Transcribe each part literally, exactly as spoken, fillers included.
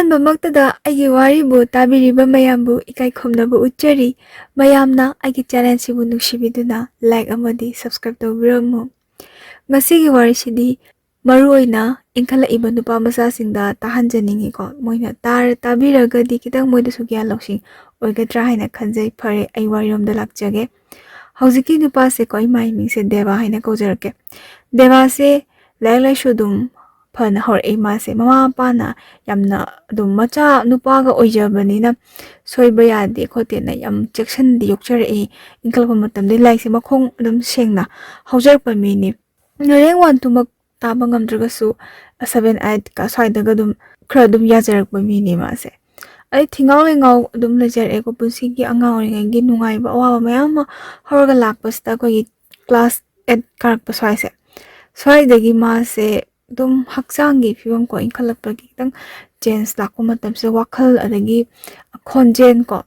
ꯑꯍꯥꯟꯕꯃꯛꯇꯗ ꯑꯩꯒꯤ ꯋꯥꯔꯤꯕꯨ ꯇꯥꯕꯤꯔꯤꯕ ꯃꯌꯥꯝꯕꯨ ꯏꯀꯥꯏ ꯈꯨꯝꯅꯕ ꯎꯠꯆꯔꯤ꯫ ꯃꯌꯥꯝꯅ ꯑꯩꯒꯤ ꯆꯦꯅꯦꯜꯁꯤꯕꯨ ꯅꯨꯡꯁꯤꯕꯤꯗꯨꯅ ꯂꯥꯏꯛ ꯑꯃꯗꯤ ꯁꯕꯁꯀ꯭ꯔꯥꯏꯕ ꯇꯧꯕꯤꯔꯝꯃꯨ꯫ ꯉꯁꯤꯒꯤ ꯋꯥꯔꯤꯁꯤꯗꯤ ꯃꯔꯨꯑꯣꯏꯅ ꯏꯟꯈꯠꯂꯛꯏꯕ ꯅꯨꯄꯥ ꯃꯆꯥꯁꯤꯡꯗ ꯇꯥꯍꯟꯖꯅꯤꯡꯉꯤꯀꯣ꯫ ꯃꯣꯏꯅ ꯇꯥꯔ-, ꯇꯥꯕꯤꯔꯒꯗꯤ ꯈꯤꯇꯪ ꯃꯣꯏꯗꯁꯨ ꯒ꯭ꯌꯥꯟ ꯂꯧꯁꯤꯡ ꯑꯣꯏꯒꯗ꯭ꯔꯥ ꯍꯥꯏꯅ ꯈꯟꯖꯩ꯫ ꯐꯔꯦ, ꯑꯩ ꯋꯥꯔꯤꯔꯣꯝꯗ ꯂꯥꯛꯆꯒꯦ꯫ ꯍꯧꯖꯤꯛꯀꯤ ꯅꯨꯄꯥꯁꯦꯀꯣ, ꯏꯃꯥ ꯏꯃꯤꯡꯁꯦ ꯗꯦꯕꯥ ꯍꯥꯏꯅ ꯀꯧꯖꯔꯛꯀꯦ꯫ ꯗꯦꯕꯥꯁꯦ ꯂꯥꯏꯔꯤꯛ ꯂꯥꯏꯁꯨ ꯑꯗꯨꯝ ꯐꯅ ꯍꯧꯔꯛꯑꯦ꯫ ꯃꯥꯁꯦ ꯃꯃꯥ ꯃꯄꯥꯅ ꯌꯥꯝꯅ ꯑꯗꯨꯝ ꯃꯆꯥ ꯅꯨꯄꯥꯒ ꯑꯣꯏꯖꯕꯅꯤꯅ ꯁꯣꯏꯕ ꯌꯥꯗꯦ ꯈꯣꯠꯇꯦꯅ ꯌꯥꯝ ꯆꯦꯛꯁꯤꯟꯅꯗꯤ ꯌꯣꯛꯆꯔꯛꯏ꯫ ꯏꯟꯈꯠꯂꯛꯄ ꯃꯇꯝꯗ ꯂꯥꯏꯔꯤꯛꯁꯦ ꯃꯈꯣꯡ ꯑꯗꯨꯝ ꯁꯦꯡꯅ ꯍꯧꯖꯔꯛꯄ ꯃꯤꯅꯤ꯫ ꯔꯦꯡ ꯋꯥꯟ ꯇꯨꯃꯛ ꯇꯥꯕ ꯉꯝꯗ꯭ꯔꯒꯁꯨ ꯁꯚꯦꯟ ꯑꯩꯠꯀ ꯁ꯭ꯋꯥꯏꯗꯒ ꯑꯗꯨꯝ ꯈꯔ ꯑꯗꯨꯝ ꯌꯥꯖꯔꯛꯄ ꯃꯤꯅꯤ ꯃꯥꯁꯦ꯫ ꯑꯩ ꯊꯤꯉꯥꯎ ꯂꯩꯉꯥꯎ ꯑꯗꯨꯝ ꯂꯩꯖꯔꯛꯑꯦꯀꯣ꯫ ꯄꯨꯟꯁꯤꯒꯤ ꯑꯉꯥꯡ ꯑꯣꯏꯔꯤꯉꯩꯒꯤ ꯅꯨꯡꯉꯥꯏꯕ ꯑꯋꯥꯕ ꯃꯌꯥꯝ ꯑꯃ ꯍꯧꯔꯒ ꯂꯥꯛꯄꯁꯤꯗ ꯑꯩꯈꯣꯏꯒꯤ ꯀ꯭ꯂꯥꯁ ꯑꯩꯠ ꯀꯥꯔꯛꯄ ꯁ꯭ꯋꯥꯏꯁꯦ, ꯁ꯭ꯋꯥꯏꯗꯒꯤ ꯃꯥꯁꯦ ꯑꯗꯨꯝ ꯍꯛꯆꯥꯡꯒꯤ ꯐꯤꯕꯝ ꯀꯣ, ꯏꯟꯈꯠꯂꯛꯄꯒꯤ ꯈꯤꯇꯪ ꯆꯦꯟꯖ ꯂꯥꯛꯄ ꯃꯇꯝꯁꯤꯗ ꯋꯥꯈꯜ ꯑꯗꯒꯤ ꯈꯣꯟꯖꯦꯜ ꯀꯣ,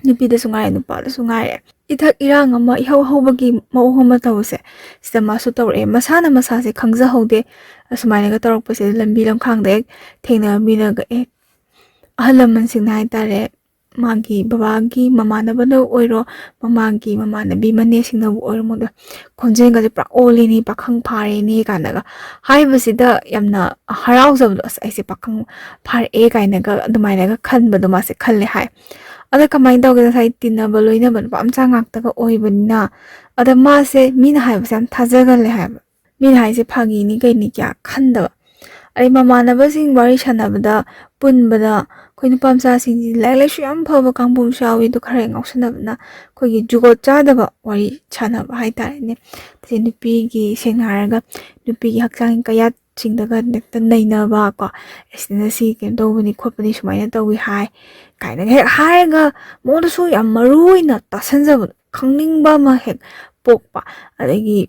ꯅꯨꯄꯤꯗꯁꯨ ꯉꯥꯏꯔꯦ, ꯅꯨꯄꯥꯗꯁꯨ ꯉꯥꯏꯔꯦ, ꯏꯊꯛ ꯏꯔꯥꯡ ꯑꯃ ꯏꯍꯧ ꯍꯧꯕꯒꯤ ꯃꯑꯣꯡ ꯑꯃ ꯇꯧꯕꯁꯦ, ꯁꯤꯗ ꯃꯥꯁꯨ ꯇꯧꯔꯛꯑꯦ꯫ ꯃꯁꯥꯅ ꯃꯁꯥꯁꯦ ꯈꯪꯖꯍꯧꯗꯦ꯫ ꯑꯁꯨꯃꯥꯏꯅꯒ ꯇꯧꯔꯛꯄꯁꯦ ꯂꯝꯕꯤ ꯂꯝꯈꯥꯡꯗ ꯍꯦꯛ ꯊꯦꯡꯅꯕ ꯃꯤꯅꯒ, ꯑꯦ, ꯑꯍꯜ ꯂꯃꯟꯁꯤꯡꯅ ꯍꯥꯏꯇꯥꯔꯦ, ꯃꯥꯒꯤ ꯕꯕꯥꯒꯤ ꯃꯃꯥꯟꯅꯕꯅ ꯑꯣꯏꯔꯣ, ꯃꯃꯥꯒꯤ ꯃꯃꯥꯟꯅꯕꯤ ꯃꯅꯦꯁꯤꯡꯅꯕꯨ ꯑꯣꯏꯔꯣ, ꯃꯣꯏꯗ ꯈꯣꯟꯖꯦꯜꯒꯁꯦ ꯄꯨꯔꯥ ꯑꯣꯜꯂꯦꯅꯦ, "ꯄꯥꯈꯪ ꯐꯥꯔꯦꯅꯦ" ꯀꯥꯏꯅꯒ ꯍꯥꯏꯕꯁꯤꯗ ꯌꯥꯝꯅ ꯍꯔꯥꯎꯖꯕꯗꯣ, "ꯑꯁ, ꯑꯩꯁꯦ ꯄꯥꯈꯪ ꯐꯥꯔꯛꯑꯦ" ꯀꯥꯏꯅꯒ ꯑꯗꯨꯃꯥꯏꯅꯒ ꯈꯟꯕꯗꯣ ꯃꯥꯁꯦ ꯈꯜꯂꯦ ꯍꯥꯏ꯫ ꯑꯗ ꯀꯃꯥꯏꯅ ꯇꯧꯒꯦ, ꯉꯁꯥꯏ ꯇꯤꯟꯅꯕ ꯂꯣꯏꯅꯕ ꯅꯨꯄꯥ ꯃꯆꯥ ꯉꯥꯛꯇꯒ ꯑꯣꯏꯕꯅꯤꯅ, ꯑꯗ ꯃꯥꯁꯦ ꯃꯤꯅ ꯍꯥꯏꯕꯁꯦ ꯌꯥꯝ ꯊꯥꯖꯒꯜꯂꯦ ꯍꯥꯏꯕ꯫ ꯃꯤꯅ ꯍꯥꯏꯁꯦ ꯐꯥꯒꯤꯅꯤ ꯀꯩꯅꯤ ꯀꯌꯥ ꯈꯟꯗꯕ꯫ ꯑꯗꯩ ꯃꯃꯥꯟꯅꯕꯁꯤꯡ ꯋꯥꯔꯤ ꯁꯥꯟꯅꯕꯗ, ꯄꯨꯟꯕꯗ ꯑꯩꯈꯣꯏ ꯅꯨꯄꯥ ꯃꯆꯥꯁꯤꯡꯁꯤ ꯂꯥꯏꯔꯤꯛ ꯂꯥꯏꯁꯨ ꯌꯥꯝ ꯐꯕ ꯀꯥꯡꯕꯨ ꯑꯃꯁꯨ ꯌꯥꯎꯏ, ꯑꯗꯨ ꯈꯔ ꯍꯦꯛ ꯉꯥꯎꯁꯟꯅꯕꯅ ꯑꯩꯈꯣꯏꯒꯤ ꯖꯨꯒꯣꯠ ꯆꯥꯗꯕ ꯋꯥꯔꯤ ꯁꯥꯟꯅꯕ ꯍꯥꯏꯇꯥꯔꯦꯅꯦ꯫ ꯑꯗꯩ ꯅꯨꯄꯤꯒꯤ, ꯁꯦꯡꯅ ꯍꯥꯏꯔꯒ ꯅꯨꯄꯤꯒꯤ ꯍꯛꯆꯥꯡ ꯀꯌꯥꯠꯁꯤꯡꯗꯒ ꯍꯦꯛꯇ ꯅꯩꯅꯕ ꯀꯣ, "ꯑꯁꯤꯅ ꯁꯤ ꯀꯩꯅꯣ ꯇꯧꯕꯅꯤ ꯈꯣꯠꯄꯅꯤ, ꯁꯨꯃꯥꯏꯅ ꯇꯧꯏ ꯍꯥꯏ" ꯀꯥꯏꯅꯒ ꯍꯦꯛ ꯍꯥꯏꯔꯒ ꯃꯉꯣꯟꯗꯁꯨ ꯌꯥꯝ ꯃꯔꯨ ꯑꯣꯏꯅ ꯇꯥꯁꯟꯖꯕꯗꯣ, ꯈꯪꯅꯤꯡꯕ ꯑꯃ ꯍꯦꯛ ꯄꯣꯛꯄ꯫ ꯑꯗꯒꯤ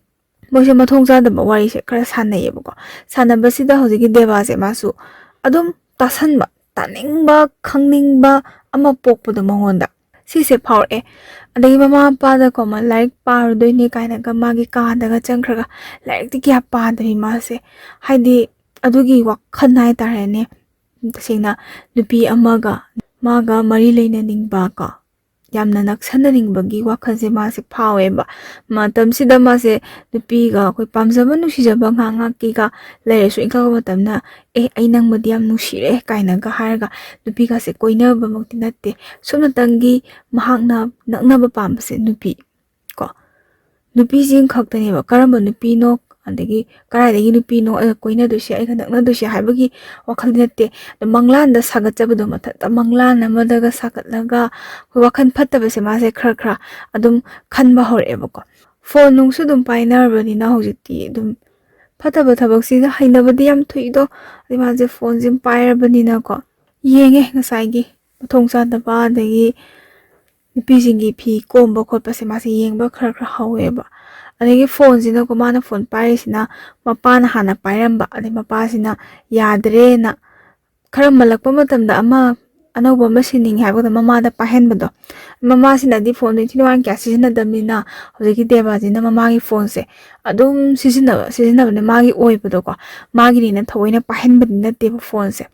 ꯃꯣꯏꯁꯦ ꯃꯊꯣꯡ ꯆꯥꯗꯕ ꯋꯥꯔꯤꯁꯦ ꯈꯔ ꯁꯥꯟꯅꯩꯌꯦꯕꯀꯣ꯫ ꯁꯥꯟꯅꯕꯁꯤꯗ ꯍꯧꯖꯤꯛꯀꯤ ꯗꯦꯕꯥꯁꯦ ꯃꯥꯁꯨ ꯑꯗꯨꯝ ꯇꯥꯁꯟꯕ, ꯇꯥꯅꯤꯡꯕ, ꯈꯪꯅꯤꯡꯕ ꯑꯃ ꯄꯣꯛꯄꯗꯣ ꯃꯉꯣꯟꯗ, ꯁꯤꯁꯦ ꯐꯥꯎꯔꯛꯑꯦ꯫ ꯑꯗꯒꯤ ꯃꯃꯥ ꯃꯄꯥꯗꯀꯣ, ꯃꯥ ꯂꯥꯏꯔꯤꯛ ꯄꯥꯔꯨꯗꯣꯏꯅꯦ ꯀꯥꯏꯅꯒ ꯃꯥꯒꯤ ꯀꯥꯗꯒ ꯆꯪꯈ꯭ꯔꯒ ꯂꯥꯏꯔꯤꯛꯇꯤ ꯀꯌꯥ ꯄꯥꯗꯕꯤ ꯃꯥꯁꯦ, ꯍꯥꯏꯗꯤ ꯑꯗꯨꯒꯤ ꯋꯥꯈꯜ ꯍꯥꯏꯇꯥꯔꯦꯅꯦ, ꯇꯁꯦꯡꯅ ꯅꯨꯄꯤ ꯑꯃꯒ ꯃꯥꯒ ꯃꯔꯤ ꯂꯩꯅꯅꯤꯡꯕ ꯀꯣ, ꯌꯥꯝꯅ ꯅꯛꯁꯟꯅꯅꯤꯡꯕꯒꯤ ꯋꯥꯈꯜꯁꯦ ꯃꯥꯁꯦ ꯐꯥꯎꯋꯦꯕ꯫ ꯃꯇꯝꯁꯤꯗ ꯃꯥꯁꯦ ꯅꯨꯄꯤꯒ ꯑꯩꯈꯣꯏ ꯄꯥꯝꯖꯕ ꯅꯨꯡꯁꯤꯖꯕ ꯉꯥꯏꯍꯥꯛ ꯉꯥꯏꯍꯥꯛꯀꯤꯒ ꯂꯩꯔꯁꯨ, ꯏꯟꯈꯠꯂꯛꯄ ꯃꯇꯝꯗ "ꯑꯦ, ꯑꯩ ꯅꯪꯕꯨꯗꯤ ꯌꯥꯝ ꯅꯨꯡꯁꯤꯔꯦ" ꯀꯥꯏꯅꯒ ꯍꯥꯏꯔꯒ ꯅꯨꯄꯤꯒꯁꯦ ꯀꯣꯏꯅꯕꯃꯛꯇꯤ ꯅꯠꯇꯦ꯫ ꯁꯨꯞꯅꯇꯪꯒꯤ ꯃꯍꯥꯛꯅ ꯅꯛꯅꯕ ꯄꯥꯝꯕꯁꯦ ꯅꯨꯄꯤ ꯀꯣ, ꯅꯨꯄꯤꯁꯤꯡ ꯈꯛꯇꯅꯦꯕ꯫ ꯀꯔꯝꯕ ꯅꯨꯄꯤꯅꯣ, ꯑꯗꯒꯤ ꯀꯗꯥꯏꯗꯒꯤ ꯅꯨꯄꯤꯅꯣ ꯑꯩꯒ ꯀꯣꯏꯅꯗꯣꯏꯁꯦ, ꯑꯩꯒ ꯅꯛꯅꯗꯣꯏꯁꯦ ꯍꯥꯏꯕꯒꯤ ꯋꯥꯈꯜꯗꯤ ꯅꯠꯇꯦ꯫ ꯑꯗꯣ ꯃꯪꯂꯥꯟꯗ ꯁꯥꯒꯠꯆꯕꯗꯣ, ꯃꯊꯟꯇ ꯃꯪꯂꯥꯟ ꯑꯃꯗꯒ ꯁꯥꯒꯠꯂꯒ ꯑꯩꯈꯣꯏ ꯋꯥꯈꯜ ꯐꯠꯇꯕꯁꯦ ꯃꯥꯁꯦ ꯈꯔ ꯈꯔ ꯑꯗꯨꯝ ꯈꯟꯕ ꯍꯧꯔꯛꯑꯦꯕꯀꯣ꯫ ꯐꯣꯟ ꯅꯨꯡꯁꯨ ꯑꯗꯨꯝ ꯄꯥꯏꯅꯔꯕꯅꯤꯅ ꯍꯧꯖꯤꯛꯇꯤ ꯑꯗꯨꯝ ꯐꯠꯇꯕ ꯊꯕꯛꯁꯤꯗ ꯍꯩꯅꯕꯗꯤ ꯌꯥꯝ ꯊꯨꯏꯗꯣ꯫ ꯑꯗꯩ ꯃꯥꯁꯦ ꯐꯣꯟꯁꯦ ꯑꯗꯨꯝ ꯄꯥꯏꯔꯕꯅꯤꯅꯀꯣ, ꯌꯦꯡꯉꯦ ꯉꯁꯥꯏꯒꯤ ꯃꯊꯣꯡ ꯆꯥꯗꯕ, ꯑꯗꯒꯤ ꯅꯨꯄꯤꯁꯤꯡꯒꯤ ꯐꯤ ꯀꯣꯝꯕ ꯈꯣꯠꯄꯁꯦ ꯃꯥꯁꯦ ꯌꯦꯡꯕ ꯈꯔ ꯈꯔ ꯍꯧꯋꯦꯕ꯫ ꯑꯗꯒꯤ ꯐꯣꯟꯁꯤꯅꯀꯣ, ꯃꯥꯅ ꯐꯣꯟ ꯄꯥꯏꯔꯤꯁꯤꯅ ꯃꯄꯥꯅ ꯍꯥꯟꯅ ꯄꯥꯏꯔꯝꯕ, ꯑꯗꯩ ꯃꯄꯥꯁꯤꯅ ꯌꯥꯗ꯭ꯔꯦꯅ ꯈꯔ ꯃꯜꯂꯛꯄ ꯃꯇꯝꯗ ꯑꯃ ꯑꯅꯧꯕ ꯑꯃ ꯁꯤꯟꯅꯤꯡꯉꯦ ꯍꯥꯏꯕꯗ ꯃꯃꯥꯗ ꯄꯥꯏꯍꯟꯕꯗꯣ꯫ ꯃꯃꯥꯁꯤꯅꯗꯤ ꯐꯣꯟꯗꯣ ꯏꯟꯊꯤ ꯅꯨꯡꯉꯥꯏꯅ ꯀꯌꯥ ꯁꯤꯖꯤꯟꯅꯗꯕꯅꯤꯅ ꯍꯧꯖꯤꯛꯀꯤ ꯗꯦꯕꯥꯁꯤꯅ ꯃꯃꯥꯒꯤ ꯐꯣꯟꯁꯦ ꯑꯗꯨꯝ ꯁꯤꯖꯤꯟꯅꯕ, ꯁꯤꯖꯤꯟꯅꯕꯅꯦ ꯃꯥꯒꯤ ꯑꯣꯏꯕꯗꯣꯀꯣ꯫ ꯃꯥꯒꯤꯅꯤꯅ ꯊꯑꯣꯏꯅ ꯄꯥꯏꯍꯟꯕꯗꯤ ꯅꯠꯇꯦꯕ ꯐꯣꯟꯁꯦ꯫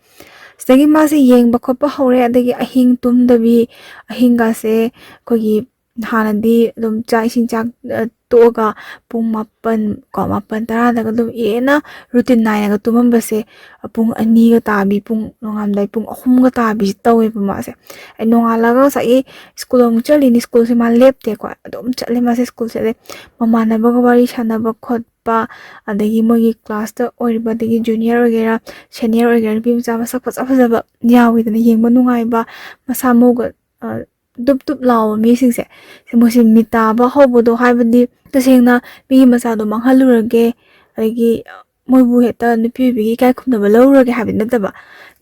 ꯁꯤꯗꯒꯤ ꯃꯥꯁꯦ ꯌꯦꯡꯕ ꯈꯣꯠꯄ ꯍꯧꯔꯦ, ꯑꯗꯒꯤ ꯑꯍꯤꯡ ꯇꯨꯝꯗꯕꯤ, ꯑꯍꯤꯡꯒꯥꯁꯦ ꯑꯩꯈꯣꯏꯒꯤ ꯍꯥꯟꯅꯗꯤ ꯑꯗꯨꯝ ꯆꯥꯛ ꯏꯁꯤꯡ ꯆꯥꯛ, ꯑ, ꯇꯣꯛꯑꯒ ꯄꯨꯡ ꯃꯥꯄꯟ ꯀꯣ, ꯃꯥꯄꯟ ꯇꯔꯥꯗꯒ ꯑꯗꯨꯝ ꯏꯔꯦꯅ ꯔꯨꯇꯤꯟ ꯅꯥꯏꯅꯒ ꯇꯨꯝꯃꯝꯕꯁꯦ, ꯑ, ꯄꯨꯡ ꯑꯅꯤꯒ ꯇꯥꯕꯤ, ꯄꯨꯡ ꯅꯣꯡꯉꯥꯜꯂꯝꯗꯥꯏ ꯄꯨꯡ ꯑꯍꯨꯝꯒ ꯇꯥꯕꯤꯁꯦ ꯇꯧꯋꯦꯕ ꯃꯥꯁꯦ꯫ ꯑꯩ ꯅꯣꯡꯉꯥꯜꯂꯒ ꯉꯁꯥꯏꯒꯤ ꯁ꯭ꯀꯨꯜ ꯑꯃꯨꯛ ꯆꯠꯂꯤꯅꯤ, ꯁ꯭ꯀꯨꯜꯁꯦ ꯃꯥ ꯂꯦꯞꯇꯦꯀꯣ, ꯑꯗꯨꯝ ꯆꯠꯂꯦ ꯃꯥꯁꯦ ꯁ꯭ꯀꯨꯜꯁꯦ꯫ ꯑꯗꯩ ꯃꯃꯥꯟꯅꯕꯒ ꯋꯥꯔꯤ ꯁꯥꯟꯅꯕ ꯈꯣꯠꯄ, ꯑꯗꯒꯤ ꯃꯣꯏꯒꯤ ꯀ꯭ꯂꯥꯁꯇ ꯑꯣꯏꯔꯤꯕ, ꯑꯗꯒꯤ ꯖꯨꯅꯤꯌꯔ ꯑꯣꯏꯒꯦꯔꯥ, ꯁꯦꯅꯤꯌꯔ ꯑꯣꯏꯒꯦꯔꯥ, ꯅꯨꯄꯤ ꯃꯆꯥ ꯃꯁꯛ ꯐꯖ ꯐꯖꯕ ꯌꯥꯎꯋꯤꯗꯅ, ꯌꯦꯡꯕ ꯅꯨꯡꯉꯥꯏꯕ, ꯃꯁꯥ ꯃꯎꯒ, ꯑ, ꯗꯨꯞ ꯗꯨꯞ ꯂꯥꯎꯕ ꯃꯤꯁꯤꯡꯁꯦ, ꯁꯤ ꯃꯣꯏꯁꯦ ꯃꯤꯇꯥꯕ ꯍꯧꯕꯗꯣ, ꯍꯥꯏꯕꯗꯤ ꯇꯁꯦꯡꯅ ꯃꯤꯒꯤ ꯃꯆꯥꯗꯣ ꯃꯥꯡꯍꯜꯂꯨꯔꯒꯦ, ꯑꯗꯒꯤ ꯃꯣꯏꯕꯨ ꯍꯦꯛꯇ ꯅꯨꯄꯤ ꯑꯣꯏꯕꯤꯒꯤ ꯏꯀꯥꯏ ꯈꯨꯝꯅꯕ ꯂꯧꯔꯨꯔꯒꯦ ꯍꯥꯏꯕꯗꯤ ꯅꯠꯇꯕ,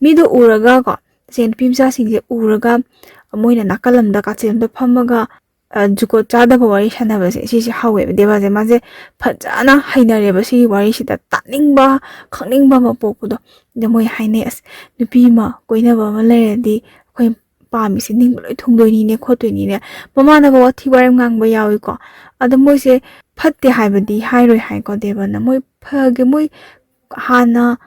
ꯃꯤꯗꯣ ꯎꯔꯒ ꯀꯣ, ꯇꯁꯦꯡꯅ ꯅꯨꯄꯤ ꯃꯆꯥꯁꯤꯡꯁꯦ ꯎꯔꯒ ꯃꯣꯏꯅ ꯅꯥꯀꯜ ꯑꯃꯗ, ꯀꯥꯆꯤꯟ ꯑꯃꯗ ꯐꯝꯃꯒ, ꯑ, ꯖꯨꯒꯣꯠ ꯆꯥꯗꯕ ꯋꯥꯔꯤ ꯁꯥꯟꯅꯕꯁꯦ, ꯁꯤꯁꯦ ꯍꯧꯋꯦꯕ꯫ ꯗꯦꯕꯥꯁꯦ ꯃꯥꯁꯦ ꯐꯖꯅ ꯍꯩꯅꯔꯦꯕ ꯁꯤꯒꯤ ꯋꯥꯔꯤꯁꯤꯗ, ꯇꯥꯅꯤꯡꯕ, ꯈꯪꯅꯤꯡꯕ ꯑꯃ ꯄꯣꯛꯄꯗꯣ꯫ ꯑꯗ ꯃꯣꯏ ꯍꯥꯏꯅꯩ, "ꯑꯁ, ꯅꯨꯄꯤ ꯑꯃ ꯀꯣꯏꯅꯕ ꯑꯃ ꯂꯩꯔꯗꯤ ꯑꯩꯈꯣꯏ ꯄꯥꯝꯃꯤꯁꯦ ꯅꯤꯡꯕ ꯂꯣꯏ ꯊꯨꯡꯗꯣꯏꯅꯤꯅꯦ, ꯈꯣꯠꯇꯣꯏꯅꯤꯅꯦ"꯫ ꯃꯃꯥꯟꯅꯕ ꯋꯥꯊꯤ ꯋꯥꯔꯦꯝ ꯉꯥꯡꯕ ꯌꯥꯎꯏꯀꯣ꯫ ꯑꯗꯣ ꯃꯣꯏꯁꯦ ꯐꯠꯇꯦ ꯍꯥꯏꯕꯗꯤ ꯍꯥꯏꯔꯣꯏ ꯍꯥꯏꯀꯣ ꯗꯦꯕꯅ꯫ ꯃꯣꯏ ꯐꯒꯦ, ꯃꯣꯏ ꯍꯥꯟꯅ,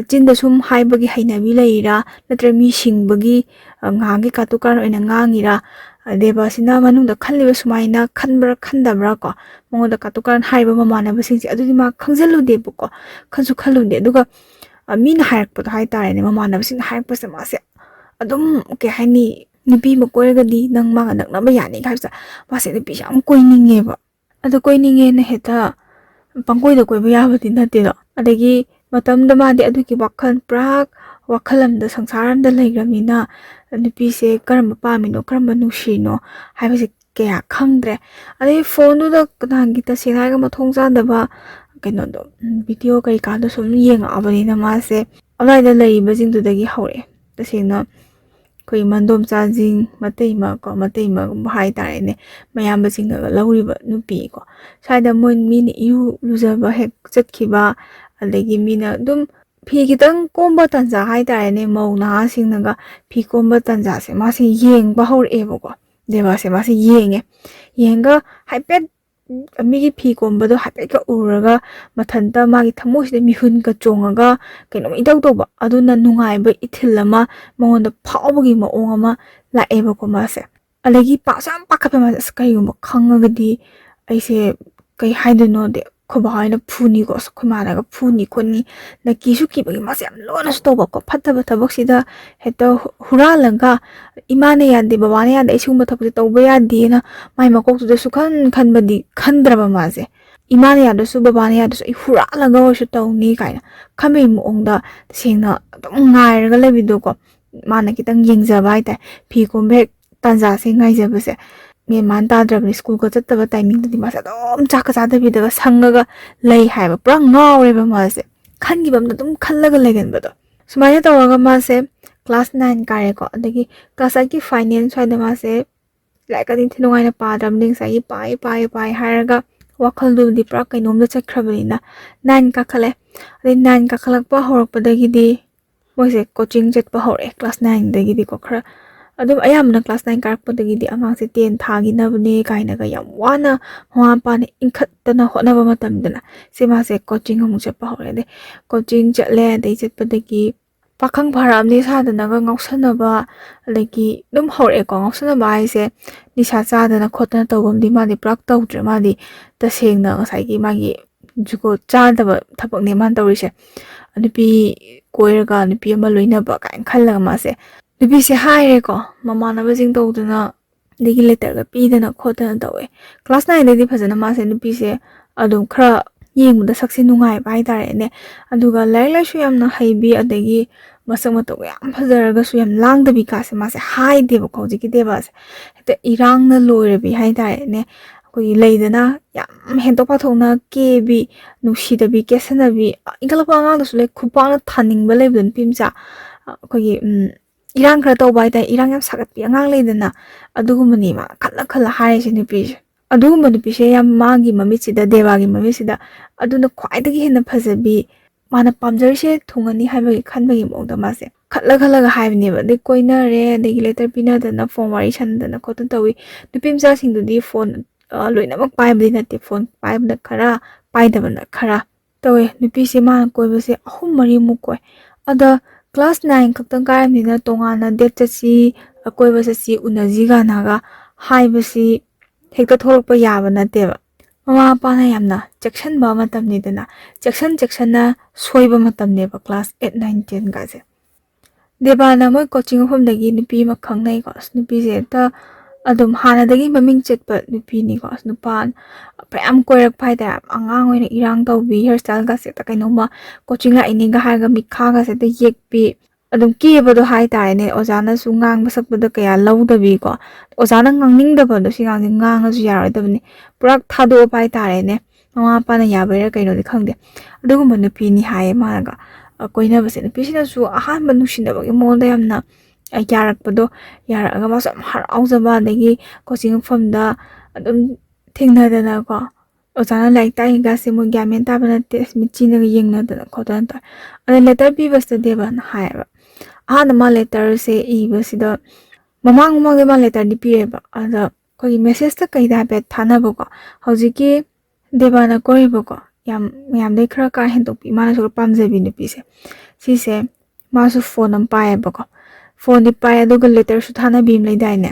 ꯆꯤꯟꯗ ꯁꯨꯝ ꯍꯥꯏꯕꯒꯤ ꯍꯩꯅꯕꯤ ꯂꯩꯔꯤꯔꯥ, ꯅꯠꯇ꯭ꯔꯒ ꯃꯤ ꯁꯤꯡꯕꯒꯤ, ꯑ, ꯉꯥꯏꯍꯥꯛꯀꯤ ꯀꯥꯇꯨ ꯀꯥꯔꯟ ꯑꯣꯏꯅ ꯉꯥꯡꯉꯤꯔꯥ? ꯑ, ꯗꯦꯕꯥꯁꯤꯅ ꯃꯅꯨꯡꯗ ꯈꯜꯂꯤꯕ ꯁꯨꯃꯥꯏꯅ ꯈꯟꯕ꯭ꯔꯥ ꯈꯟꯗꯕ꯭ꯔꯥ ꯀꯣ, ꯃꯉꯣꯟꯗ ꯀꯥꯇꯨ ꯀꯥꯔꯟ ꯍꯥꯏꯔꯤꯕ ꯃꯃꯥꯟꯅꯕꯁꯤꯡꯁꯦ, ꯑꯗꯨꯗꯤ ꯃꯥ ꯈꯪꯖꯜꯂꯨꯗꯦꯕꯀꯣ, ꯈꯟꯁꯨ ꯈꯜꯂꯨꯗꯦ꯫ ꯑꯗꯨꯒ, ꯑ, ꯃꯤꯅ ꯍꯥꯏꯔꯛꯄꯗꯣ ꯍꯥꯏꯇꯥꯔꯦꯅꯦ, ꯃꯃꯥꯟꯅꯕꯁꯤꯡꯅ ꯍꯥꯏꯔꯛꯄꯁꯦ ꯃꯥꯁꯦ ꯑꯗꯨꯝ, ꯀꯩ ꯍꯥꯏꯅꯤ, ꯅꯨꯄꯤ ꯑꯃ ꯀꯣꯏꯔꯒꯗꯤ ꯅꯪ ꯃꯥꯒ ꯅꯛꯅꯕ ꯌꯥꯅꯤꯒ ꯍꯥꯏꯕꯁꯦ, ꯃꯥꯁꯦ ꯅꯨꯄꯤꯁꯦ ꯌꯥꯝ ꯀꯣꯏꯅꯤꯡꯉꯦꯕ꯫ ꯑꯗꯨ ꯀꯣꯏꯅꯤꯡꯉꯦꯅ ꯍꯦꯛꯇ ꯄꯪꯀꯣꯏꯗ ꯀꯣꯏꯕ ꯌꯥꯕꯗꯤ ꯅꯠꯇꯦꯗꯣ꯫ ꯑꯗꯒꯤ ꯃꯇꯝꯗ ꯃꯥꯗꯤ ꯑꯗꯨꯒꯤ ꯋꯥꯈꯜ, ꯄꯨꯔꯥ ꯋꯥꯈꯜ ꯑꯃꯗ, ꯁꯪꯁꯥꯔ ꯑꯃꯗ ꯂꯩꯈ꯭ꯔꯕꯅꯤꯅ, ꯅꯨꯄꯤꯁꯦ ꯀꯔꯝꯕ ꯄꯥꯝꯃꯤꯅꯣ, ꯀꯔꯝꯕ ꯅꯨꯡꯁꯤꯔꯤꯅꯣ ꯍꯥꯏꯕꯁꯦ ꯀꯌꯥ ꯈꯪꯗ꯭ꯔꯦ꯫ ꯑꯗꯩ ꯐꯣꯟꯗꯨꯗ ꯅꯍꯥꯟꯒꯤ, ꯇꯁꯦꯡꯅ ꯍꯥꯏꯔꯒ, ꯃꯊꯣꯡ ꯆꯥꯗꯕ ꯀꯩꯅꯣꯗꯣ, ꯎꯝ, ꯚꯤꯗꯤꯑꯣ ꯀꯔꯤ ꯀꯥꯗꯣ ꯁꯨꯝ ꯌꯦꯡꯉꯛꯑꯕꯅꯤꯅ, ꯃꯥꯁꯦ ꯑꯗꯨꯋꯥꯏꯗ ꯂꯩꯔꯤꯕꯁꯤꯡꯗꯨꯗꯒꯤ ꯍꯧꯔꯛꯑꯦ꯫ ꯇꯁꯦꯡꯅ ꯑꯩꯈꯣꯏ ꯃꯟꯗꯣꯝꯆꯥꯁꯤꯡ, ꯃꯇꯩꯃ ꯀꯣ, ꯃꯇꯩꯃꯒꯨꯝꯕ ꯍꯥꯏꯇꯥꯔꯦꯅꯦ, ꯃꯌꯥꯝꯕꯁꯤꯡꯅꯒ ꯂꯧꯔꯤꯕ ꯅꯨꯄꯤ ꯀꯣ, ꯁ꯭ꯋꯥꯏꯗ ꯃꯣꯏ, ꯃꯤꯅ ꯏꯔꯨ ꯂꯨꯖꯕ ꯍꯦꯛ ꯆꯠꯈꯤꯕ, ꯑꯗꯒꯤ ꯃꯤꯅ ꯑꯗꯨꯝ ꯐꯤ ꯈꯤꯇꯪ ꯀꯣꯝꯕ ꯇꯟꯖꯥ ꯍꯥꯏꯇꯥꯔꯦꯅꯦ, ꯃꯧ ꯅꯍꯥꯁꯤꯡꯅꯒ ꯐꯤ ꯀꯣꯝꯕ ꯇꯟꯖꯥꯁꯦ ꯃꯥꯁꯦ ꯌꯦꯡꯕ ꯍꯧꯔꯛꯑꯦꯕꯀꯣ꯫ ꯗꯦꯕꯥꯁꯦ ꯃꯥꯁꯦ ꯌꯦꯡꯉꯦ꯫ ꯌꯦꯡꯉꯒ ꯍꯥꯏꯐꯦꯠ ꯃꯤꯒꯤ ꯐꯤ ꯀꯣꯝꯕꯗꯣ ꯍꯥꯏꯐꯦꯠꯀ ꯎꯔꯒ, ꯃꯊꯟꯇ ꯃꯥꯒꯤ ꯊꯃꯣꯏꯁꯤꯗ ꯃꯤꯍꯨꯟꯒ ꯆꯣꯡꯉꯒ, ꯀꯩꯅꯣꯝ ꯏꯇꯧ ꯇꯧꯕ, ꯑꯗꯨꯅ ꯅꯨꯡꯉꯥꯏꯕ ꯏꯊꯤꯜ ꯑꯃ, ꯃꯉꯣꯟꯗ ꯐꯥꯎꯕꯒꯤ ꯃꯑꯣꯡ ꯑꯃ ꯂꯥꯛꯑꯦꯕꯀꯣ ꯃꯥꯁꯦ꯫ ꯑꯗꯒꯤ ꯄꯥꯁꯨ ꯌꯥꯝ ꯄꯥꯈꯠꯄ ꯃꯥꯁꯦ, "ꯑꯁ, ꯀꯩꯒꯨꯝꯕ ꯈꯪꯉꯒꯗꯤ ꯑꯩꯁꯦ ꯀꯩ ꯍꯥꯏꯗꯣꯏꯅꯣꯗꯤ, ꯑꯩꯈꯣꯏ ꯕꯥ ꯍꯣꯏꯅ ꯐꯨꯅꯤꯀꯣ, ꯑꯁ, ꯑꯩꯈꯣꯏ ꯃꯥꯅꯒ ꯐꯨꯅꯤ ꯈꯣꯠꯅꯤ", ꯅ ꯀꯤꯁꯨ ꯀꯤꯕꯒꯤ ꯃꯥꯁꯦ ꯌꯥꯝ ꯂꯣꯟꯅꯁꯨ ꯇꯧꯕꯀꯣ, ꯐꯠꯇꯕ ꯊꯕꯛꯁꯤꯗ ꯍꯦꯛꯇ ꯍꯨ-, ꯍꯨꯔꯥꯜꯂꯒ, "ꯏꯃꯥꯅ ꯌꯥꯗꯦ, ꯕꯕꯥꯅ ꯌꯥꯗꯦ, ꯑꯩ ꯁꯤꯒꯨꯝꯕ ꯊꯕꯛꯁꯦ ꯇꯧꯕ ꯌꯥꯗꯦꯅ" ꯃꯥꯏ ꯃꯀꯣꯛꯇꯨꯗ ꯁꯨꯈꯟ ꯈꯟꯕꯗꯤ ꯈꯟꯗ꯭ꯔꯕ ꯃꯥꯁꯦ꯫ "ꯏꯃꯥꯅ ꯌꯥꯗ꯭ꯔꯁꯨ, ꯕꯕꯥꯅ ꯌꯥꯗ꯭ꯔꯁꯨ, ꯑꯩ ꯍꯨꯔꯥꯜꯂꯒ ꯑꯣꯏꯔꯁꯨ ꯇꯧꯅꯤ" ꯀꯥꯏꯅ ꯈꯟꯕꯒꯤ ꯃꯑꯣꯡꯗ, ꯇꯁꯦꯡꯅ ꯑꯗꯨꯝ ꯉꯥꯏꯔꯒ ꯂꯩꯕꯗꯣꯀꯣ꯫ ꯃꯥꯅ ꯈꯤꯇꯪ ꯌꯦꯡꯖꯕ ꯍꯥꯏꯇꯥꯔꯦ꯫ ꯐꯤ ꯀꯣꯝꯕ ꯍꯦꯛ ꯇꯥꯟꯖꯥꯁꯦ ꯉꯥꯏꯖꯕꯁꯦ꯫ ꯃꯦꯟ ꯃꯥꯟ ꯇꯥꯗ꯭ꯔꯕꯅꯤ꯫ ꯁ꯭ꯀꯨꯜꯒ ꯆꯠꯇꯕ ꯇꯥꯏꯃꯤꯡꯗꯗꯤ ꯃꯥꯁꯦ ꯑꯗꯨꯝ ꯆꯥꯛꯀ ꯆꯥꯗꯕꯤꯗꯒ ꯁꯪꯉꯒ ꯂꯩ ꯍꯥꯏꯕ꯫ ꯄꯨꯔꯥ ꯉꯥꯎꯔꯦꯕ ꯃꯥꯁꯦ꯫ ꯈꯟꯈꯤꯕ ꯑꯝꯗ ꯑꯗꯨꯝ ꯈꯜꯂꯒ ꯂꯩꯒꯟꯕꯗꯣ꯫ ꯁꯨꯃꯥꯏꯅ ꯇꯧꯔꯒ ꯃꯥꯁꯦ class nine ꯀꯥꯔꯦꯀꯣ꯫ ꯑꯗꯒꯤ class eightꯀꯤ final ꯁ꯭ꯋꯥꯏꯗ ꯃꯥꯁꯦ ꯂꯥꯏꯔꯤꯛꯀꯗꯤ ꯏꯟꯊꯤ ꯅꯨꯡꯉꯥꯏꯅ ꯄꯥꯗ꯭ꯔꯕꯅꯤ꯫ ꯉꯁꯥꯏꯒꯤ ꯄꯥꯏ, ꯄꯥꯏ, ꯄꯥꯏ ꯍꯥꯏꯔꯒ ꯋꯥꯈꯜꯗꯨꯕꯨꯗꯤ ꯄꯨꯔꯥ ꯀꯩꯅꯣꯝꯗ ꯆꯠꯈ꯭ꯔꯕꯅꯤꯅ꯫ Nine ꯀꯥꯈꯠꯂꯦ꯫ ꯑꯗꯩ nine ꯀꯥꯈꯠꯂꯛꯄ ꯍꯧꯔꯛꯄꯗꯒꯤꯗꯤ ꯃꯣꯏꯁꯦ coaching ꯆꯠꯄ ꯍꯧꯔꯛꯑꯦ꯫ Class nineꯗꯒꯤꯗꯤꯀꯣ ꯈꯔ, ꯑꯗꯨꯝ ꯑꯌꯥꯝꯕꯅ class nine ꯀꯥꯔꯛꯄꯗꯒꯤꯗꯤ ꯑꯉꯥꯡꯁꯦ ten ꯊꯥꯈꯤꯅꯕꯅꯦ ꯀꯥꯏꯅꯒ ꯌꯥꯝ ꯋꯥꯅ ꯃꯃꯥ ꯃꯄꯥꯅ ꯏꯟꯈꯠꯇꯅ ꯍꯣꯠꯅꯕ ꯃꯇꯝꯗꯅ ꯁꯤ ꯃꯥꯁꯦ coaching ꯑꯃꯨꯛ ꯆꯠꯄ ꯍꯧꯔꯦ꯫ ꯑꯗꯩ coaching ꯆꯠꯂꯦ, ꯑꯗꯩ ꯆꯠꯄꯗꯒꯤ ꯄꯥꯈꯪ ꯐꯥꯔꯛꯑꯕꯅꯤ ꯁꯥꯗꯅꯒ ꯉꯥꯎꯁꯟꯅꯕ, ꯑꯗꯒꯤ ꯑꯗꯨꯝ ꯍꯧꯔꯛꯑꯦꯀꯣ꯫ ꯉꯥꯎꯁꯟꯅꯕ ꯍꯥꯏꯁꯦ ꯅꯤꯁꯥ ꯆꯥꯗꯅ ꯈꯣꯠꯇꯅ ꯇꯧꯕ ꯑꯃꯗꯤ ꯃꯥꯗꯤ ꯄꯨꯔꯥ ꯇꯧꯗ꯭ꯔꯦ꯫ ꯃꯥꯗꯤ ꯇꯁꯦꯡꯅ ꯉꯁꯥꯏꯒꯤ ꯃꯥꯒꯤ ꯖꯨꯒꯣꯠ ꯆꯥꯗꯕ ꯊꯕꯛꯅꯦ ꯃꯥꯅ ꯇꯧꯔꯤꯁꯦ꯫ ꯅꯨꯄꯤ ꯀꯣꯏꯔꯒ ꯅꯨꯄꯤ ꯑꯃ ꯂꯣꯏꯅꯕ ꯀꯥꯏꯅ ꯈꯜꯂꯒ ꯃꯥꯁꯦ ꯅꯨꯄꯤꯁꯦ ꯍꯥꯏꯔꯦꯀꯣ, ꯃꯃꯥꯟꯅꯕꯁꯤꯡ ꯇꯧꯗꯅ ꯑꯗꯒꯤ ꯂꯦꯇꯔꯒ ꯄꯤꯗꯅ ꯈꯣꯠꯇꯅ ꯇꯧꯋꯦ꯫ Class nineꯗꯩꯗꯤ ꯐꯖꯅ ꯃꯥꯁꯦ ꯅꯨꯄꯤꯁꯦ ꯑꯗꯨꯝ ꯈꯔ ꯌꯦꯡꯕꯗ ꯁꯛꯁꯦ ꯅꯨꯡꯉꯥꯏꯕ ꯍꯥꯏꯇꯥꯔꯦꯅꯦ꯫ ꯑꯗꯨꯒ ꯂꯥꯏꯔꯤꯛ ꯂꯥꯏꯁꯨ ꯌꯥꯝꯅ ꯍꯩꯕꯤ, ꯑꯗꯒꯤ ꯃꯁꯛ ꯃꯇꯧꯒ ꯌꯥꯝ ꯐꯖꯔꯒꯁꯨ ꯌꯥꯝ ꯂꯥꯡꯗꯕꯤ ꯀꯥꯁꯦ ꯃꯥꯁꯦ ꯍꯥꯏꯗꯦꯕꯀꯣ꯫ ꯍꯧꯖꯤꯛꯀꯤ ꯗꯦꯕꯥꯁꯦ ꯍꯦꯛꯇ ꯏꯔꯥꯡꯅ ꯂꯣꯏꯔꯕꯤ ꯍꯥꯏꯇꯥꯔꯦꯅꯦ꯫ ꯑꯩꯈꯣꯏꯒꯤ ꯂꯩꯗꯅ ꯌꯥꯝ ꯍꯦꯟꯗꯣꯛ ꯄꯥꯊꯣꯛꯅ ꯀꯦꯕꯤ, ꯅꯨꯡꯁꯤꯗꯕꯤ, ꯀꯦꯁꯟꯅꯕꯤ, ꯏꯟꯈꯠꯂꯛꯄ ꯑꯉꯥꯡꯗꯁꯨ ꯂꯩ, ꯈꯨꯄꯥꯛꯅ ꯊꯥꯅꯤꯡꯕ ꯂꯩꯕꯗꯣ ꯅꯨꯄꯤ ꯃꯆꯥ꯫ ꯑꯩꯈꯣꯏꯒꯤ ꯎꯝ, ꯏꯔꯥꯡ ꯈꯔ ꯇꯧꯕ ꯍꯥꯏꯇꯥꯔꯦ, ꯏꯔꯥꯡ ꯌꯥꯝ ꯁꯥꯒꯠꯄꯤ ꯑꯉꯥꯡ ꯂꯩꯗꯅ, ꯑꯗꯨꯒꯨꯝꯕꯅꯤ ꯃꯥ ꯈꯜꯂ ꯈꯜꯂ ꯍꯥꯏꯔꯤꯁꯦ ꯅꯨꯄꯤꯁꯦ꯫ ꯑꯗꯨꯒꯨꯝꯕ ꯅꯨꯄꯤꯁꯦ ꯌꯥꯝ ꯃꯥꯒꯤ ꯃꯃꯤꯠꯁꯤꯗ, ꯗꯦꯕꯥꯒꯤ ꯃꯃꯤꯠꯁꯤꯗ ꯑꯗꯨꯅ ꯈ꯭ꯋꯥꯏꯗꯒꯤ ꯍꯦꯟꯅ ꯐꯖꯕꯤ, ꯃꯥꯅ ꯄꯥꯝꯖꯔꯤꯁꯦ ꯊꯨꯡꯉꯅꯤ ꯍꯥꯏꯕꯒꯤ ꯈꯟꯕꯒꯤ ꯃꯑꯣꯡꯗ ꯃꯥꯁꯦ ꯈꯜꯂ ꯈꯜꯂꯒ ꯍꯥꯏꯕꯅꯦꯕ꯫ ꯑꯗꯩ ꯀꯣꯏꯅꯔꯦ, ꯑꯗꯒꯤ ꯂꯦꯇꯔ ꯄꯤꯅꯗꯅ ꯐꯣꯟ ꯋꯥꯔꯤ ꯁꯥꯟꯅꯗꯅ ꯈꯣꯠꯇꯅ ꯇꯧꯋꯤ꯫ ꯅꯨꯄꯤ ꯃꯆꯥꯁꯤꯡꯗꯨꯗꯤ ꯐꯣꯟ ꯑ, ꯂꯣꯏꯅꯃꯛ ꯄꯥꯏꯕꯗꯤ ꯅꯠꯇꯦ, ꯐꯣꯟ ꯄꯥꯏꯕꯅ ꯈꯔ, ꯄꯥꯏꯗꯕꯅ ꯈꯔ ꯇꯧꯋꯦ꯫ ꯅꯨꯄꯤꯁꯦ ꯃꯥꯅ ꯀꯣꯏꯕꯁꯦ ꯑꯍꯨꯝ ꯃꯔꯤꯃꯨꯛ ꯀꯣꯏ꯫ ꯑꯗ class nine ꯈꯛꯇꯪ ꯀꯥꯏꯔꯕꯅꯤꯅ ꯇꯣꯉꯥꯟꯅ date ꯆꯠꯁꯤ, ꯑ, ꯀꯣꯏꯕ ꯆꯠꯁꯤ, ꯎꯅꯁꯤ ꯀꯥꯟꯅꯒ ꯍꯥꯏꯕꯁꯤ ꯍꯦꯛꯇ ꯊꯣꯛꯂꯛꯄ ꯌꯥꯕ ꯅꯠꯇꯦꯕ꯫ ꯃꯃꯥ ꯃꯄꯥꯅ ꯌꯥꯝꯅ ꯆꯦꯛꯁꯤꯟꯕ ꯃꯇꯝꯅꯤꯗꯅ, ꯆꯦꯛꯁꯤꯟ ꯆꯦꯛꯁꯤꯟꯅ ꯁꯣꯏꯕ ꯃꯇꯝꯅꯦꯕ class eight, nine, ten ꯒꯁꯦ꯫ ꯗꯦꯕꯥꯅ ꯃꯣꯏ coaching ꯃꯐꯝꯗꯒꯤ ꯅꯨꯄꯤ ꯑꯃ ꯈꯪꯅꯩꯀꯣ꯫ ꯑꯁ, ꯅꯨꯄꯤꯁꯦ ꯍꯦꯛꯇ ꯑꯗꯨꯝ ꯍꯥꯟꯅꯗꯒꯤ ꯃꯃꯤꯡ ꯆꯠꯄ ꯅꯨꯄꯤꯅꯤꯀꯣ꯫ ꯑꯁ, ꯅꯨꯄꯥ ꯐꯅꯌꯥꯝ ꯀꯣꯏꯔꯛꯄ ꯍꯥꯏꯇꯥꯔꯦ꯫ ꯑꯉꯥꯡ ꯑꯣꯏꯅ ꯏꯔꯥꯡ ꯇꯧꯕꯤ, hair style ꯒꯁꯦ ꯍꯦꯛꯇ ꯀꯩꯅꯣꯝꯃ, coaching ꯂꯥꯛꯏꯅꯦꯒ ꯍꯥꯏꯔꯒ ꯃꯤꯠꯈꯥꯒꯁꯦ ꯍꯦꯛꯇ ꯌꯦꯛꯄꯤ, ꯑꯗꯨꯝ ꯀꯦꯕꯗꯣ ꯍꯥꯏꯇꯥꯔꯦꯅꯦ꯫ ꯑꯣꯖꯥꯅꯁꯨ ꯉꯥꯡꯕ ꯁꯛꯄꯗ ꯀꯌꯥ ꯂꯧꯗꯕꯤꯀꯣ꯫ ꯑꯣꯖꯥꯅ ꯉꯥꯡꯅꯤꯡꯗꯕꯗꯣ ꯁꯤ ꯑꯉꯥꯡꯁꯦ ꯉꯥꯡꯉꯁꯨ ꯌꯥꯔꯣꯏꯗꯕꯅꯤ꯫ ꯄꯨꯔꯥ ꯊꯥꯗꯣꯛꯑꯕ ꯍꯥꯏꯇꯥꯔꯦꯅꯦ꯫ ꯃꯃꯥ ꯃꯄꯥꯅ ꯌꯥꯕꯩꯔꯥ ꯀꯩꯅꯣꯗꯤ ꯈꯪꯗꯦ꯫ ꯑꯗꯨꯒꯨꯝꯕ ꯅꯨꯄꯤꯅꯤ ꯍꯥꯏꯌꯦ ꯃꯥꯅꯒ, ꯑ, ꯀꯣꯏꯅꯕꯁꯦ꯫ ꯅꯨꯄꯤꯁꯤꯅꯁꯨ ꯑꯍꯥꯟꯕ ꯅꯨꯡꯁꯤꯅꯕꯒꯤ ꯃꯑꯣꯡꯗ ꯌꯥꯝꯅ, ꯑ, ꯌꯥꯔꯛꯄꯗꯣ, ꯌꯥꯔꯛꯑꯒ ꯃꯥꯁꯨ ꯌꯥꯝ ꯍꯔꯥꯎꯖꯕ, ꯑꯗꯒꯤ coaching ꯃꯐꯝꯗ ꯑꯗꯨꯝ ꯊꯦꯡꯅꯗꯅꯀꯣ꯫ ꯑꯣꯖꯥꯅ ꯂꯥꯏꯔꯤꯛ ꯇꯥꯛꯏꯒꯁꯦ ꯃꯣꯏ ꯒ꯭ꯌꯥꯟ ꯃꯦꯟ ꯇꯥꯕ ꯅꯠꯇꯦ, ꯑꯁ, ꯃꯤꯠꯆꯤꯅꯒ ꯌꯦꯡꯅꯗꯅ ꯈꯣꯠꯇꯅ ꯇꯧꯋꯦ꯫ ꯑꯗ letter ꯄꯤꯕꯁꯤꯗ ꯗꯦꯕꯥꯅ ꯍꯥꯏꯌꯦꯕ, ꯑꯍꯥꯟꯕ ꯃꯥ letter ꯁꯦ ꯏꯕꯁꯤꯗ, ꯃꯃꯥꯡ ꯃꯃꯥꯡꯗ ꯃꯥ ꯂꯦꯇꯔꯗꯤ ꯄꯤꯔꯦꯕ꯫ ꯑꯗ ꯑꯩꯈꯣꯏꯒꯤ ꯃꯦꯁꯦꯖꯇ ꯀꯩꯗ ꯍꯥꯏꯐꯦꯠ ꯊꯥꯅꯕꯀꯣ, ꯍꯧꯖꯤꯛꯀꯤ ꯗꯦꯕꯥꯅ ꯀꯣꯏꯔꯤꯕꯀꯣ, ꯌꯥꯝ ꯃꯌꯥꯝꯗꯩ ꯈꯔ ꯀꯥ ꯍꯦꯟꯗꯣꯛꯄꯤ, ꯃꯥꯅꯁꯨ ꯈꯔ ꯄꯥꯝꯖꯕꯤ ꯅꯨꯄꯤꯁꯦ, ꯁꯤꯁꯦ ꯃꯥꯁꯨ ꯐꯣꯟ ꯑꯃ ꯄꯥꯏꯌꯦꯕꯀꯣ꯫ ꯐꯣꯟꯗꯤ ꯄꯥꯏ, ꯑꯗꯨꯒ ꯂꯦꯇꯔꯁꯨ ꯊꯥꯅꯕꯤ ꯑꯃ ꯂꯩꯗꯥꯏꯅꯦ?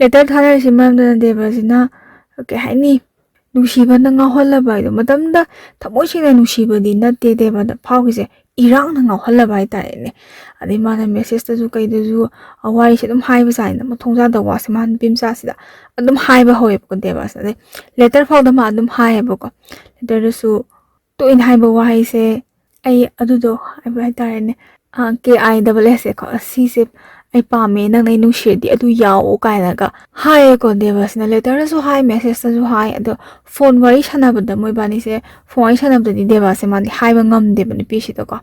ꯂꯦꯇꯔ ꯊꯥꯅꯔꯤꯁꯤ ꯃꯔꯝꯗꯅ ꯗꯦꯕꯁꯤꯅ, ꯀꯩ ꯍꯥꯏꯅꯤ, ꯅꯨꯡꯁꯤꯕꯅ ꯉꯥꯎꯍꯜꯂꯕ ꯍꯥꯏꯗꯣ꯫ ꯃꯇꯝꯗ ꯊꯃꯣꯏ ꯁꯦꯡꯅ ꯅꯨꯡꯁꯤꯕꯗꯤ ꯅꯠꯇꯦ ꯗꯦꯕꯗ ꯐꯥꯎꯔꯤꯁꯦ, ꯏꯔꯥꯡꯅ ꯉꯥꯎꯍꯜꯂꯕ ꯍꯥꯏꯇꯥꯔꯦꯅꯦ꯫ ꯑꯗꯩ ꯃꯥꯅ ꯃꯦꯁꯦꯖꯇꯁꯨ ꯀꯩꯗꯁꯨ ꯋꯥꯔꯤꯁꯦ ꯑꯗꯨꯝ ꯍꯥꯏꯕ ꯁꯥꯏꯅ, ꯃꯊꯣꯡ ꯆꯥꯗꯕ ꯋꯥꯁꯦ ꯃꯥ ꯅꯨꯄꯤ ꯃꯆꯥꯁꯤꯗ ꯑꯗꯨꯝ ꯍꯥꯏꯕ ꯍꯧꯋꯦꯕꯀꯣ ꯗꯦꯕꯁꯤꯅ꯫ ꯑꯗꯩ ꯂꯦꯇꯔ ꯐꯥꯎꯗ ꯃꯥ ꯑꯗꯨꯝ ꯍꯥꯏꯌꯦꯕꯀꯣ꯫ ꯂꯦꯇꯔꯗꯁꯨ ꯇꯣꯏꯅ ꯍꯥꯏꯕ ꯋꯥꯍꯩꯁꯦ, "ꯑꯩ ꯑꯗꯨꯗꯣ" ꯍꯥꯏꯕ ꯍꯥꯏꯇꯥꯔꯦꯅꯦ, "ꯀꯦ ꯑꯥꯏ ꯗꯕꯜ ꯑꯦꯁ ꯑꯦ ꯀꯣ, ꯁꯤꯁꯦ ꯑꯩ ꯄꯥꯝꯃꯦ, ꯅꯪꯅ ꯑꯩ ꯅꯨꯡꯁꯤꯔꯗꯤ ꯑꯗꯨ ꯌꯥꯎꯑꯣ" ꯀꯥꯏꯅꯒ ꯍꯥꯏꯌꯦꯀꯣ ꯗꯦꯕꯁꯤꯅ꯫ ꯂꯦꯇꯔꯗꯁꯨ ꯍꯥꯏ, ꯃꯦꯁꯦꯖꯇꯁꯨ ꯍꯥꯏ, ꯑꯗꯣ ꯐꯣꯟ ꯋꯥꯔꯤ ꯁꯥꯟꯅꯕꯗ, ꯃꯣꯏꯕꯥꯅꯤꯁꯦ ꯐꯣꯟ ꯋꯥꯔꯤ ꯁꯥꯟꯅꯕꯗꯗꯤ ꯗꯦꯕꯁꯦ ꯃꯥꯗꯤ ꯍꯥꯏꯕ ꯉꯝꯗꯦꯕ ꯅꯨꯄꯤꯁꯤꯗꯀꯣ꯫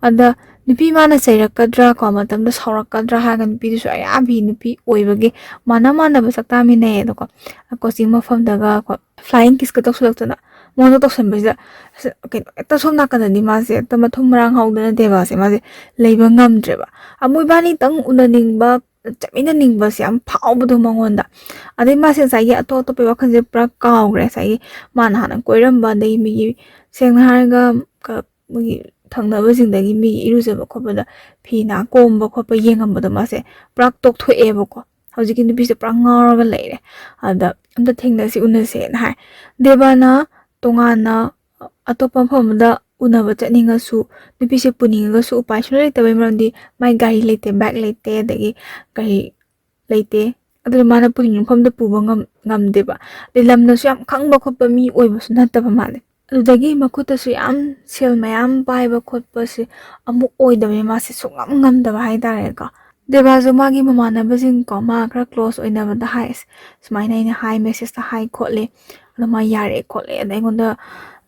ꯑꯗ ꯅꯨꯄꯤ ꯃꯥꯅ ꯆꯩꯔꯛꯀꯗ꯭ꯔꯥ ꯀꯣ, ꯃꯇꯝꯗ ꯁꯥꯎꯔꯛꯀꯗ꯭ꯔꯥ ꯍꯥꯏꯔꯒ ꯅꯨꯄꯤꯗꯨꯁꯨ ꯑꯌꯥꯕꯤ ꯅꯨꯄꯤ ꯑꯣꯏꯕꯒꯤ ꯃꯥꯟꯅ ꯃꯥꯟꯅꯕ ꯆꯥꯛ ꯆꯥꯃꯤꯟꯅꯩꯌꯦ꯫ ꯑꯗꯣꯀꯣ ꯀꯣꯆꯤꯡ ꯃꯐꯝꯗꯒ ꯀꯣ ꯐ꯭ꯂꯥꯏꯌꯤꯡ ꯀꯤꯁꯀ ꯇꯧꯁꯜꯂꯛꯇꯅ ꯃꯉꯣꯟꯗ ꯇꯧꯁꯟꯕꯁꯤꯗ, ꯑꯁ, ꯀꯩꯅꯣ, ꯍꯦꯛꯇ ꯁꯣꯝ ꯅꯥꯀꯟꯗꯗꯤ ꯃꯥꯁꯦ ꯍꯦꯛꯇ ꯃꯊꯨꯝ ꯃꯔꯥꯡ ꯍꯧꯗꯅ ꯗꯦꯕꯥꯁꯦ ꯃꯥꯁꯦ ꯂꯩꯕ ꯉꯝꯗ꯭ꯔꯦꯕ꯫ ꯑꯃꯣꯏꯕꯥꯅꯤꯇꯪ ꯎꯅꯅꯤꯡꯕ, ꯆꯠꯃꯤꯟꯅꯅꯤꯡꯕꯁꯦ ꯌꯥꯝ ꯐꯥꯎꯕꯗꯣ ꯃꯉꯣꯟꯗ꯫ ꯑꯗꯩ ꯃꯥꯁꯦ ꯉꯁꯥꯏꯒꯤ ꯑꯇꯣꯞ ꯑꯇꯣꯞꯄꯒꯤ ꯋꯥꯈꯜꯁꯦ ꯄꯨꯔꯥ ꯀꯥꯎꯈ꯭ꯔꯦ꯫ ꯉꯁꯥꯏꯒꯤ ꯃꯥꯅ ꯍꯥꯟꯅ ꯀꯣꯏꯔꯝꯕ, ꯑꯗꯩ ꯃꯤꯒꯤ, ꯁꯦꯡꯅ ꯍꯥꯏꯔꯒ, ꯀ-, ꯃꯣꯏꯒꯤ ꯊꯪꯅꯕꯁꯤꯡꯗꯒꯤ ꯃꯤꯒꯤ ꯏꯔꯨꯖꯕ ꯈꯣꯠꯄꯗ ꯐꯤ ꯅꯥ ꯀꯣꯝꯕ ꯈꯣꯠꯄ ꯌꯦꯡꯉꯝꯕꯗꯣ ꯃꯥꯁꯦ ꯄꯨꯔꯥ ꯇꯣꯛꯊꯣꯛꯑꯦꯕꯀꯣ꯫ ꯍꯧꯖꯤꯛꯀꯤ ꯅꯨꯄꯤꯁꯦ ꯄꯨꯔꯥ ꯉꯥꯎꯔꯒ ꯂꯩꯔꯦ꯫ ꯑꯗ "ꯑꯝꯇ ꯊꯦꯡꯅꯁꯤ, ꯎꯅꯁꯦꯅ" ꯍꯥꯏ꯫ ꯗꯦꯕꯥꯅ ꯇꯣꯉꯥꯟꯅ ꯑꯇꯣꯞꯄ ꯃꯐꯝ ꯑꯃꯗ ꯎꯅꯕ ꯆꯠꯅꯤꯡꯉꯁꯨ, ꯅꯨꯄꯤꯁꯦ ꯄꯨꯅꯤꯡꯉꯒꯁꯨ ꯎꯄꯥꯏ ꯁꯨꯡꯂꯩ ꯂꯩꯇꯕꯩ ꯃꯔꯝꯗꯤ ꯃꯥꯏ ꯒꯥꯔꯤ ꯂꯩꯇꯦ, ꯕꯥꯏꯛ ꯂꯩꯇꯦ, ꯑꯗꯒꯤ ꯒꯥꯔꯤ ꯂꯩꯇꯦ꯫ ꯑꯗꯨꯅ ꯃꯥꯅ ꯄꯨꯅꯤꯡꯕ ꯃꯐꯝꯗ ꯄꯨꯕ ꯉꯝ-, ꯉꯝꯗꯦꯕ꯫ ꯑꯗꯩ ꯂꯝꯅꯁꯨ ꯌꯥꯝ ꯈꯪꯕ ꯈꯣꯠꯄ ꯃꯤ ꯑꯣꯏꯕꯁꯨ ꯅꯠꯇꯕ ꯃꯥꯜꯂꯦ꯫ ꯑꯗꯨꯗꯒꯤ ꯃꯈꯨꯠꯇꯁꯨ ꯌꯥꯝ ꯁꯦꯜ ꯃꯌꯥꯝ ꯄꯥꯏꯕ ꯈꯣꯠꯄꯁꯦ ꯑꯃꯨꯛ ꯑꯣꯏꯗꯕꯅꯤ, ꯃꯥꯁꯦ ꯁꯨꯡꯉꯝ ꯉꯝꯗꯕ ꯍꯥꯏꯇꯥꯔꯦꯀꯣ꯫ ꯗꯦꯕꯥꯁꯨ ꯃꯥꯒꯤ ꯃꯃꯥꯟꯅꯕꯁꯤꯡꯀꯣ, ꯃꯥ ꯈꯔ ꯀ꯭ꯂꯣꯁ ꯑꯣꯏꯅꯕꯗ ꯍꯥꯏ, "ꯁꯨꯃꯥꯏꯅ ꯑꯩꯅ ꯍꯥꯏ, ꯃꯦꯁꯦꯖꯇ ꯍꯥꯏ ꯈꯣꯠꯂꯦ, ꯑꯗꯣ ꯃꯥ ꯌꯥꯔꯛꯑꯦ ꯈꯣꯠꯂꯦ, ꯑꯗ ꯑꯩꯉꯣꯟꯗ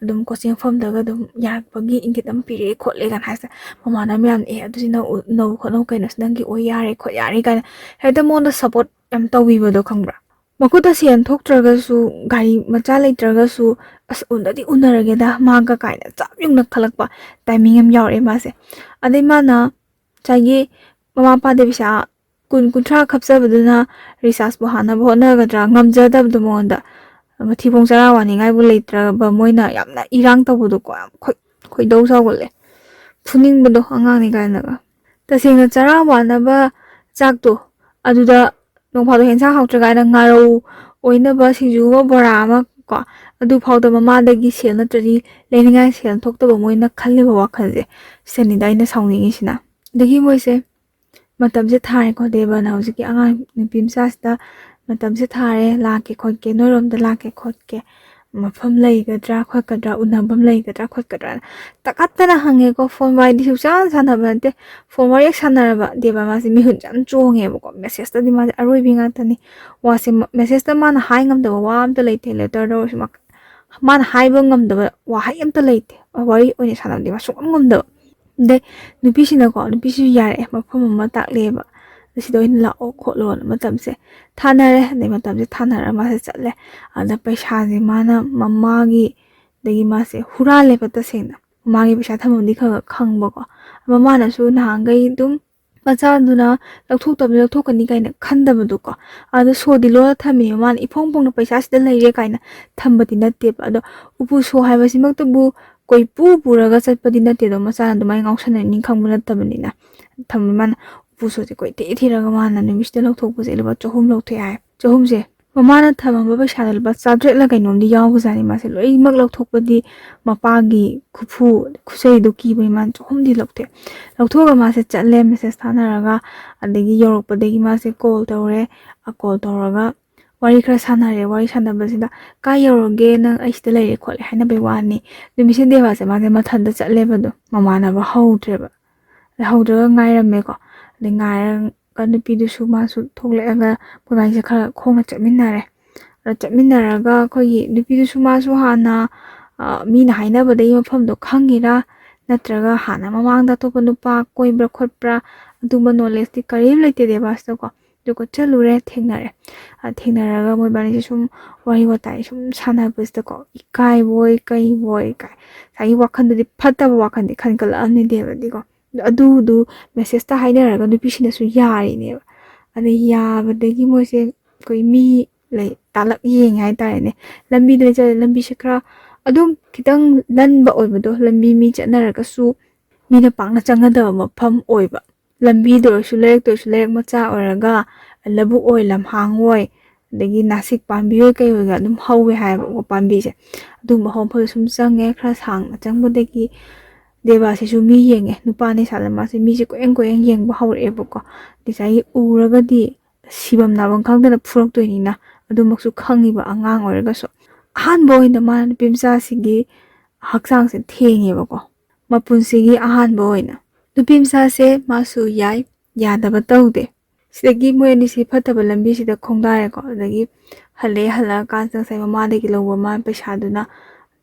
ꯑꯗꯨꯝ ꯀꯣꯆꯤꯡ ꯃꯐꯝꯗꯒ ꯑꯗꯨꯝ ꯌꯥꯔꯛꯄꯒꯤ ꯏꯪꯒꯤꯠ ꯑꯃ ꯄꯤꯔꯛꯑꯦ ꯈꯣꯠꯂꯦ" ꯀꯥꯏꯅ ꯍꯥꯏꯁꯦ꯫ ꯃꯃꯥꯟꯅꯕ ꯃꯌꯥꯝꯅ, "ꯑꯦ, ꯑꯗꯨꯗꯤ ꯅꯪ ꯎ-, ꯅꯧ ꯈꯣꯠꯅꯧ ꯀꯩꯅꯣ, ꯁꯤ ꯅꯪꯒꯤ ꯑꯣꯏ ꯌꯥꯔꯦ ꯈꯣꯠ ꯌꯥꯔꯦ" ꯀꯥꯏꯅ ꯍꯦꯛꯇ ꯃꯉꯣꯟꯗ ꯁꯞꯄꯣꯔꯠ ꯌꯥꯝ ꯇꯧꯕꯤꯕꯗꯣ ꯈꯪꯕ꯭ꯔꯥ? ꯃꯈꯨꯠꯇ ꯁꯦꯟ ꯊꯣꯛꯇ꯭ꯔꯒꯁꯨ, ꯒꯥꯔꯤ ꯃꯆꯥ ꯂꯩꯇ꯭ꯔꯒꯁꯨ, "ꯑꯁ, ꯎꯅꯗꯤ ꯎꯅꯔꯒꯦꯗ ꯃꯥꯒ" ꯀꯥꯏꯅ ꯆꯞ ꯌꯨꯡꯅ ꯈꯜꯂꯛꯄ ꯇꯥꯏꯃꯤꯡ ꯑꯃ ꯌꯥꯎꯔꯛꯑꯦ ꯃꯥꯁꯦ꯫ ꯑꯗꯩ ꯃꯥꯅ ꯉꯁꯥꯏꯒꯤ ꯃꯃꯥ ꯃꯄꯥꯗ ꯄꯩꯁꯥ ꯀꯨꯟ ꯀꯨꯟꯊ꯭ꯔꯥ ꯈꯞꯆꯕꯗꯨꯅ ꯔꯤꯆꯥꯔꯖꯄꯨ ꯍꯥꯟꯅꯕ ꯍꯣꯠꯅꯒꯗ꯭ꯔꯥ, ꯉꯝꯖꯗꯕꯗꯣ ꯃꯉꯣꯟꯗ꯫ ꯃꯊꯤꯕꯣꯡ ꯆꯔꯥ ꯋꯥꯅꯤꯡꯉꯥꯏꯕꯨ ꯂꯩꯇ꯭ꯔꯕ ꯃꯣꯏꯅ ꯌꯥꯝꯅ ꯏꯔꯥꯡ ꯇꯧꯕꯗꯣꯀꯣ, ꯌꯥꯝ ꯈꯣꯏ- ꯈꯣꯏꯗꯧ ꯁꯥꯎꯒꯠꯂꯦ꯫ ꯐꯨꯅꯤꯡꯕꯗꯣ, ꯑꯉꯥꯡꯅꯤ ꯀꯥꯏꯅꯒ꯫ ꯇꯁꯦꯡꯅ ꯆꯔꯥ ꯋꯥꯅꯕ ꯆꯥꯛꯇꯣ, ꯑꯗꯨꯗ ꯅꯣꯡ ꯐꯥꯗꯣꯛ ꯍꯦꯟꯁꯥꯡ ꯍꯥꯎꯇ꯭ꯔꯀꯥꯟꯗ ꯉꯥꯔꯧ ꯑꯣꯏꯅꯕ ꯁꯤꯡꯖꯨ ꯑꯃ, ꯕꯣꯔꯥ ꯑꯃ ꯀꯣ, ꯑꯗꯨ ꯐꯥꯎꯗ ꯃꯃꯥꯗꯒꯤ ꯁꯦꯜ ꯅꯠꯇ꯭ꯔꯗꯤ ꯂꯩꯅꯤꯡꯉꯥꯏ ꯁꯦꯜ ꯊꯣꯛꯇꯕ ꯃꯣꯏꯅ ꯈꯜꯂꯤꯕ ꯋꯥꯈꯜꯁꯦ, ꯁꯤꯗꯅꯤꯗ ꯑꯩꯅ ꯁꯥꯎꯅꯤꯡꯉꯤꯁꯤꯅ꯫ ꯑꯗꯒꯤ ꯃꯣꯏꯁꯦ ꯃꯇꯝꯁꯦ ꯊꯥꯔꯦꯀꯣ, ꯗꯦꯕꯅ ꯍꯧꯖꯤꯛꯀꯤ ꯑꯉꯥꯡ ꯅꯨꯄꯤ ꯃꯆꯥꯁꯤꯗ ꯃꯇꯝꯁꯦ ꯊꯥꯔꯦ, ꯂꯥꯛꯀꯦ ꯈꯣꯠꯀꯦ, ꯅꯣꯏꯔꯣꯝꯗ ꯂꯥꯛꯀꯦ ꯈꯣꯠꯀꯦ, ꯃꯐꯝ ꯂꯩꯒꯗ꯭ꯔꯥ ꯈꯣꯠꯀꯗ꯭ꯔꯥ, ꯎꯅꯐꯝ ꯂꯩꯒꯗ꯭ꯔꯥ ꯈꯣꯠꯀꯗ꯭ꯔꯥ, ꯇꯥꯀꯠꯇꯅ ꯍꯪꯉꯦꯀꯣ꯫ ꯐꯣꯟ ꯋꯥꯔꯤꯗꯤ ꯁꯨꯡꯁꯥꯟ ꯁꯥꯟꯅꯕ ꯅꯠꯇꯦ꯫ ꯐꯣꯟ ꯋꯥꯔꯤ ꯍꯦꯛ ꯁꯥꯟꯅꯔꯕ ꯗꯦꯕ ꯃꯥꯁꯦ ꯃꯤꯍꯨꯟꯁꯦ ꯌꯥꯝ ꯆꯣꯡꯉꯦꯕꯀꯣ꯫ ꯃꯦꯁꯦꯖꯇꯗꯤ ꯃꯥꯁꯦ ꯑꯔꯣꯏꯕꯤ ꯉꯥꯛꯇꯅꯤ꯫ ꯋꯥꯁꯦ ꯃ- ꯃꯦꯁꯦꯖꯇ ꯃꯥꯅ ꯍꯥꯏ ꯉꯝꯗꯕ ꯋꯥ ꯑꯝꯇ ꯂꯩꯇꯦ꯫ ꯂꯦꯇꯔꯗ ꯑꯣꯏꯔꯁꯨ ꯃꯥ- ꯃꯥꯅ ꯍꯥꯏꯕ ꯉꯝꯗꯕ ꯋꯥꯍꯩ ꯑꯝꯇ ꯂꯩꯇꯦ꯫ ꯋꯥꯔꯤ ꯑꯣꯏꯅ ꯁꯥꯟꯅꯕꯗꯤ ꯃꯥ ꯁꯨꯡꯉꯝ ꯉꯝꯗꯕ꯫ ꯑꯗꯩ ꯅꯨꯄꯤꯁꯤꯅꯀꯣ, ꯅꯨꯄꯤꯁꯤꯁꯨ ꯌꯥꯔꯛꯑꯦ, ꯃꯐꯝ ꯑꯃ ꯇꯥꯛꯂꯛꯑꯦꯕ꯫ ꯑꯁꯤꯗ ꯑꯣꯏꯅ ꯂꯥꯛꯑꯣ ꯈꯣꯠꯂꯣꯅ ꯃꯇꯝꯁꯦ ꯊꯥꯅꯔꯦ꯫ ꯑꯗꯩ ꯃꯇꯝꯁꯦ ꯊꯥꯅꯔꯒ ꯃꯥꯁꯦ ꯆꯠꯂꯦ꯫ ꯑꯗ ꯄꯩꯁꯥꯁꯦ ꯃꯥꯅ ꯃꯃꯥꯒꯤ, ꯑꯗꯒꯤ ꯃꯥꯁꯦ ꯍꯨꯔꯥꯜꯂꯦꯕ ꯇꯁꯦꯡꯅ꯫ ꯃꯃꯥꯒꯤ ꯄꯩꯁꯥ ꯊꯝꯐꯝꯗꯤ ꯈꯔ ꯈꯔ ꯈꯪꯕꯀꯣ꯫ ꯃꯃꯥꯅꯁꯨ ꯅꯍꯥꯟꯈꯩ ꯑꯗꯨꯝ ꯃꯆꯥꯗꯨꯅ ꯂꯧꯊꯣꯛꯇꯕꯗꯤ ꯂꯧꯊꯣꯛꯀꯅꯤ ꯀꯥꯏꯅ ꯈꯟꯗꯕꯗꯣꯀꯣ꯫ ꯑꯗꯣ ꯁꯣꯗꯤ ꯂꯣꯜꯂ ꯊꯝꯃꯤꯅꯦ꯫ ꯃꯃꯥꯅ ꯏꯐꯣꯡ ꯐꯣꯡꯅ ꯄꯩꯁꯥꯁꯤꯗ ꯂꯩꯔꯦ ꯀꯥꯏꯅ ꯊꯝꯕꯗꯤ ꯅꯠꯇꯦꯕ꯫ ꯑꯗꯣ ꯎꯄꯨ ꯁꯣ ꯍꯥꯏꯕꯁꯤꯃꯛꯇꯕꯨ ꯀꯣꯏꯄꯨ ꯄꯨꯔꯒ ꯆꯠꯄꯗꯤ ꯅꯠꯇꯦꯗꯣ, ꯃꯆꯥꯅ ꯑꯗꯨꯃꯥꯏꯅ ꯉꯥꯎꯁꯟꯅꯅꯤ ꯈꯪꯕ ꯅꯠꯇꯕꯅꯤꯅ꯫ ꯊꯝꯃꯤ ꯃꯥꯅ ꯎꯄꯨ ꯁꯣꯁꯦ ꯀꯣꯏꯊꯤ ꯊꯤꯔꯒ ꯃꯥꯅ ꯅꯨꯃꯤꯠꯁꯤꯗ ꯂꯧꯊꯣꯛꯄꯁꯦ ꯂꯨꯄꯥ ꯆꯍꯨꯝ ꯂꯧꯊꯣꯛꯑꯦ ꯍꯥꯏ꯫ ꯆꯍꯨꯝꯁꯦ ꯃꯃꯥꯅ ꯊꯝꯃꯝꯕ ꯄꯩꯁꯥꯗꯣ ꯂꯨꯄꯥ ꯆꯥꯇ꯭ꯔꯦꯠꯂ ꯀꯩꯅꯣꯝꯗꯤ ꯌꯥꯎꯕꯖꯥꯠꯅꯤ꯫ ꯃꯥꯁꯦ ꯂꯣꯏꯅꯃꯛ ꯂꯧꯊꯣꯛꯄꯗꯤ ꯃꯄꯥꯒꯤ ꯈꯨꯐꯨ ꯈꯨꯆꯩꯗꯣ ꯀꯤꯕꯒꯤ ꯃꯥꯅ ꯆꯍꯨꯝꯗꯤ ꯂꯧꯊꯣꯛꯑꯦ꯫ ꯂꯧꯊꯣꯛꯑꯒ ꯃꯥꯁꯦ ꯆꯠꯂꯦ, ꯃꯦꯁꯦꯖ ꯊꯥꯅꯔꯒ꯫ ꯑꯗꯒꯤ ꯌꯧꯔꯛꯄꯗꯒꯤ ꯃꯥꯁꯦ ꯀꯣꯜ ꯇꯧꯔꯦ꯫ ꯀꯣꯜ ꯇꯧꯔꯒ ꯋꯥꯔꯤ ꯈꯔ ꯁꯥꯟꯅꯔꯦ꯫ ꯋꯥꯔꯤ ꯁꯥꯟꯅꯕꯁꯤꯗ, "ꯀꯥꯏ ꯌꯧꯔꯒꯦ? ꯅꯪ ꯑꯩ ꯁꯤꯗ ꯂꯩꯔꯦ ꯈꯣꯠꯂꯦ" ꯍꯥꯏꯅꯕꯩ ꯋꯥꯅꯤ꯫ ꯅꯨꯃꯤꯠꯁꯤꯗ ꯗꯦꯕꯥꯁꯦ ꯃꯥꯁꯦ ꯃꯊꯟꯇ ꯆꯠꯂꯦꯕ꯫ ꯑꯗꯣ ꯃꯃꯥꯟꯅꯕ ꯍꯧꯗ꯭ꯔꯦꯕ꯫ ꯍꯧꯗ꯭ꯔꯒ ꯉꯥꯏꯔꯝꯃꯦꯀꯣ꯫ ꯑꯗꯩ ꯉꯥꯏꯔꯒ ꯅꯨꯄꯤꯗꯨꯁꯨ ꯃꯥꯁꯨ ꯊꯣꯛꯂꯛꯑꯒ ꯃꯣꯏꯕꯥꯅꯤꯁꯦ ꯈꯔ ꯈꯣꯡꯅ ꯆꯠꯃꯤꯟꯅꯔꯦ꯫ ꯑꯗ ꯆꯠꯃꯤꯟꯅꯔꯒ ꯑꯩꯈꯣꯏꯒꯤ ꯅꯨꯄꯤꯗꯨꯁꯨ ꯃꯥꯁꯨ ꯍꯥꯟꯅ, ꯑ, ꯃꯤꯅ ꯍꯥꯏꯅꯕꯗꯒꯤ ꯃꯐꯝꯗꯣ ꯈꯪꯉꯤꯔꯥ, ꯅꯠꯇ꯭ꯔꯒ ꯍꯥꯟꯅ ꯃꯃꯥꯡꯗ ꯑꯇꯣꯞꯄ ꯅꯨꯄꯥ ꯀꯣꯏꯕ꯭ꯔꯥ ꯈꯣꯠꯄ꯭ꯔꯥ, ꯑꯗꯨꯒꯨꯝꯕ ꯅꯣꯂꯦꯖꯇꯤ ꯀꯔꯤꯝ ꯂꯩꯇꯦ ꯗꯦꯕꯥꯁꯇꯀꯣ꯫ ꯑꯗꯨꯒ ꯆꯠꯂꯨꯔꯦ, ꯊꯦꯡꯅꯔꯦ꯫ ꯑ, ꯊꯦꯡꯅꯔꯒ ꯃꯣꯏꯕꯥꯅꯤꯁꯦ ꯁꯨꯝ ꯋꯥꯔꯤ ꯋꯥꯇꯥꯏ ꯁꯨꯝ ꯁꯥꯟꯅꯕꯁꯤꯗꯀꯣ, ꯏꯀꯥꯏꯕꯣꯏ ꯀꯩꯕꯣꯏ ꯀꯥꯏ, ꯉꯁꯥꯏꯒꯤ ꯋꯥꯈꯜꯗꯨꯗꯤ, ꯐꯠꯇꯕ ꯋꯥꯈꯜꯗꯤ ꯈꯟꯒꯠꯂꯛꯑꯝꯅꯤ ꯗꯦꯕꯗꯤꯀꯣ꯫ ꯑꯗꯨꯗꯨ ꯃꯦꯁꯦꯖꯇ ꯍꯥꯏꯅꯔꯒ ꯅꯨꯄꯤꯁꯤꯅꯁꯨ ꯌꯥꯔꯤꯅꯦꯕ꯫ ꯑꯗꯩ ꯌꯥꯕꯗꯒꯤ ꯃꯣꯏꯁꯦ ꯑꯩꯈꯣꯏ ꯃꯤ ꯂꯩ ꯇꯥꯂꯛ ꯌꯦꯡꯉꯦ ꯍꯥꯏꯇꯥꯔꯦꯅꯦ꯫ ꯂꯝꯕꯤꯗ ꯆꯠꯂꯦ, ꯂꯝꯕꯤꯁꯦ ꯈꯔ ꯑꯗꯨꯝ ꯈꯤꯇꯪ ꯂꯟꯕ ꯑꯣꯏꯕꯗꯣ, ꯂꯝꯕꯤ ꯃꯤ ꯆꯠꯅꯔꯒꯁꯨ ꯃꯤꯅ ꯄꯥꯛꯅ ꯆꯪꯅꯗꯕ ꯃꯐꯝ ꯑꯣꯏꯕ꯫ ꯂꯝꯕꯤꯗ ꯑꯣꯏꯔꯁꯨ, ꯂꯩꯔꯛꯇ ꯑꯣꯏꯔꯁꯨ, ꯂꯩꯔꯛ ꯃꯆꯥ ꯑꯣꯏꯔꯒ ꯂꯧꯕꯨꯛ ꯑꯣꯏ, ꯂꯝꯍꯥꯡ ꯑꯣꯏ, ꯑꯗꯒꯤ ꯅꯥꯁꯤꯛ ꯄꯥꯝꯕꯤ ꯑꯣꯏ, ꯀꯩ ꯑꯣꯏꯒ ꯑꯗꯨꯝ ꯍꯧꯋꯦ ꯍꯥꯏꯕꯀꯣ ꯄꯥꯝꯕꯤꯁꯦ꯫ ꯑꯗꯨꯒꯨꯝꯕ ꯍꯧꯕ ꯃꯐꯝꯗ ꯁꯨꯝ ꯆꯪꯉꯦ꯫ ꯈꯔ ꯁꯥꯡꯅ ꯆꯪꯕꯗꯒꯤ ꯗꯦꯕꯥꯁꯤꯁꯨ ꯃꯤ ꯌꯦꯡꯉꯦ꯫ ꯅꯨꯄꯥꯅꯤ ꯁꯥꯗꯅ ꯃꯥꯁꯦ ꯃꯤꯁꯦ ꯀꯣꯏꯌꯦꯡ ꯀꯣꯏꯌꯦꯡ ꯌꯦꯡꯕ ꯍꯧꯔꯛꯑꯦꯕꯀꯣ꯫ ꯉꯁꯥꯏꯒꯤ ꯎꯔꯒꯗꯤ ꯁꯤꯐꯝ ꯅꯥꯐꯝ ꯈꯪꯗꯅ ꯐꯨꯔꯛꯇꯣꯏꯅꯤꯅ, ꯑꯗꯨꯃꯛꯁꯨ ꯈꯪꯉꯤꯕ ꯑꯉꯥꯡ ꯑꯣꯏꯔꯒꯁꯨ꯫ ꯑꯍꯥꯟꯕ ꯑꯣꯏꯅ ꯃꯥꯅ ꯅꯨꯄꯤ ꯃꯆꯥꯁꯤꯒꯤ ꯍꯛꯆꯥꯡꯁꯦ ꯊꯦꯡꯉꯦꯕꯀꯣ꯫ ꯃꯄꯨꯟꯁꯤꯒꯤ ꯑꯍꯥꯟꯕ ꯑꯣꯏꯅ ꯅꯨꯄꯤ ꯃꯆꯥꯁꯦ ꯃꯥꯁꯨ ꯌꯥꯏ, ꯌꯥꯗꯕ ꯇꯧꯗꯦ꯫ ꯁꯤꯗꯒꯤ ꯃꯣꯏ ꯑꯅꯤꯁꯦ ꯐꯠꯇꯕ ꯂꯝꯕꯤꯁꯤꯗ ꯈꯣꯡꯗꯥꯔꯦꯀꯣ꯫ ꯑꯗꯒꯤ ꯍꯜꯂꯛꯑꯦ, ꯍꯜꯂꯛꯑꯀꯥꯟꯁꯤꯗ ꯉꯁꯥꯏ ꯃꯃꯥꯗꯒꯤ ꯂꯧꯕ ꯃꯥ ꯄꯩꯁꯥꯗꯨꯅ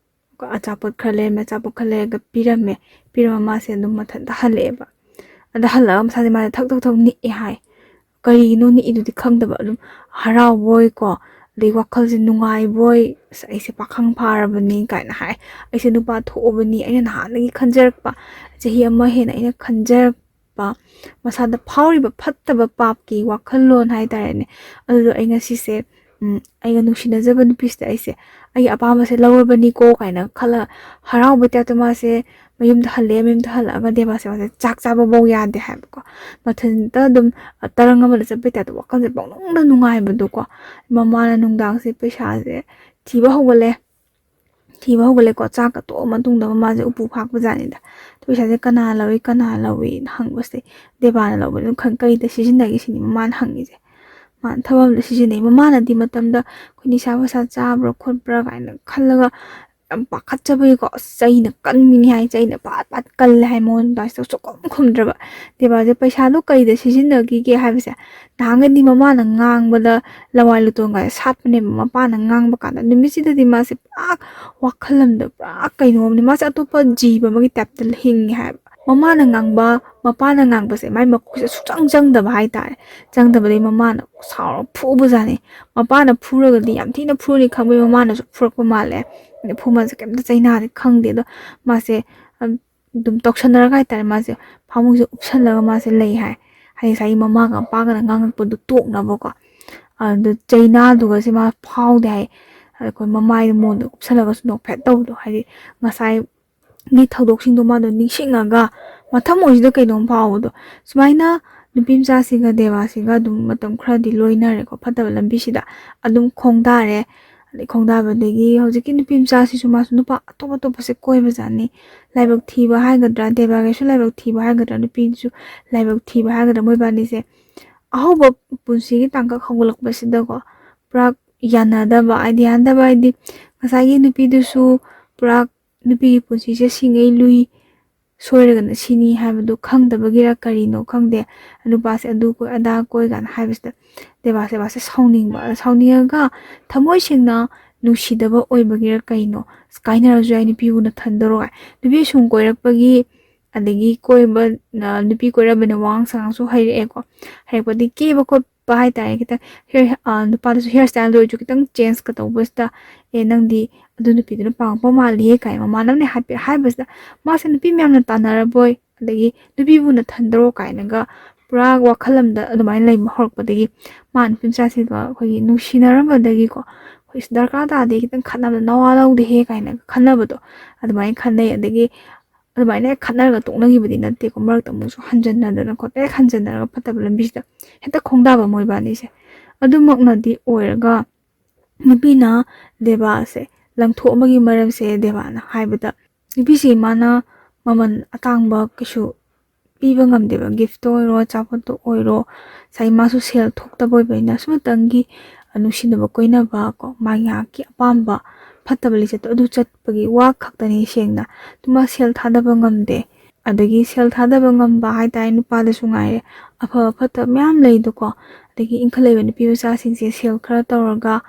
ꯑꯆꯥꯄꯣꯠ ꯈꯔ ꯂꯩꯔꯝꯃꯦ, ꯑꯆꯥꯄꯣꯠ ꯈꯔ ꯂꯩꯔꯒ ꯄꯤꯔꯝꯃꯦ꯫ ꯄꯤꯔꯝꯃ ꯃꯥꯁꯦ ꯑꯗꯨꯝ ꯃꯊꯟꯇ ꯍꯜꯂꯛꯑꯦꯕ꯫ ꯑꯗ ꯍꯜꯂꯛꯑꯒ ꯃꯁꯥꯁꯦ ꯃꯥꯁꯦ ꯊꯛ ꯊꯛ ꯊꯛ ꯅꯤꯛꯑꯦ ꯍꯥꯏ꯫ ꯀꯔꯤꯒꯤꯅꯣ ꯅꯤꯛꯏꯗꯨꯗꯤ ꯈꯪꯗꯕ, ꯑꯗꯨꯝ ꯍꯔꯥꯎꯕꯣꯏꯀꯣ, ꯑꯗꯩ ꯋꯥꯈꯜꯁꯦ ꯅꯨꯡꯉꯥꯏꯕꯣꯏ, "ꯑꯁ, ꯑꯩꯁꯦ ꯄꯥꯈꯪ ꯐꯥꯔꯕꯅꯤ" ꯀꯥꯏꯅ ꯍꯥꯏ꯫ "ꯑꯩꯁꯦ ꯅꯨꯄꯥ ꯊꯣꯛꯑꯕꯅꯤ, ꯑꯩꯅ ꯅꯍꯥꯟꯗꯒꯤ ꯈꯟꯖꯔꯛꯄ, ꯆꯍꯤ ꯑꯃ ꯍꯦꯟꯅ ꯑꯩꯅ ꯈꯟꯖꯔꯛꯄ, ꯃꯁꯥꯗ ꯐꯥꯎꯔꯤꯕ ꯐꯠꯇꯕ ꯄꯥꯞꯀꯤ ꯋꯥꯈꯜꯂꯣꯟ ꯍꯥꯏꯇꯥꯔꯦꯅꯦ, ꯑꯗꯨꯗꯣ ꯑꯩ ꯉꯁꯤꯁꯦ, ꯎꯝ, ꯑꯩꯒ ꯅꯨꯡꯁꯤꯅꯖꯕ ꯅꯨꯄꯤꯁꯤꯗ ꯑꯩꯁꯦ ꯑꯩꯒꯤ ꯑꯄꯥꯝꯕꯁꯦ ꯂꯧꯔꯕꯅꯤꯀꯣ" ꯀꯥꯏꯅ ꯈꯜꯂ ꯍꯔꯥꯎꯕꯩ ꯇꯥꯏꯞꯇ ꯃꯥꯁꯦ ꯃꯌꯨꯝꯗ ꯍꯜꯂꯛꯑꯦ꯫ ꯃꯌꯨꯝꯗ ꯍꯜꯂꯛꯑꯒ ꯗꯦꯕꯥꯁꯦ ꯃꯥꯁꯦ ꯆꯥꯛ ꯆꯥꯕꯐꯧ ꯌꯥꯗꯦ ꯍꯥꯏꯕꯀꯣ꯫ ꯃꯊꯟꯇ ꯑꯗꯨꯝ ꯇꯔꯪ ꯑꯃꯗ ꯆꯠꯄꯩ ꯇꯥꯏꯞꯇ ꯋꯥꯈꯜꯁꯦ ꯄꯪꯅꯨꯡꯗ ꯅꯨꯡꯉꯥꯏꯕꯗꯣꯀꯣ꯫ ꯃꯃꯥꯅ ꯅꯨꯡꯗꯥꯡꯁꯦ ꯄꯩꯁꯥꯁꯦ ꯊꯤꯕ ꯍꯧꯒꯠꯂꯦ꯫ ꯊꯤꯕ ꯍꯧꯒꯠꯂꯦꯀꯣ꯫ ꯆꯥꯛꯀ ꯇꯣꯛꯑ ꯃꯇꯨꯡꯗ ꯃꯃꯥꯁꯦ ꯎꯄꯨ ꯐꯥꯛꯄ ꯖꯥꯠꯅꯤꯗ꯫ "ꯄꯩꯁꯥꯁꯦ ꯀꯅꯥ ꯂꯧꯏ, ꯀꯅꯥ ꯂꯧꯏꯅ?" ꯍꯪꯕꯁꯦ, "ꯗꯦꯕꯥꯅ ꯂꯧꯕꯅꯤ, ꯈꯪ-, ꯀꯩꯗ ꯁꯤꯖꯤꯟꯅꯒꯦ?" ꯁꯤꯅꯤ ꯃꯃꯥꯅ ꯍꯪꯉꯤꯁꯦ꯫ ꯃꯥꯅ ꯊꯕꯛ ꯑꯃꯗ ꯁꯤꯖꯤꯟꯅꯩ꯫ ꯃꯃꯥꯅꯗꯤ ꯃꯇꯝꯗ ꯑꯩꯈꯣꯏ ꯅꯤꯁꯥ ꯄꯁꯥ ꯆꯥꯕ꯭ꯔꯥ ꯈꯣꯠꯄ꯭ꯔꯥ ꯀꯥꯏꯅ ꯈꯜꯂꯒ ꯌꯥꯝ ꯄꯥꯈꯠꯆꯕꯒꯤꯀꯣ, ꯑꯁ, ꯆꯩꯅ ꯀꯟꯕꯤꯅꯤ ꯍꯥꯏ, ꯆꯩꯅ ꯄꯥꯠ ꯄꯥꯠ ꯀꯜꯂꯦ ꯍꯥꯏ꯫ ꯃꯉꯣꯟꯗ ꯁꯨꯛꯈꯨꯝ ꯈꯨꯝꯗ꯭ꯔꯕ꯫ ꯗꯦꯕꯥꯁꯦ ꯄꯩꯁꯥꯗꯣ ꯀꯩꯗ ꯁꯤꯖꯤꯟꯅꯈꯤꯒꯦ ꯍꯥꯏꯕꯁꯦ, ꯅꯍꯥꯟꯒꯩꯗꯤ ꯃꯃꯥꯅ ꯉꯥꯡꯕꯗ ꯂꯋꯥꯏ ꯂꯨꯇꯣꯟꯒꯁꯦ ꯁꯥꯠꯄꯅꯦꯕ꯫ ꯃꯄꯥꯅ ꯉꯥꯡꯕ ꯀꯥꯟꯗ ꯅꯨꯃꯤꯠꯁꯤꯗꯗꯤ ꯃꯥꯁꯦ ꯄꯨꯔꯥ ꯋꯥꯈꯜ ꯑꯃꯗ ꯄꯨꯔꯥ ꯀꯩꯅꯣꯝꯅꯤ꯫ ꯃꯥꯁꯦ ꯑꯇꯣꯞꯄ ꯖꯤꯕ ꯑꯃꯒꯤ ꯇꯥꯏꯞꯇ ꯍꯤꯡꯉꯦ ꯍꯥꯏꯕ꯫ ꯃꯃꯥꯅ ꯉꯥꯡꯕ, ꯃꯄꯥꯅ ꯉꯥꯡꯕꯁꯦ ꯃꯥꯏ ꯃꯀꯣꯛꯁꯤꯗ ꯁꯨꯛꯆꯪ ꯆꯪꯗꯕ ꯍꯥꯏꯇꯥꯔꯦ꯫ ꯆꯪꯗꯕꯗꯒꯤ ꯃꯃꯥꯅ ꯁꯥꯎꯔ ꯐꯨꯕꯖꯥꯠꯅꯤ꯫ ꯃꯄꯥꯅ ꯐꯨꯔꯒꯗꯤ ꯌꯥꯝ ꯊꯤꯅ ꯐꯨꯔꯅꯤ ꯈꯪꯕꯒꯤ ꯃꯃꯥꯅꯁꯨ ꯐꯨꯔꯛꯄ ꯃꯥꯜꯂꯦ꯫ ꯑꯗꯩ ꯐꯨꯃꯟꯁꯦ ꯀꯩꯝꯇ ꯆꯩꯅꯥꯗꯤ ꯈꯪꯗꯦ꯫ ꯑꯗꯣ ꯃꯥꯁꯦ, ꯑꯝ, ꯑꯗꯨꯝ ꯇꯧꯁꯟꯅꯔꯒ ꯍꯥꯏꯇꯥꯔꯦ, ꯃꯥꯁꯦ ꯐꯃꯨꯡꯁꯦ ꯎꯞꯁꯜꯂꯒ ꯃꯥꯁꯦ ꯂꯩ ꯍꯥꯏ꯫ ꯍꯥꯏꯗꯤ ꯉꯁꯥꯏꯒꯤ ꯃꯃꯥꯒ ꯃꯄꯥꯒꯅ ꯉꯥꯡꯉꯛꯄꯗꯨ ꯇꯣꯛꯅꯕꯀꯣ꯫ ꯑꯗꯨ ꯆꯩꯅꯥꯗꯨꯒꯁꯦ ꯃꯥ ꯐꯥꯎꯗꯦ ꯍꯥꯏ꯫ ꯑꯩꯈꯣꯏ ꯃꯃꯥꯏꯗ ꯃꯣꯟꯗ ꯀꯨꯞꯁꯜꯂꯒꯁꯨ ꯅꯣꯛꯐꯦꯠ ꯇꯧꯕꯗꯣ, ꯍꯥꯏꯗꯤ ꯉꯁꯥꯏꯒꯤ ꯊꯧꯗꯣꯛꯁꯤꯡꯗꯣ ꯃꯥꯗꯣ ꯅꯤꯡꯁꯤꯡꯉꯒ ꯃꯊꯃꯣꯏꯁꯤꯗ ꯀꯩꯅꯣꯝ ꯐꯥꯎꯕꯗꯣ꯫ ꯁꯨꯃꯥꯏꯅ ꯅꯨꯄꯤ ꯃꯆꯥꯁꯤꯒ ꯗꯦꯕꯥꯁꯤꯒ ꯑꯗꯨꯝ ꯃꯇꯝ ꯈꯔꯗꯤ ꯂꯣꯏꯅꯔꯦꯀꯣ, ꯐꯠꯇꯕ ꯂꯝꯕꯤꯁꯤꯗ ꯑꯗꯨꯝ ꯈꯣꯡꯗꯥꯔꯦ꯫ ꯑꯗꯩ ꯈꯣꯡꯗꯥꯕꯗꯒꯤ ꯍꯧꯖꯤꯛꯀꯤ ꯅꯨꯄꯤ ꯃꯆꯥꯁꯤꯁꯨ ꯃꯥꯁꯨ ꯅꯨꯄꯥ ꯑꯇꯣꯞ ꯑꯇꯣꯞꯄꯁꯦ ꯀꯣꯏꯕꯖꯥꯠꯅꯤ꯫ ꯂꯥꯏꯕꯛ ꯊꯤꯕ ꯍꯥꯏꯒꯗ꯭ꯔꯥ, ꯗꯦꯕꯥꯒꯤꯁꯨ ꯂꯥꯏꯕꯛ ꯊꯤꯕ ꯍꯥꯏꯒꯗ꯭ꯔꯥ, ꯅꯨꯄꯤꯗꯨꯁꯨ ꯂꯥꯏꯕꯛ ꯊꯤꯕ ꯍꯥꯏꯒꯗ꯭ꯔꯥ, ꯃꯣꯏꯕꯥꯅꯤꯁꯦ ꯑꯍꯧꯕ ꯄꯨꯟꯁꯤꯒꯤ ꯇꯥꯡꯀꯛ ꯍꯧꯒꯠꯂꯛꯄꯁꯤꯗꯀꯣ, ꯄꯨꯔꯥ ꯌꯥꯅꯗꯕ, ꯍꯥꯏꯗꯤ ꯌꯥꯅꯗꯕ ꯍꯥꯏꯗꯤ ꯉꯁꯥꯏꯒꯤ ꯅꯨꯄꯤꯗꯨꯁꯨ ꯄꯨꯔꯥ ꯅꯨꯄꯤꯒꯤ ꯄꯨꯟꯁꯤꯁꯦ ꯁꯤꯡꯉꯩ ꯂꯨꯏ, ꯁꯣꯏꯔꯒꯅ ꯁꯤꯅꯤ ꯍꯥꯏꯕꯗꯨ ꯈꯪꯗꯕꯒꯤꯔ ꯀꯔꯤꯅꯣ ꯈꯪꯗꯦ, ꯅꯨꯄꯥꯁꯦ ꯑꯗꯨ ꯀꯣꯏ ꯑꯗꯥ ꯀꯣꯏ ꯀꯥꯏꯅ ꯍꯥꯏꯕꯁꯤꯗ ꯗꯦꯕꯥꯁꯦ ꯃꯥꯁꯦ ꯁꯥꯎꯅꯤꯡꯕ꯫ ꯁꯥꯎꯅꯤꯡꯉꯒ ꯊꯃꯣꯏ ꯁꯦꯡꯅ ꯅꯨꯡꯁꯤꯗꯕ ꯑꯣꯏꯕꯒꯤꯔ ꯀꯩꯅꯣ, "ꯑꯁ, ꯀꯥꯏꯅꯔꯁꯨ ꯌꯥꯏ, ꯅꯨꯄꯤꯕꯨ ꯅꯊꯟꯗꯔꯣ?" ꯍꯥꯏ꯫ ꯅꯨꯄꯤ ꯁꯨꯝ ꯀꯣꯏꯔꯛꯄꯒꯤ, ꯑꯗꯒꯤ ꯀꯣꯏꯕ, ꯑ, ꯅꯨꯄꯤ ꯀꯣꯏꯔꯕꯅꯤꯅ ꯋꯥꯉꯥꯡ ꯁꯉꯥꯡꯁꯨ ꯍꯩꯔꯛꯑꯦꯀꯣ꯫ ꯍꯩꯔꯛꯄꯗꯤ ꯀꯦꯕ ꯈꯣꯠꯄ ꯍꯥꯏꯇꯥꯔꯦ, ꯈꯤꯇꯪ ꯍꯤꯌꯔ, ꯑ, ꯅꯨꯄꯥꯗꯨꯁꯨ ꯍꯤꯌꯔ ꯁ꯭ꯇꯥꯏꯜꯗꯣ ꯑꯣꯏꯔꯁꯨ ꯈꯤꯇꯪ ꯆꯦꯟꯖꯀ ꯇꯧꯕꯁꯤꯗ, "ꯑꯦ, ꯅꯪꯗꯤ ꯑꯗꯨ ꯅꯨꯄꯤꯗꯨꯅ ꯄꯥꯝꯃꯛꯄ ꯃꯥꯜꯂꯤꯍꯦ" ꯀꯥꯏꯅ ꯃꯃꯥꯟꯅꯕꯅꯦ ꯍꯥꯏꯐꯦꯠ ꯍꯥꯏꯕꯁꯤꯗ, ꯃꯥꯁꯦ ꯅꯨꯄꯤ ꯃꯌꯥꯝꯅ ꯇꯥꯟꯅꯔꯕꯣꯏ, ꯑꯗꯒꯤ "ꯅꯨꯄꯤꯕꯨ ꯅꯊꯟꯗꯔꯣ?" ꯀꯥꯏꯅꯒ ꯄꯨꯔꯥ ꯋꯥꯈꯜ ꯑꯃꯗ ꯑꯗꯨꯃꯥꯏꯅ ꯂꯩꯕ ꯍꯧꯔꯛꯄꯗꯒꯤ ꯃꯥ ꯅꯨꯄꯤ ꯃꯆꯥꯁꯤꯒ ꯑꯩꯈꯣꯏꯒꯤ ꯅꯨꯡꯁꯤꯅꯔꯝꯕꯗꯒꯤꯀꯣ, ꯑꯩꯈꯣꯏ "ꯑꯁ, ꯗꯔꯀꯥꯔ ꯇꯥꯗꯦ, ꯈꯤꯇꯪ ꯈꯠꯅꯕꯗ ꯅꯋꯥ ꯂꯧꯗꯦꯍꯦ" ꯀꯥꯏꯅꯒ ꯈꯟꯅꯕꯗꯣ ꯑꯗꯨꯃꯥꯏꯅ ꯈꯟꯅꯩ꯫ ꯑꯗꯒꯤ ꯑꯗꯨꯃꯥꯏꯅ ꯍꯦꯛ ꯈꯠꯅꯔꯒ ꯇꯣꯛꯅꯈꯤꯕꯗꯤ ꯅꯠꯇꯦꯀꯣ, ꯃꯔꯛꯇ ꯑꯃꯨꯛꯁꯨ ꯍꯟꯖꯟꯅꯗꯅ ꯈꯣꯠꯇꯅ ꯍꯦꯛ ꯍꯟꯖꯟꯅꯔꯒ ꯐꯠꯇꯕ ꯂꯝꯕꯤꯁꯤꯗ ꯍꯦꯛꯇ ꯈꯣꯡꯗꯥꯕ ꯃꯣꯏꯕꯥꯅꯤꯁꯦ꯫ ꯑꯗꯨꯃꯛꯅꯗꯤ ꯑꯣꯏꯔꯒ ꯅꯨꯄꯤꯅ ꯗꯦꯕꯥꯁꯦ ꯂꯪꯊꯣꯛꯑꯝꯕꯒꯤ ꯃꯔꯝꯁꯦ ꯗꯦꯕꯥꯅ ꯍꯥꯏꯕꯗ, ꯅꯨꯄꯤꯁꯤ ꯃꯥꯅ ꯃꯃꯜ ꯑꯇꯥꯡꯕ ꯀꯩꯁꯨ ꯄꯤꯕ ꯉꯝꯗꯦꯕ, ꯒꯤꯐꯇ ꯑꯣꯏꯔꯣ, ꯑꯆꯥꯄꯣꯠꯇ ꯑꯣꯏꯔꯣ꯫ ꯉꯁꯥꯏ ꯃꯥꯁꯨ ꯁꯦꯜ ꯊꯣꯛꯇꯕ ꯑꯣꯏꯕꯅꯤꯅ, ꯑꯁꯨꯝꯇꯪꯒꯤ ꯅꯨꯡꯁꯤꯅꯕ ꯀꯣꯏꯅꯕ ꯀꯣ, ꯃꯥ ꯉꯥꯏꯍꯥꯛꯀꯤ ꯑꯄꯥꯝꯕ ꯐꯠꯇꯕ ꯂꯤꯆꯠꯇꯣ ꯑꯗꯨ ꯆꯠꯄꯒꯤ ꯋꯥ ꯈꯛꯇꯅꯤ ꯁꯦꯡꯅ꯫ ꯑꯗꯨ ꯃꯥ ꯁꯦꯜ ꯊꯥꯗꯕ ꯉꯝꯗꯦ꯫ ꯑꯗꯒꯤ ꯁꯦꯜ ꯊꯥꯗꯕ ꯉꯝꯕ ꯍꯥꯏꯇꯥꯔꯦ, ꯅꯨꯄꯥꯗꯁꯨ ꯉꯥꯏꯔꯦ, ꯑꯐꯕ ꯐꯠꯇꯕ ꯃꯌꯥꯝ ꯂꯩꯗꯣꯀꯣ꯫ ꯑꯗꯒꯤ ꯏꯟꯈꯠꯂꯛꯏꯕ ꯅꯨꯄꯤ ꯃꯆꯥꯁꯤꯡꯁꯦ ꯁꯦꯜ ꯈꯔ ꯇꯧꯔꯒ,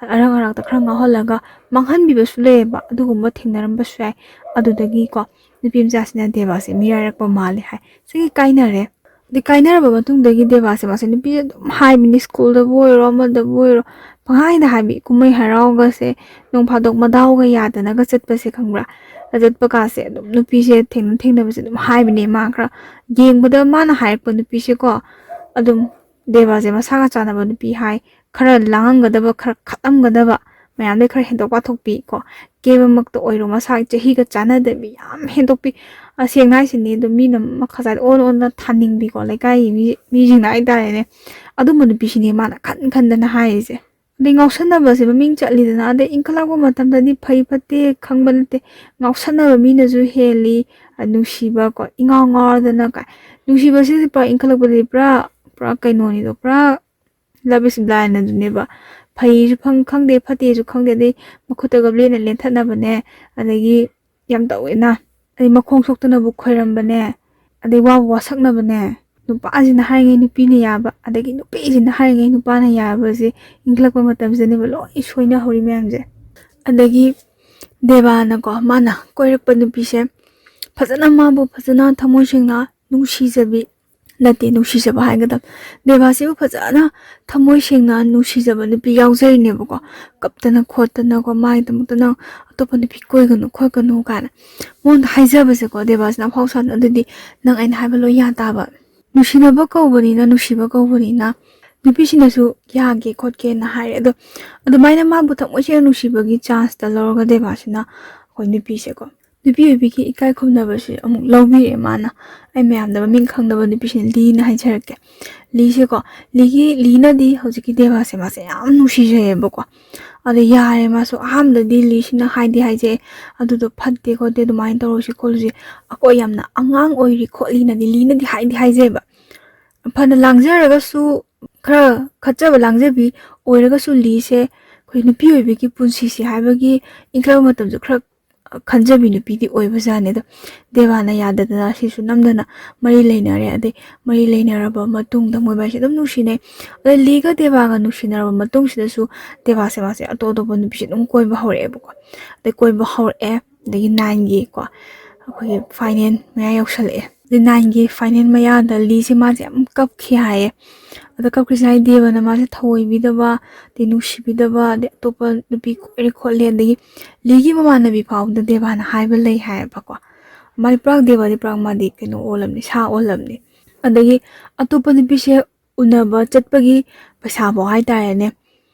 ꯑꯔꯥꯛ ꯑꯔꯥꯛꯇ ꯈꯔ ꯉꯥꯎꯍꯜꯂꯒ ꯃꯥꯡꯍꯟꯕꯤꯕꯁꯨ ꯂꯩꯌꯦꯕ꯫ ꯑꯗꯨꯒꯨꯝꯕ ꯊꯦꯡꯅꯔꯝꯕꯁꯨ ꯌꯥꯏ꯫ ꯑꯗꯨꯗꯒꯤꯀꯣ, ꯅꯨꯄꯤ ꯃꯆꯥꯁꯤꯅ ꯗꯦꯕꯥꯁꯦ ꯃꯤꯔꯥꯏꯔꯛꯄ ꯃꯥꯜꯂꯦ ꯍꯥꯏ꯫ ꯁꯤꯒꯤ ꯀꯥꯏꯅꯔꯦ꯫ ꯑꯗꯩ ꯀꯥꯏꯅꯔꯕ ꯃꯇꯨꯡꯗꯒꯤ ꯗꯦꯕꯥꯁꯦ ꯃꯥꯁꯦ ꯅꯨꯄꯤꯁꯦ ꯑꯗꯨꯝ ꯍꯥꯏꯕꯅꯤ, ꯁ꯭ꯀꯨꯜꯗꯕꯨ ꯑꯣꯏꯔꯣ ꯑꯃꯗꯕꯨ ꯑꯣꯏꯔꯣ, ꯄꯪꯍꯥꯏꯗ ꯍꯥꯏꯕꯤ꯫ ꯀꯨꯝꯍꯩ ꯍꯔꯥꯎꯒꯁꯦ ꯅꯣꯡ ꯐꯥꯗꯣꯛ ꯃꯗꯥꯎꯒ ꯌꯥꯗꯅꯒ ꯆꯠꯄꯁꯦ ꯈꯪꯕ꯭ꯔꯥ? ꯑꯗ ꯆꯠꯄ ꯀꯥꯁꯦ ꯑꯗꯨꯝ ꯅꯨꯄꯤꯁꯦ ꯊꯦꯡꯅ ꯊꯦꯡꯅꯕꯁꯦ ꯑꯗꯨꯝ ꯍꯥꯏꯕꯅꯦ꯫ ꯃꯥ ꯈꯔ ꯌꯦꯡꯕꯗ ꯃꯥꯅ ꯍꯥꯏꯔꯛꯄ ꯅꯨꯄꯤꯁꯦꯀꯣ, ꯑꯗꯨꯝ ꯗꯦꯕꯥꯁꯦ ꯃꯁꯥꯒ ꯆꯥꯟꯅꯕ ꯅꯨꯄꯤ ꯍꯥꯏ, ꯈꯔ ꯂꯥꯡꯉꯝꯒꯗꯕ, ꯈꯔ ꯈꯠꯂꯝꯒꯗꯕ, ꯃꯌꯥꯝꯗꯩ ꯈꯔ ꯍꯦꯟꯗꯣꯛ ꯄꯥꯊꯣꯛꯄꯤ ꯀꯣ, ꯀꯦꯕꯃꯛꯇ ꯑꯣꯏꯔꯣ, ꯃꯁꯥꯒꯤ ꯆꯍꯤꯒ ꯆꯥꯟꯅꯗꯕꯤ ꯌꯥꯝ ꯍꯦꯟꯗꯣꯛꯄꯤ꯫ ꯑ, ꯁꯦꯡꯅ ꯍꯥꯏꯁꯤꯅꯤ, ꯑꯗꯨꯝ ꯃꯤꯅ ꯃꯈꯥ ꯆꯥꯏꯗ ꯑꯣꯟ ꯑꯣꯟꯅ ꯊꯥꯅꯤꯡꯕꯤꯀꯣ, ꯂꯩꯀꯥꯏꯒꯤ ꯃꯤ, ꯃꯤꯁꯤꯡꯅ ꯍꯥꯏꯇꯥꯔꯦꯅꯦ꯫ ꯑꯗꯨꯝꯕ ꯅꯨꯄꯤꯁꯤꯅꯦ ꯃꯥꯅ ꯈꯟ ꯈꯟꯗꯅ ꯍꯥꯏꯔꯤꯁꯦ꯫ ꯑꯗꯩ ꯉꯥꯎꯁꯟꯅꯕꯁꯦ ꯃꯃꯤꯡ ꯆꯠꯂꯤꯗꯅ, ꯑꯗꯩ ꯏꯟꯈꯠꯂꯛꯄ ꯃꯇꯝꯗꯗꯤ ꯐꯩ ꯐꯠꯇꯦ ꯈꯪꯕ ꯅꯠꯇꯦ꯫ ꯉꯥꯎꯁꯟꯅꯕ ꯃꯤꯅꯁꯨ ꯍꯦꯜꯂꯤ, ꯑ, ꯅꯨꯡꯁꯤꯕ ꯀꯣ, ꯏꯉꯥꯎ ꯉꯥꯎꯔꯗꯅ ꯀꯥꯏ꯫ ꯅꯨꯡꯁꯤꯕꯁꯤꯗꯤ ꯄꯨꯔꯥ ꯏꯟꯈꯠꯂꯛꯄꯗꯗꯤ ꯄꯨꯔꯥ, ꯄꯨꯔꯥ ꯀꯩꯅꯣꯅꯤꯗꯣ, ꯄꯨꯔꯥ love is blind ꯑꯗꯨꯅꯦꯕ꯫ ꯐꯩꯁꯨ ꯐꯪ-, ꯈꯪꯗꯦ, ꯐꯠꯇꯦꯁꯨ ꯈꯪꯗꯦ, ꯑꯗꯩ ꯃꯈꯨꯠꯇꯒ ꯕ꯭ꯂꯦꯗꯅ ꯂꯦꯟꯊꯠꯅꯕꯅꯦ, ꯑꯗꯒꯤ ꯌꯥꯝ ꯇꯧꯋꯦꯅ, ꯑꯗꯩ ꯃꯈꯣꯡ ꯁꯣꯛꯇꯅꯕꯨ ꯈꯣꯏꯔꯝꯕꯅꯦ, ꯑꯗꯩ ꯋꯥꯕꯨ ꯋꯥꯁꯛꯅꯕꯅꯦ, ꯅꯨꯄꯥꯁꯤꯅ ꯍꯥꯏꯔꯤꯉꯩ ꯅꯨꯄꯤꯅ ꯌꯥꯕ, ꯑꯗꯒꯤ ꯅꯨꯄꯤꯁꯤꯅ ꯍꯥꯏꯔꯤꯉꯩ ꯅꯨꯄꯥꯅ ꯌꯥꯕꯁꯦ ꯏꯟꯈꯠꯂꯛꯄ ꯃꯇꯝꯁꯤꯗꯅꯦꯕ ꯂꯣꯏ ꯁꯣꯏꯅꯍꯧꯔꯤ ꯃꯌꯥꯝꯁꯦ꯫ ꯑꯗꯒꯤ ꯗꯦꯕꯥꯅꯀꯣ, ꯃꯥꯅ ꯀꯣꯏꯔꯛꯄ ꯅꯨꯄꯤꯁꯦ ꯐꯖꯅ, ꯃꯥꯕꯨ ꯐꯖꯅ ꯊꯃꯣꯏ ꯁꯦꯡꯅ ꯅꯨꯡꯁꯤꯖꯕꯤ, ꯅꯠꯇꯦ, ꯅꯨꯡꯁꯤꯖꯕ ꯍꯥꯏꯒꯗꯕ, ꯗꯦꯕꯥꯁꯤꯕꯨ ꯐꯖꯅ ꯊꯃꯣꯏ ꯁꯦꯡꯅ ꯅꯨꯡꯁꯤꯖꯕ ꯅꯨꯄꯤ ꯌꯥꯎꯖꯔꯤꯅꯦꯕꯀꯣ꯫ ꯀꯞꯇꯅ ꯈꯣꯠꯇꯅꯀꯣ, ꯃꯥꯒꯤꯗꯃꯛꯇ "ꯅꯪ ꯑꯇꯣꯞꯄ ꯅꯨꯄꯤ ꯀꯣꯏꯒꯅꯨ ꯈꯣꯠꯀꯅꯨ" ꯀꯥꯏꯅ ꯃꯉꯣꯟꯗ ꯍꯥꯏꯖꯕꯁꯦꯀꯣ, ꯗꯦꯕꯥꯁꯤꯅ ꯑꯐꯥꯎ ꯁꯥꯅ, "ꯑꯗꯨꯗꯤ ꯅꯪ ꯑꯩꯅ ꯍꯥꯏꯕ ꯂꯣꯏ ꯌꯥ ꯇꯥꯕ"꯫ ꯅꯨꯡꯁꯤꯅꯕ ꯀꯧꯕꯅꯤꯅ, ꯅꯨꯡꯁꯤꯕ ꯀꯧꯕꯅꯤꯅ ꯅꯨꯄꯤꯁꯤꯅꯁꯨ ꯌꯥꯒꯦ ꯈꯣꯠꯀꯦꯅ ꯍꯥꯏꯔꯦ꯫ ꯑꯗꯣ ꯑꯗꯨꯃꯥꯏꯅ ꯃꯥꯕꯨ ꯊꯃꯣꯏ ꯁꯦꯡꯅ ꯅꯨꯡꯁꯤꯕꯒꯤ ꯆꯥꯟꯁꯇ ꯂꯧꯔꯒ ꯗꯦꯕꯥꯁꯤꯅ ꯑꯩꯈꯣꯏ ꯅꯨꯄꯤꯁꯦꯀꯣ, ꯅꯨꯄꯤ ꯑꯣꯏꯕꯤꯒꯤ ꯏꯀꯥꯏ ꯈꯨꯝꯅꯕꯁꯦ ꯑꯃꯨꯛ ꯂꯧꯕꯤꯔꯦ ꯃꯥꯅ꯫ ꯑꯩ ꯃꯌꯥꯝꯗ ꯃꯃꯤꯡ ꯈꯪꯗꯕ ꯅꯨꯄꯤꯁꯤꯅ ꯂꯤꯅ ꯍꯥꯏꯖꯔꯛꯀꯦ꯫ ꯂꯤꯁꯦꯀꯣ, ꯂꯤꯒꯤ, ꯂꯤꯅꯗꯤ ꯍꯧꯖꯤꯛꯀꯤ ꯗꯦꯕꯥꯁꯦ ꯃꯥꯁꯦ ꯌꯥꯝ ꯅꯨꯡꯁꯤꯖꯩꯌꯦꯕꯀꯣ꯫ ꯑꯗꯣ ꯌꯥꯔꯦ, ꯃꯥꯁꯨ ꯑꯍꯥꯟꯕꯗꯗꯤ ꯂꯤꯁꯤꯅ ꯍꯥꯏꯗꯤ ꯍꯥꯏꯖꯩ, "ꯑꯗꯨꯗꯣ ꯐꯠꯇꯦ ꯈꯣꯠꯇꯦ, ꯑꯗꯨꯃꯥꯏꯅ ꯇꯧꯔꯁꯤ ꯈꯣꯠꯂꯁꯤ, ꯑꯩꯈꯣꯏ ꯌꯥꯝꯅ ꯑꯉꯥꯡ ꯑꯣꯏꯔꯤ" ꯈꯣꯠꯂꯤꯅꯗꯤ ꯂꯤꯅꯗꯤ ꯍꯥꯏꯗꯤ ꯍꯥꯏꯖꯩꯕ꯫ ꯐꯅ ꯂꯥꯡꯖꯔꯒꯁꯨ, ꯈꯔ ꯈꯠꯆꯕ ꯂꯥꯡꯖꯕꯤ ꯑꯣꯏꯔꯒꯁꯨ ꯂꯤꯁꯦ ꯑꯩꯈꯣꯏ ꯅꯨꯄꯤ ꯑꯣꯏꯕꯒꯤ ꯄꯨꯟꯁꯤꯁꯦ ꯍꯥꯏꯕꯒꯤ ꯏꯟꯈꯠꯂꯛꯄ ꯃꯇꯝꯁꯨ ꯈꯔ ꯈꯟꯖꯕꯤ ꯅꯨꯄꯤꯗꯤ ꯑꯣꯏꯕꯖꯥꯠꯅꯤ꯫ ꯑꯗꯣ ꯗꯦꯕꯥꯅ ꯌꯥꯗꯗꯅ ꯁꯤꯁꯨ ꯅꯝꯗꯅ ꯃꯔꯤ ꯂꯩꯅꯔꯦ꯫ ꯑꯗꯩ ꯃꯔꯤ ꯂꯩꯅꯔꯕ ꯃꯇꯨꯡꯗ ꯃꯣꯏꯕꯥꯏꯁꯦ ꯑꯗꯨꯝ ꯅꯨꯡꯁꯤꯅꯩ꯫ ꯑꯗꯩ ꯂꯤꯒ ꯗꯦꯕꯥꯒ ꯅꯨꯡꯁꯤꯅꯔꯕ ꯃꯇꯨꯡꯁꯤꯗꯁꯨ ꯗꯦꯕꯥꯁꯦ ꯃꯥꯁꯦ ꯑꯇꯣꯞ ꯑꯇꯣꯞꯄ ꯅꯨꯄꯤꯁꯦ ꯑꯗꯨꯝ ꯀꯣꯏꯕ ꯍꯧꯔꯛꯑꯦꯕꯀꯣ꯫ ꯑꯗꯩ ꯀꯣꯏꯕ ꯍꯧꯔꯛꯑꯦ꯫ ꯑꯗꯒꯤ ꯅꯥꯏꯟꯒꯤ ꯀꯣ, ꯑꯩꯈꯣꯏꯒꯤ ꯐꯥꯏꯅꯦꯜ ꯃꯌꯥ ꯌꯧꯁꯜꯂꯛꯑꯦ꯫ ꯅꯥꯏꯟꯒꯤ ꯐꯥꯏꯅꯦꯜ ꯃꯌꯥꯗ ꯂꯤꯁꯦ ꯃꯥꯁꯦ ꯌꯥꯝ ꯀꯞꯈꯤ ꯍꯥꯏꯌꯦ꯫ ꯑꯗ ꯀꯞꯈ꯭ꯔꯤꯁꯤꯅ ꯍꯥꯏꯗꯤ ꯗꯦꯕꯅ ꯃꯥꯁꯦ ꯊꯑꯣꯏꯕꯤꯗꯕ, ꯑꯗꯩ ꯅꯨꯡꯁꯤꯕꯤꯗꯕ, ꯑꯗꯩ ꯑꯇꯣꯞꯄ ꯅꯨꯄꯤ ꯀꯣꯏꯔꯦ ꯈꯣꯠꯂꯦ, ꯑꯗꯒꯤ ꯂꯤꯒꯤ ꯃꯃꯥꯟꯅꯕꯤ ꯐꯥꯎꯕꯗ ꯗꯦꯕꯥꯅ ꯍꯥꯏꯕ ꯂꯩ ꯍꯥꯏꯌꯦꯕꯀꯣ꯫ ꯃꯥꯗꯤ ꯄꯨꯔꯥ, ꯗꯦꯕꯥꯗꯤ ꯄꯨꯔꯥ ꯃꯥꯗꯤ ꯀꯩꯅꯣ ꯑꯣꯜꯂꯝꯅꯤ, ꯁꯥ ꯑꯣꯜꯂꯝꯅꯤ꯫ ꯑꯗꯒꯤ ꯑꯇꯣꯞꯄ ꯅꯨꯄꯤꯁꯦ ꯎꯅꯕ ꯆꯠꯄꯒꯤ ꯄꯩꯁꯥꯐꯥꯎ ꯍꯥꯏꯇꯥꯔꯦꯅꯦ,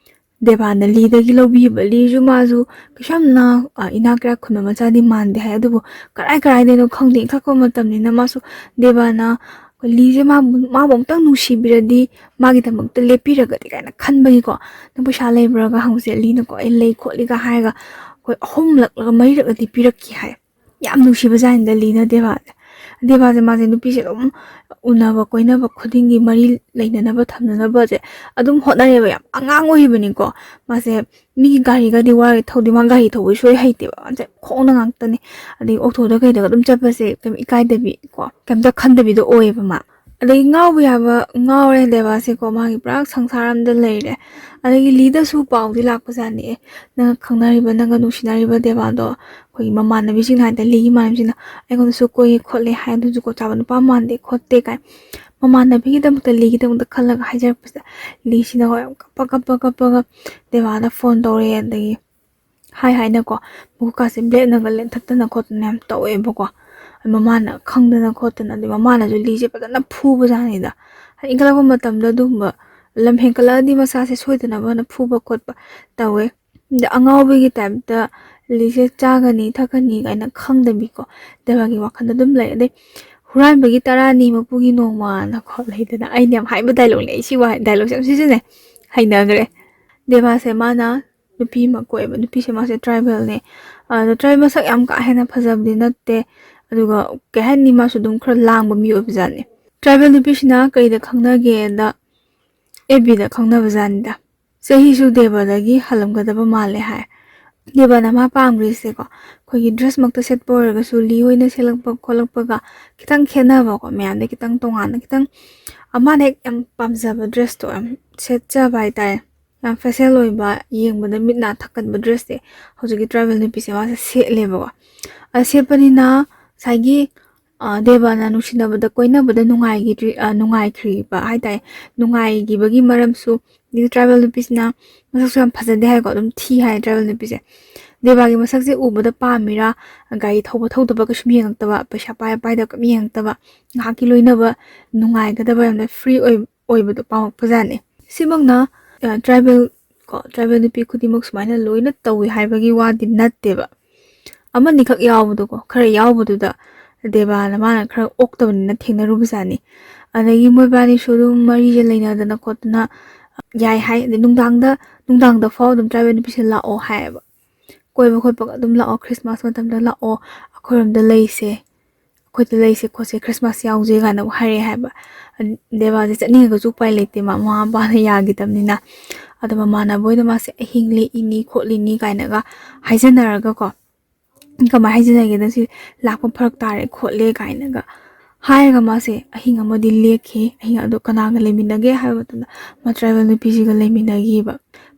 ꯗꯦꯕꯥꯅ ꯂꯤꯗꯒꯤ ꯂꯧꯕꯤꯕ꯫ ꯂꯤꯁꯨ ꯃꯥꯁꯨ ꯀꯩꯁꯨ ꯌꯥꯝꯅ, ꯑ, ꯏꯅꯥꯛ ꯀꯩꯔꯥꯛ ꯈꯨꯟꯕ ꯃꯆꯥꯗꯤ ꯃꯥꯟꯗꯦ ꯍꯥꯏ, ꯑꯗꯨꯕꯨ ꯀꯔꯥꯏ ꯀꯔꯥꯏꯗꯩꯅꯣ ꯈꯪꯗꯦ, ꯏꯟꯈꯠꯂꯛꯄ ꯃꯇꯝꯅꯤꯅ ꯃꯥꯁꯨ ꯗꯦꯕꯥꯅ ꯑꯩꯈꯣꯏ ꯂꯤꯁꯦ ꯃꯥꯕꯨ, ꯃꯥꯕꯨ ꯑꯃꯨꯛꯇꯪ ꯅꯨꯡꯁꯤꯕꯤꯔꯗꯤ ꯃꯥꯒꯤꯗꯃꯛꯇ ꯂꯦꯞꯄꯤꯔꯒꯗꯤ ꯀꯥꯏꯅ ꯈꯟꯕꯒꯤꯀꯣ, "ꯅꯪ ꯄꯩꯁꯥ ꯂꯩꯕ꯭ꯔꯥꯒ ꯍꯪꯕꯁꯦ ꯂꯤꯅꯀꯣ, "ꯑꯩ ꯂꯩ" ꯈꯣꯠꯂꯤꯒ ꯍꯥꯏꯔꯒ ꯑꯩꯈꯣꯏ ꯑꯍꯨꯝꯂꯛꯂꯒ ꯃꯔꯤꯔꯛꯂꯗꯤ ꯄꯤꯔꯛꯈꯤ ꯍꯥꯏ꯫ ꯌꯥꯝ ꯅꯨꯡꯁꯤꯕꯖꯥꯠꯅꯤꯗ ꯂꯤꯅ ꯗꯦꯕꯥꯁꯦ꯫ ꯗꯦꯕꯥꯁꯦ ꯃꯥꯁꯦ ꯅꯨꯄꯤꯁꯦ ꯑꯗꯨꯝ ꯎꯅꯕ ꯀꯣꯏꯅꯕ ꯈꯨꯗꯤꯡꯒꯤ, ꯃꯔꯤ ꯂꯩꯅꯅꯕ ꯊꯝꯅꯅꯕꯁꯦ ꯑꯗꯨꯝ ꯍꯣꯠꯅꯔꯦꯕ꯫ ꯌꯥꯝ ꯑꯉꯥꯡ ꯑꯣꯏꯔꯤꯕꯅꯤꯀꯣ ꯃꯥꯁꯦ꯫ ꯃꯤꯒꯤ ꯒꯥꯔꯤꯒꯗꯤ ꯋꯥꯔꯒ ꯊꯧꯗꯦ, ꯃꯥ ꯒꯥꯔꯤ ꯊꯧꯕ ꯁꯨꯡꯍꯩ ꯍꯩꯇꯦꯕ꯫ ꯃꯥꯁꯦ ꯈꯣꯡꯅ ꯉꯥꯛꯇꯅꯦ꯫ ꯑꯗꯩ ꯑꯣꯇꯣꯗ ꯀꯩꯗꯒ ꯑꯗꯨꯝ ꯆꯠꯄꯁꯦ ꯀꯩꯝ ꯏꯀꯥꯏꯗꯕꯤ ꯀꯣ, ꯀꯩꯝꯇ ꯈꯟꯗꯕꯤꯗꯣ ꯑꯣꯏꯌꯦꯕ ꯃꯥ꯫ ꯑꯗꯩ ꯉꯥꯎꯕ ꯌꯥꯕ ꯉꯥꯎꯔꯦ ꯗꯦꯕꯥꯁꯦꯀꯣ, ꯃꯥꯒꯤ ꯄꯨꯔꯥ ꯁꯪꯁꯥꯔ ꯑꯃꯗ ꯂꯩꯔꯦ꯫ ꯑꯗꯒꯤ ꯂꯤꯗꯁꯨ ꯄꯥꯎꯗꯤ ꯂꯥꯛꯄꯖꯥꯠꯅꯤ, "ꯑꯦ, ꯅꯪꯒ ꯈꯪꯅꯔꯤꯕ, ꯅꯪꯒ ꯅꯨꯡꯁꯤꯅꯔꯤꯕ ꯗꯦꯕꯥꯗꯣ ꯑꯩꯈꯣꯏꯒꯤ ꯃꯃꯥꯟꯅꯕꯤꯁꯤꯡꯅ ꯍꯥꯏꯇꯥꯔꯦ, ꯂꯤꯒꯤ ꯃꯃꯥꯟꯅꯕꯤꯁꯤꯡꯅ ꯑꯩꯉꯣꯟꯗꯁꯨ ꯀꯣꯏꯌꯦ ꯈꯣꯠꯂꯦ ꯍꯥꯏ, ꯑꯗꯨꯁꯨ ꯀꯣ ꯆꯥꯕ ꯅꯨꯄꯥ ꯃꯥꯟꯗꯦ ꯈꯣꯠꯇꯦ" ꯀꯥꯏ ꯃꯃꯥꯟꯅꯕꯤꯒꯤꯗꯃꯛꯇ, ꯂꯤꯒꯤꯗꯃꯛꯇ ꯈꯜꯂꯒ ꯍꯥꯏꯖꯔꯛꯄꯁꯤꯗ ꯂꯤꯁꯤꯅ ꯍꯣꯏ ꯌꯥꯝ ꯀꯞꯄ ꯀꯞꯄ ꯀꯞꯄꯒ ꯗꯦꯕꯥꯗ ꯐꯣꯟ ꯇꯧꯔꯦ꯫ ꯑꯗꯒꯤ ꯍꯥꯏ ꯍꯥꯏꯅꯀꯣ ꯃꯈꯨꯠꯀꯥꯁꯦ ꯕ꯭ꯂꯦꯠꯅꯒ ꯂꯦꯟꯊꯠꯇꯅ ꯈꯣꯠꯇꯅ ꯌꯥꯝ ꯇꯧꯋꯦꯕꯀꯣ꯫ ꯃꯃꯥꯅ ꯈꯪꯗꯅ ꯈꯣꯠꯇꯅ, ꯑꯗꯩ ꯃꯃꯥꯅꯁꯨ ꯂꯤꯁꯦ ꯐꯖꯅ ꯐꯨꯕꯖꯥꯠꯅꯤꯗ꯫ ꯍꯥꯏꯗꯤ ꯏꯟꯈꯠꯂꯛꯄ ꯃꯇꯝꯗ ꯑꯗꯨꯒꯨꯝꯕ ꯂꯝ ꯍꯦꯟꯀꯠꯂꯛꯑꯗꯤ ꯃꯆꯥꯁꯦ ꯁꯣꯏꯗꯅꯕꯅ ꯐꯨꯕ ꯈꯣꯠꯄ ꯇꯧꯋꯦ꯫ ꯑꯗ ꯑꯉꯥꯎꯕꯤꯒꯤ ꯇꯥꯏꯞꯇ ꯂꯤꯁꯦ ꯆꯥꯒꯅꯤ ꯊꯛꯀꯅꯤ ꯀꯥꯏꯅ ꯈꯪꯗꯕꯤꯀꯣ, ꯗꯦꯕꯥꯒꯤ ꯋꯥꯈꯜꯗ ꯑꯗꯨꯝ ꯂꯩ꯫ ꯑꯗꯩ "ꯍꯨꯔꯥꯟꯕꯒꯤ ꯇꯔꯥꯅꯤ ꯃꯄꯨꯒꯤ ꯅꯣꯡꯃꯅꯀꯣ" ꯂꯩꯗꯅ, ꯑꯩꯅ ꯌꯥꯝ ꯍꯥꯏꯕ ꯗꯥꯏꯂꯣꯛꯅꯦ ꯑꯩ ꯁꯤ ꯋꯥ-, ꯗꯥꯏꯂꯣꯛꯁꯦ ꯌꯥꯝ ꯁꯤꯖꯤꯟꯅꯩ, ꯍꯩꯅꯈ꯭ꯔꯦ꯫ ꯗꯦꯕꯥꯁꯦ ꯃꯥꯅ ꯅꯨꯄꯤ ꯑꯃ ꯀꯣꯏꯕ, ꯅꯨꯄꯤꯁꯦ ꯃꯥꯁꯦ ꯇ꯭ꯔꯥꯏꯕꯦꯜꯅꯦ꯫ ꯑꯗꯣ ꯇ꯭ꯔꯥꯏꯕꯦꯜ ꯃꯁꯛ ꯌꯥꯝ ꯀꯥ ꯍꯦꯟꯅ ꯐꯖꯕꯗꯤ ꯅꯠꯇꯦ, ꯑꯗꯨꯒ ꯀꯩ ꯍꯥꯏꯅꯤ, ꯃꯥꯁꯨ ꯑꯗꯨꯝ ꯈꯔ ꯂꯥꯡꯕ ꯃꯤ ꯑꯣꯏꯕꯖꯥꯠꯅꯤ꯫ ꯇ꯭ꯔꯥꯏꯕꯦꯜ ꯅꯨꯄꯤꯁꯤꯅ ꯀꯩꯗ ꯈꯪꯅꯒꯦꯗ, ꯑꯦꯐ ꯕꯤꯗ ꯈꯪꯅꯕꯖꯥꯠꯅꯤꯗ꯫ ꯆꯍꯤꯁꯨ ꯗꯦꯕꯗꯒꯤ ꯍꯜꯂꯝꯒꯗꯕ ꯃꯥꯜꯂꯦ ꯍꯥꯏ꯫ ꯗꯦꯕꯥꯅ ꯃꯥ ꯄꯥꯝꯈ꯭ꯔꯤꯁꯦꯀꯣ, ꯑꯩꯈꯣꯏꯒꯤ ꯗ꯭ꯔꯦꯁꯃꯛꯇ ꯁꯦꯠꯄ ꯑꯣꯏꯔꯒꯁꯨ, ꯂꯤ ꯑꯣꯏꯅ ꯁꯦꯠꯂꯛꯄ ꯈꯣꯠꯂꯛꯄꯒ ꯈꯤꯇꯪ ꯈꯦꯠꯅꯕꯀꯣ, ꯃꯌꯥꯝꯗ ꯈꯤꯇꯪ ꯇꯣꯉꯥꯟꯅ, ꯈꯤꯇꯪ ꯑꯃꯅ ꯍꯦꯛ ꯌꯥꯝ ꯄꯥꯝꯖꯕ ꯗ꯭ꯔꯦꯁꯇꯣ ꯌꯥꯝ ꯁꯦꯠꯆꯕ ꯍꯥꯏꯇꯥꯔꯦ꯫ ꯌꯥꯝ ꯐꯦꯁꯦꯜ ꯑꯣꯏꯕ, ꯌꯦꯡꯕꯗ ꯃꯤꯠ ꯅꯥ ꯊꯛꯀꯟꯕ ꯗ꯭ꯔꯦꯁꯁꯦ ꯍꯧꯖꯤꯛꯀꯤ ꯇ꯭ꯔꯥꯏꯕꯦꯜ ꯅꯨꯄꯤꯁꯦ ꯃꯥꯁꯦ ꯁꯦꯠꯂꯦꯕꯀꯣ꯫ ꯑꯗ ꯁꯦꯠꯄꯅꯤꯅ ꯉꯁꯥꯏꯒꯤ ꯑ, ꯗꯦꯕꯥꯅ ꯅꯨꯡꯁꯤꯅꯕꯗ, ꯀꯣꯏꯅꯕꯗ ꯅꯨꯡꯉꯥꯏꯈꯤꯗ꯭ꯔꯤ-, ꯑ, ꯅꯨꯡꯉꯥꯏꯈ꯭ꯔꯤꯕ ꯍꯥꯏ ꯇꯥꯔꯦ꯫ ꯅꯨꯡꯉꯥꯏꯈꯤꯕꯒꯤ ꯃꯔꯝꯁꯨ, ꯗꯤ ꯇ꯭ꯔꯥꯏꯕꯦꯜ ꯅꯨꯄꯤꯁꯤꯅ ꯃꯁꯛꯁꯨ ꯌꯥꯝ ꯐꯖꯗꯦ ꯍꯥꯏꯀꯣ, ꯑꯗꯨꯝ ꯊꯤ ꯍꯥꯏ ꯇ꯭ꯔꯥꯏꯕꯦꯜ ꯅꯨꯄꯤꯁꯦ꯫ ꯗꯦꯕꯥꯒꯤ ꯃꯁꯛꯁꯦ ꯎꯕꯗ ꯄꯥꯝꯃꯤꯔꯥ, ꯒꯥꯔꯤ ꯊꯧꯕ ꯊꯧꯗꯕ ꯀꯩꯁꯨꯝ ꯌꯦꯡꯉꯛꯇꯕ, ꯄꯩꯁꯥ ꯄꯥꯏꯕ ꯄꯥꯏꯗꯕ ꯀꯩꯝ ꯌꯦꯡꯉꯛꯇꯕ, ꯉꯥꯏꯍꯥꯛꯀꯤ ꯂꯣꯏꯅꯕ ꯅꯨꯡꯉꯥꯏꯒꯗꯕ, ꯌꯥꯝꯅ ꯐ꯭ꯔꯤ ꯑꯣꯏ-, ꯑꯣꯏꯕꯗꯣ ꯄꯥꯝꯃꯛꯄꯖꯥꯠꯅꯤ꯫ ꯁꯤꯃꯛꯅ, ꯑ, ꯇ꯭ꯔꯥꯏꯕꯦꯜ ꯀꯣ, ꯇ꯭ꯔꯥꯏꯕꯦꯜ ꯅꯨꯄꯤ ꯈꯨꯗꯤꯡꯃꯛ ꯁꯨꯃꯥꯏꯅ ꯂꯣꯏꯅ ꯇꯧꯏ ꯍꯥꯏꯕꯒꯤ ꯋꯥꯗꯤ ꯅꯠꯇꯦꯕ꯫ ꯑꯃꯅꯤꯈꯛ ꯌꯥꯎꯕꯗꯣꯀꯣ, ꯈꯔ ꯌꯥꯎꯕꯗꯨꯗ ꯗꯦꯕꯥꯅ ꯃꯥꯅ ꯈꯔ ꯑꯣꯛꯇꯕꯅꯤꯅ ꯊꯦꯡꯅꯔꯨꯕꯖꯥꯠꯅꯤ꯫ ꯑꯗꯒꯤ ꯃꯣꯏꯕꯥꯅꯤꯁꯨ ꯑꯗꯨꯝ ꯃꯔꯤꯁꯦ ꯂꯩꯅꯗꯅ ꯈꯣꯠꯇꯅ ꯌꯥꯏ ꯍꯥꯏ꯫ ꯑꯗꯩ ꯅꯨꯡꯗꯥꯡꯗ, ꯅꯨꯡꯗꯥꯡꯗ ꯐꯥꯎ ꯑꯗꯨꯝ ꯇ꯭ꯔꯥꯏꯕꯦꯜ ꯅꯨꯄꯤꯁꯦ ꯂꯥꯛꯑꯣ ꯍꯥꯏꯌꯦꯕ꯫ ꯀꯣꯏꯕ ꯈꯣꯠꯄꯒ ꯑꯗꯨꯝ ꯂꯥꯛꯑꯣ, ꯈ꯭ꯔꯤꯁꯃꯥꯁ ꯃꯇꯝꯗ ꯂꯥꯛꯑꯣ, ꯑꯩꯈꯣꯏꯔꯣꯝꯗ ꯂꯩꯁꯦ, ꯑꯩꯈꯣꯏꯗ ꯂꯩꯁꯦ ꯈꯣꯠꯁꯦ, ꯈ꯭ꯔꯤꯁꯃꯥꯁ ꯌꯥꯎꯁꯦ ꯀꯥꯏꯅ ꯍꯥꯏꯔꯛꯑꯦ ꯍꯥꯏꯕ꯫ ꯗꯦꯕꯥꯁꯦ ꯆꯠꯅꯤꯡꯉꯒꯁꯨ ꯎꯄꯥꯏ ꯂꯩꯇꯦ, ꯃꯥ-, ꯃꯃꯥ ꯃꯄꯥꯅ ꯌꯥꯈꯤꯗꯕꯅꯤꯅ꯫ ꯑꯗꯣ ꯃꯃꯥꯟꯅꯕ ꯍꯣꯏꯗ ꯃꯥꯁꯦ ꯑꯍꯤꯡ ꯂꯦꯛꯏꯅꯤ ꯈꯣꯠꯂꯤꯅꯤ ꯀꯥꯏꯅꯒ ꯍꯥꯏꯖꯅꯔꯒꯀꯣ, ꯀꯃꯥꯏꯅ ꯍꯥꯏꯖꯟꯅꯒꯦꯗ, "ꯁꯤ ꯂꯥꯛꯄ ꯐꯔꯛ ꯇꯥꯔꯦ ꯈꯣꯠꯂꯦ" ꯀꯥꯏꯅꯒ ꯍꯥꯏꯔꯒ ꯃꯥꯁꯦ ꯑꯍꯤꯡ ꯑꯃꯗꯤ ꯂꯦꯛꯈꯤ꯫ ꯑꯍꯤꯡ ꯑꯗꯣ ꯀꯅꯥꯒ ꯂꯩꯃꯤꯟꯅꯒꯦ ꯍꯥꯏꯕ ꯃꯇꯝꯗ, ꯃꯥ ꯇ꯭ꯔꯥꯏꯕꯦꯜ ꯅꯨꯄꯤꯁꯤꯒ ꯂꯩꯃꯤꯟꯅꯈꯤꯕ꯫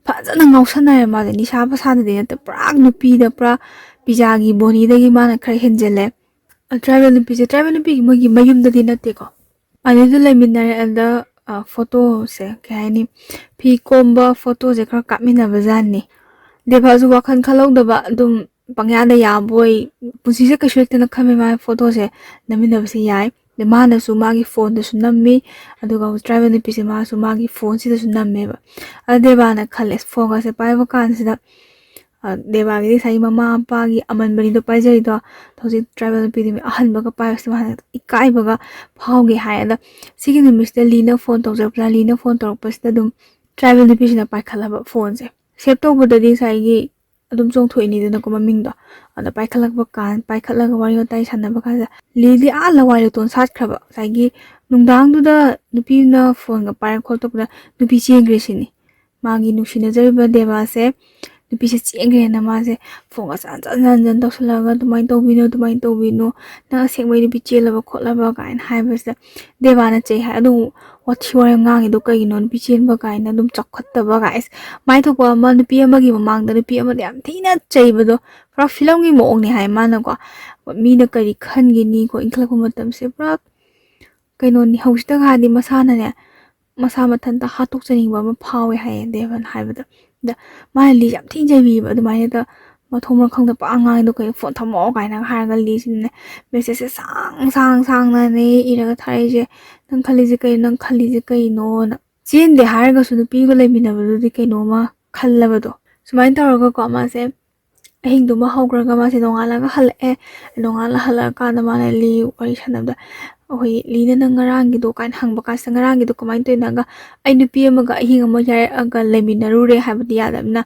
ꯐꯖꯅ ꯉꯥꯎꯁꯟꯅꯔꯦ ꯃꯥꯁꯦ, ꯅꯤꯁꯥ ꯄꯁꯥꯗꯗꯤ ꯅꯠꯇꯦ, ꯄꯨꯔꯥ ꯅꯨꯄꯤꯗ, ꯄꯨꯔꯥ ꯄꯤꯖꯥꯒꯤ ꯕꯣꯅꯤꯗꯒꯤ ꯃꯥꯅ ꯈꯔ ꯍꯦꯟꯖꯜꯂꯦ꯫ ꯑ, ꯇ꯭ꯔꯥꯏꯕꯦꯜ ꯅꯨꯄꯤꯁꯦ, ꯇ꯭ꯔꯥꯏꯕꯦꯜ ꯅꯨꯄꯤꯒꯤ ꯃꯣꯏꯒꯤ ꯃꯌꯨꯝꯗꯗꯤ ꯅꯠꯇꯦꯀꯣ, ꯑꯗꯨꯗ ꯂꯩꯃꯤꯟꯅꯔꯦ꯫ ꯑꯗ, ꯑ, ꯐꯣꯇꯣꯁꯦ, ꯀꯩ ꯍꯥꯏꯅꯤ, ꯐꯤ ꯀꯣꯝꯕ ꯐꯣꯇꯣꯁꯦ ꯈꯔ ꯀꯥꯞꯃꯤꯟꯅꯕ ꯖꯥꯠꯅꯤ꯫ ꯗꯦꯕꯥꯁꯨ ꯋꯥꯈꯜ ꯈꯜꯍꯧꯗꯕ, ꯑꯗꯨꯝ ꯄꯪꯌꯥꯗ ꯌꯥꯕꯣꯏ, ꯄꯨꯟꯁꯤꯁꯦ ꯀꯩꯁꯨ ꯂꯩꯇꯅ ꯈꯟꯕ ꯃꯥꯅ ꯐꯣꯇꯣꯁꯦ ꯅꯝꯃꯤꯟꯅꯕꯁꯦ ꯌꯥꯏ꯫ ꯑꯗꯩ ꯃꯥꯅꯁꯨ ꯃꯥꯒꯤ ꯐꯣꯟꯗꯁꯨ ꯅꯝꯃꯤ, ꯑꯗꯨꯒ ꯇ꯭ꯔꯥꯏꯕꯦꯜ ꯅꯨꯄꯤꯁꯦ ꯃꯥꯁꯨ ꯃꯥꯒꯤ ꯐꯣꯟꯁꯤꯗꯁꯨ ꯅꯝꯃꯦꯕ꯫ ꯑꯗ ꯗꯦꯕꯥꯅ ꯈꯜꯂꯦ, "ꯐꯣꯟꯒꯁꯦ ꯄꯥꯏꯕ ꯀꯥꯟꯁꯤꯗ, ꯑ, ꯗꯦꯕꯥꯒꯤꯗꯤ ꯉꯁꯥꯏꯒꯤ ꯃꯃꯥ ꯃꯄꯥꯒꯤ ꯑꯃꯟꯕꯅꯤꯗꯣ ꯄꯥꯏꯖꯔꯤꯗꯣ, ꯍꯧꯖꯤꯛ ꯇ꯭ꯔꯥꯏꯕꯦꯜ ꯅꯨꯄꯤꯗꯨ ꯃꯤ ꯑꯍꯟꯕꯒ ꯄꯥꯏꯕꯁꯦ ꯃꯥꯅ ꯏꯀꯥꯏꯕꯒ ꯐꯥꯎꯒꯦ" ꯍꯥꯏ꯫ ꯑꯗ ꯁꯤꯒꯤ ꯅꯨꯃꯤꯠꯁꯤꯗ ꯂꯤꯅ ꯐꯣꯟ ꯇꯧꯖꯔꯛꯄꯁꯤꯅ, ꯂꯤꯅ ꯐꯣꯟ ꯇꯧꯔꯛꯄꯁꯤꯗ ꯑꯗꯨꯝ ꯇ꯭ꯔꯥꯏꯕꯦꯜ ꯅꯨꯄꯤꯁꯤꯅ ꯄꯥꯏꯈꯠꯂꯕ ꯐꯣꯟꯁꯦ꯫ ꯁꯦꯞ ꯇꯧꯕꯗꯗꯤ ꯉꯁꯥꯏꯒꯤ ꯑꯗꯨꯝ ꯆꯣꯡꯊꯣꯛꯏꯅꯤꯗꯅꯀꯣ ꯃꯃꯤꯡꯗꯣ꯫ ꯑꯗ ꯄꯥꯏꯈꯠꯂꯛꯄ ꯀꯥꯟ, ꯄꯥꯏꯈꯠꯂꯒ ꯋꯥꯔꯤ ꯋꯥꯇꯥꯏ ꯁꯥꯟꯅꯕ ꯀꯥꯟꯗ ꯂꯤꯗꯤ ꯑꯥ ꯂꯋꯥꯏ ꯂꯨꯇꯣꯟ ꯁꯥꯠꯈ꯭ꯔꯕ꯫ ꯉꯁꯥꯏꯒꯤ ꯅꯨꯡꯗꯥꯡꯗꯨꯗ ꯅꯨꯄꯤꯅ ꯐꯣꯟꯒ ꯄꯥꯏꯔ ꯈꯣꯠꯇꯣꯛꯄꯗ ꯅꯨꯄꯤ ꯆꯦꯟꯈ꯭ꯔꯦ ꯁꯤꯅꯤ꯫ ꯃꯥꯒꯤ ꯅꯨꯡꯁꯤꯅꯖꯔꯤꯕ ꯗꯦꯕꯥꯁꯦ ꯅꯨꯄꯤꯁꯦ ꯆꯦꯟꯈ꯭ꯔꯦꯅ ꯃꯥꯁꯦ ꯐꯣꯟꯒ ꯍꯟꯖꯟ ꯍꯟꯖꯟ ꯇꯧꯁꯜꯂꯛꯑꯒ, "ꯑꯗꯨꯃꯥꯏꯅ ꯇꯧꯕꯤꯅꯣ, ꯑꯗꯨꯃꯥꯏꯅ ꯇꯧꯕꯤꯅꯣ, ꯅꯪ ꯑꯁꯦꯡꯕꯩ ꯅꯨꯄꯤ ꯆꯦꯜꯂꯕ ꯈꯣꯠꯂꯕ?" ꯀꯥꯏꯅ ꯍꯥꯏꯕꯁꯤꯗ ꯗꯦꯕꯥꯅ ꯆꯩ ꯍꯥꯏ꯫ ꯑꯗꯨ ꯋꯥꯊꯤ ꯋꯥꯔꯦꯝ ꯉꯥꯡꯉꯤꯗꯣ ꯀꯩꯒꯤꯅꯣ? ꯅꯨꯄꯤ ꯆꯦꯟꯕ ꯀꯥꯏꯅ ꯑꯗꯨꯝ ꯆꯥꯎꯈꯠꯇꯕ ꯀꯥꯏ꯫ ꯑꯁ, ꯃꯥꯏ ꯊꯣꯛꯄ ꯑꯃ ꯅꯨꯄꯤ ꯑꯃꯒꯤ ꯃꯃꯥꯡꯗ ꯅꯨꯄꯤ ꯑꯃꯗ ꯌꯥꯝ ꯊꯤꯅ ꯆꯩꯕꯗꯣ, ꯄꯨꯔꯥ ꯐꯤꯂꯝꯒꯤ ꯃꯑꯣꯡꯅꯦ ꯍꯥꯏ ꯃꯥꯅꯀꯣ꯫ ꯃꯤꯅ ꯀꯔꯤ ꯈꯟꯒꯤꯅꯤꯀꯣ, ꯏꯟꯈꯠꯂꯛꯄ ꯃꯇꯝꯁꯦ ꯄꯨꯔꯥ ꯀꯩꯅꯣꯅꯤ꯫ ꯍꯧꯖꯤꯛꯇ ꯉꯥꯏꯗꯤ ꯃꯁꯥꯅꯅꯦ, ꯃꯁꯥ ꯃꯊꯟꯇ ꯍꯥꯠꯇꯣꯛꯆꯅꯤꯡꯕ ꯑꯃ ꯐꯥꯎꯋꯦ ꯍꯥꯏꯌꯦ ꯗꯦꯕꯟ ꯍꯥꯏꯕꯗ꯫ ꯑꯗ ꯃꯥꯅ ꯂꯤꯁꯦ ꯌꯥꯝ ꯊꯤꯅ ꯆꯩꯕꯤꯕ, ꯑꯗꯨꯃꯥꯏꯅ ꯍꯦꯛꯇ ꯃꯊꯣꯡ ꯃꯔꯝ ꯈꯪꯗꯕ ꯄꯉꯥꯡ ꯉꯥꯡꯉꯤꯗꯣ, "ꯀꯩꯅꯣ, ꯐꯣꯟ ꯊꯝꯃꯣ" ꯀꯥꯏꯅꯒ ꯍꯥꯏꯔꯒ ꯂꯤꯁꯤꯅꯅꯦ ꯃꯦꯁꯦꯖꯁꯦ ꯁꯥꯡ ꯁꯥꯡ ꯁꯥꯡꯅꯅꯦ ꯏꯔꯒ ꯊꯥꯔꯛꯏꯁꯦ꯫ "ꯅꯪ ꯈꯜꯂꯤꯁꯦ ꯀꯩꯅꯣ? ꯅꯪ ꯈꯜꯂꯤꯁꯦ ꯀꯩꯅꯣꯅ?" ꯆꯦꯟꯗꯦ ꯍꯥꯏꯔꯒꯁꯨ ꯅꯨꯄꯤꯒ ꯂꯩꯃꯤꯟꯅꯕꯗꯨꯗꯤ ꯀꯩꯅꯣꯝꯃ ꯈꯜꯂꯕꯗꯣ꯫ ꯁꯨꯃꯥꯏꯅ ꯇꯧꯔꯒꯀꯣ ꯃꯥꯁꯦ ꯑꯍꯤꯡꯗꯨꯃ ꯍꯧꯈ꯭ꯔꯒ ꯃꯥꯁꯦ ꯅꯣꯡꯉꯥꯜꯂꯒ ꯍꯜꯂꯛꯑꯦ꯫ ꯅꯣꯡꯉꯥꯜꯂ ꯍꯜꯂꯛꯑꯀꯥꯟꯗ ꯃꯥꯅ ꯂꯤ ꯋꯥꯔꯤ ꯁꯥꯟꯅꯕꯗ, ꯑꯩꯈꯣꯏ ꯂꯤꯅ, "ꯅꯪ ꯉꯔꯥꯡꯒꯤꯗꯣ?" ꯀꯥꯏꯅ ꯍꯪꯕ ꯀꯥꯟꯁꯤꯗ, "ꯉꯔꯥꯡꯒꯤꯗꯣ ꯀꯃꯥꯏꯅ ꯇꯧꯔꯤꯅꯣ?" ꯍꯥꯏꯔꯒ, "ꯑꯩ ꯅꯨꯄꯤ ꯑꯃꯒ ꯑꯍꯤꯡ ꯑꯃ ꯌꯥꯏꯔꯛꯑꯒ ꯂꯩꯃꯤꯟꯅꯔꯨꯔꯦ" ꯍꯥꯏꯕꯗꯤ ꯌꯥꯗꯕꯅꯤꯅ,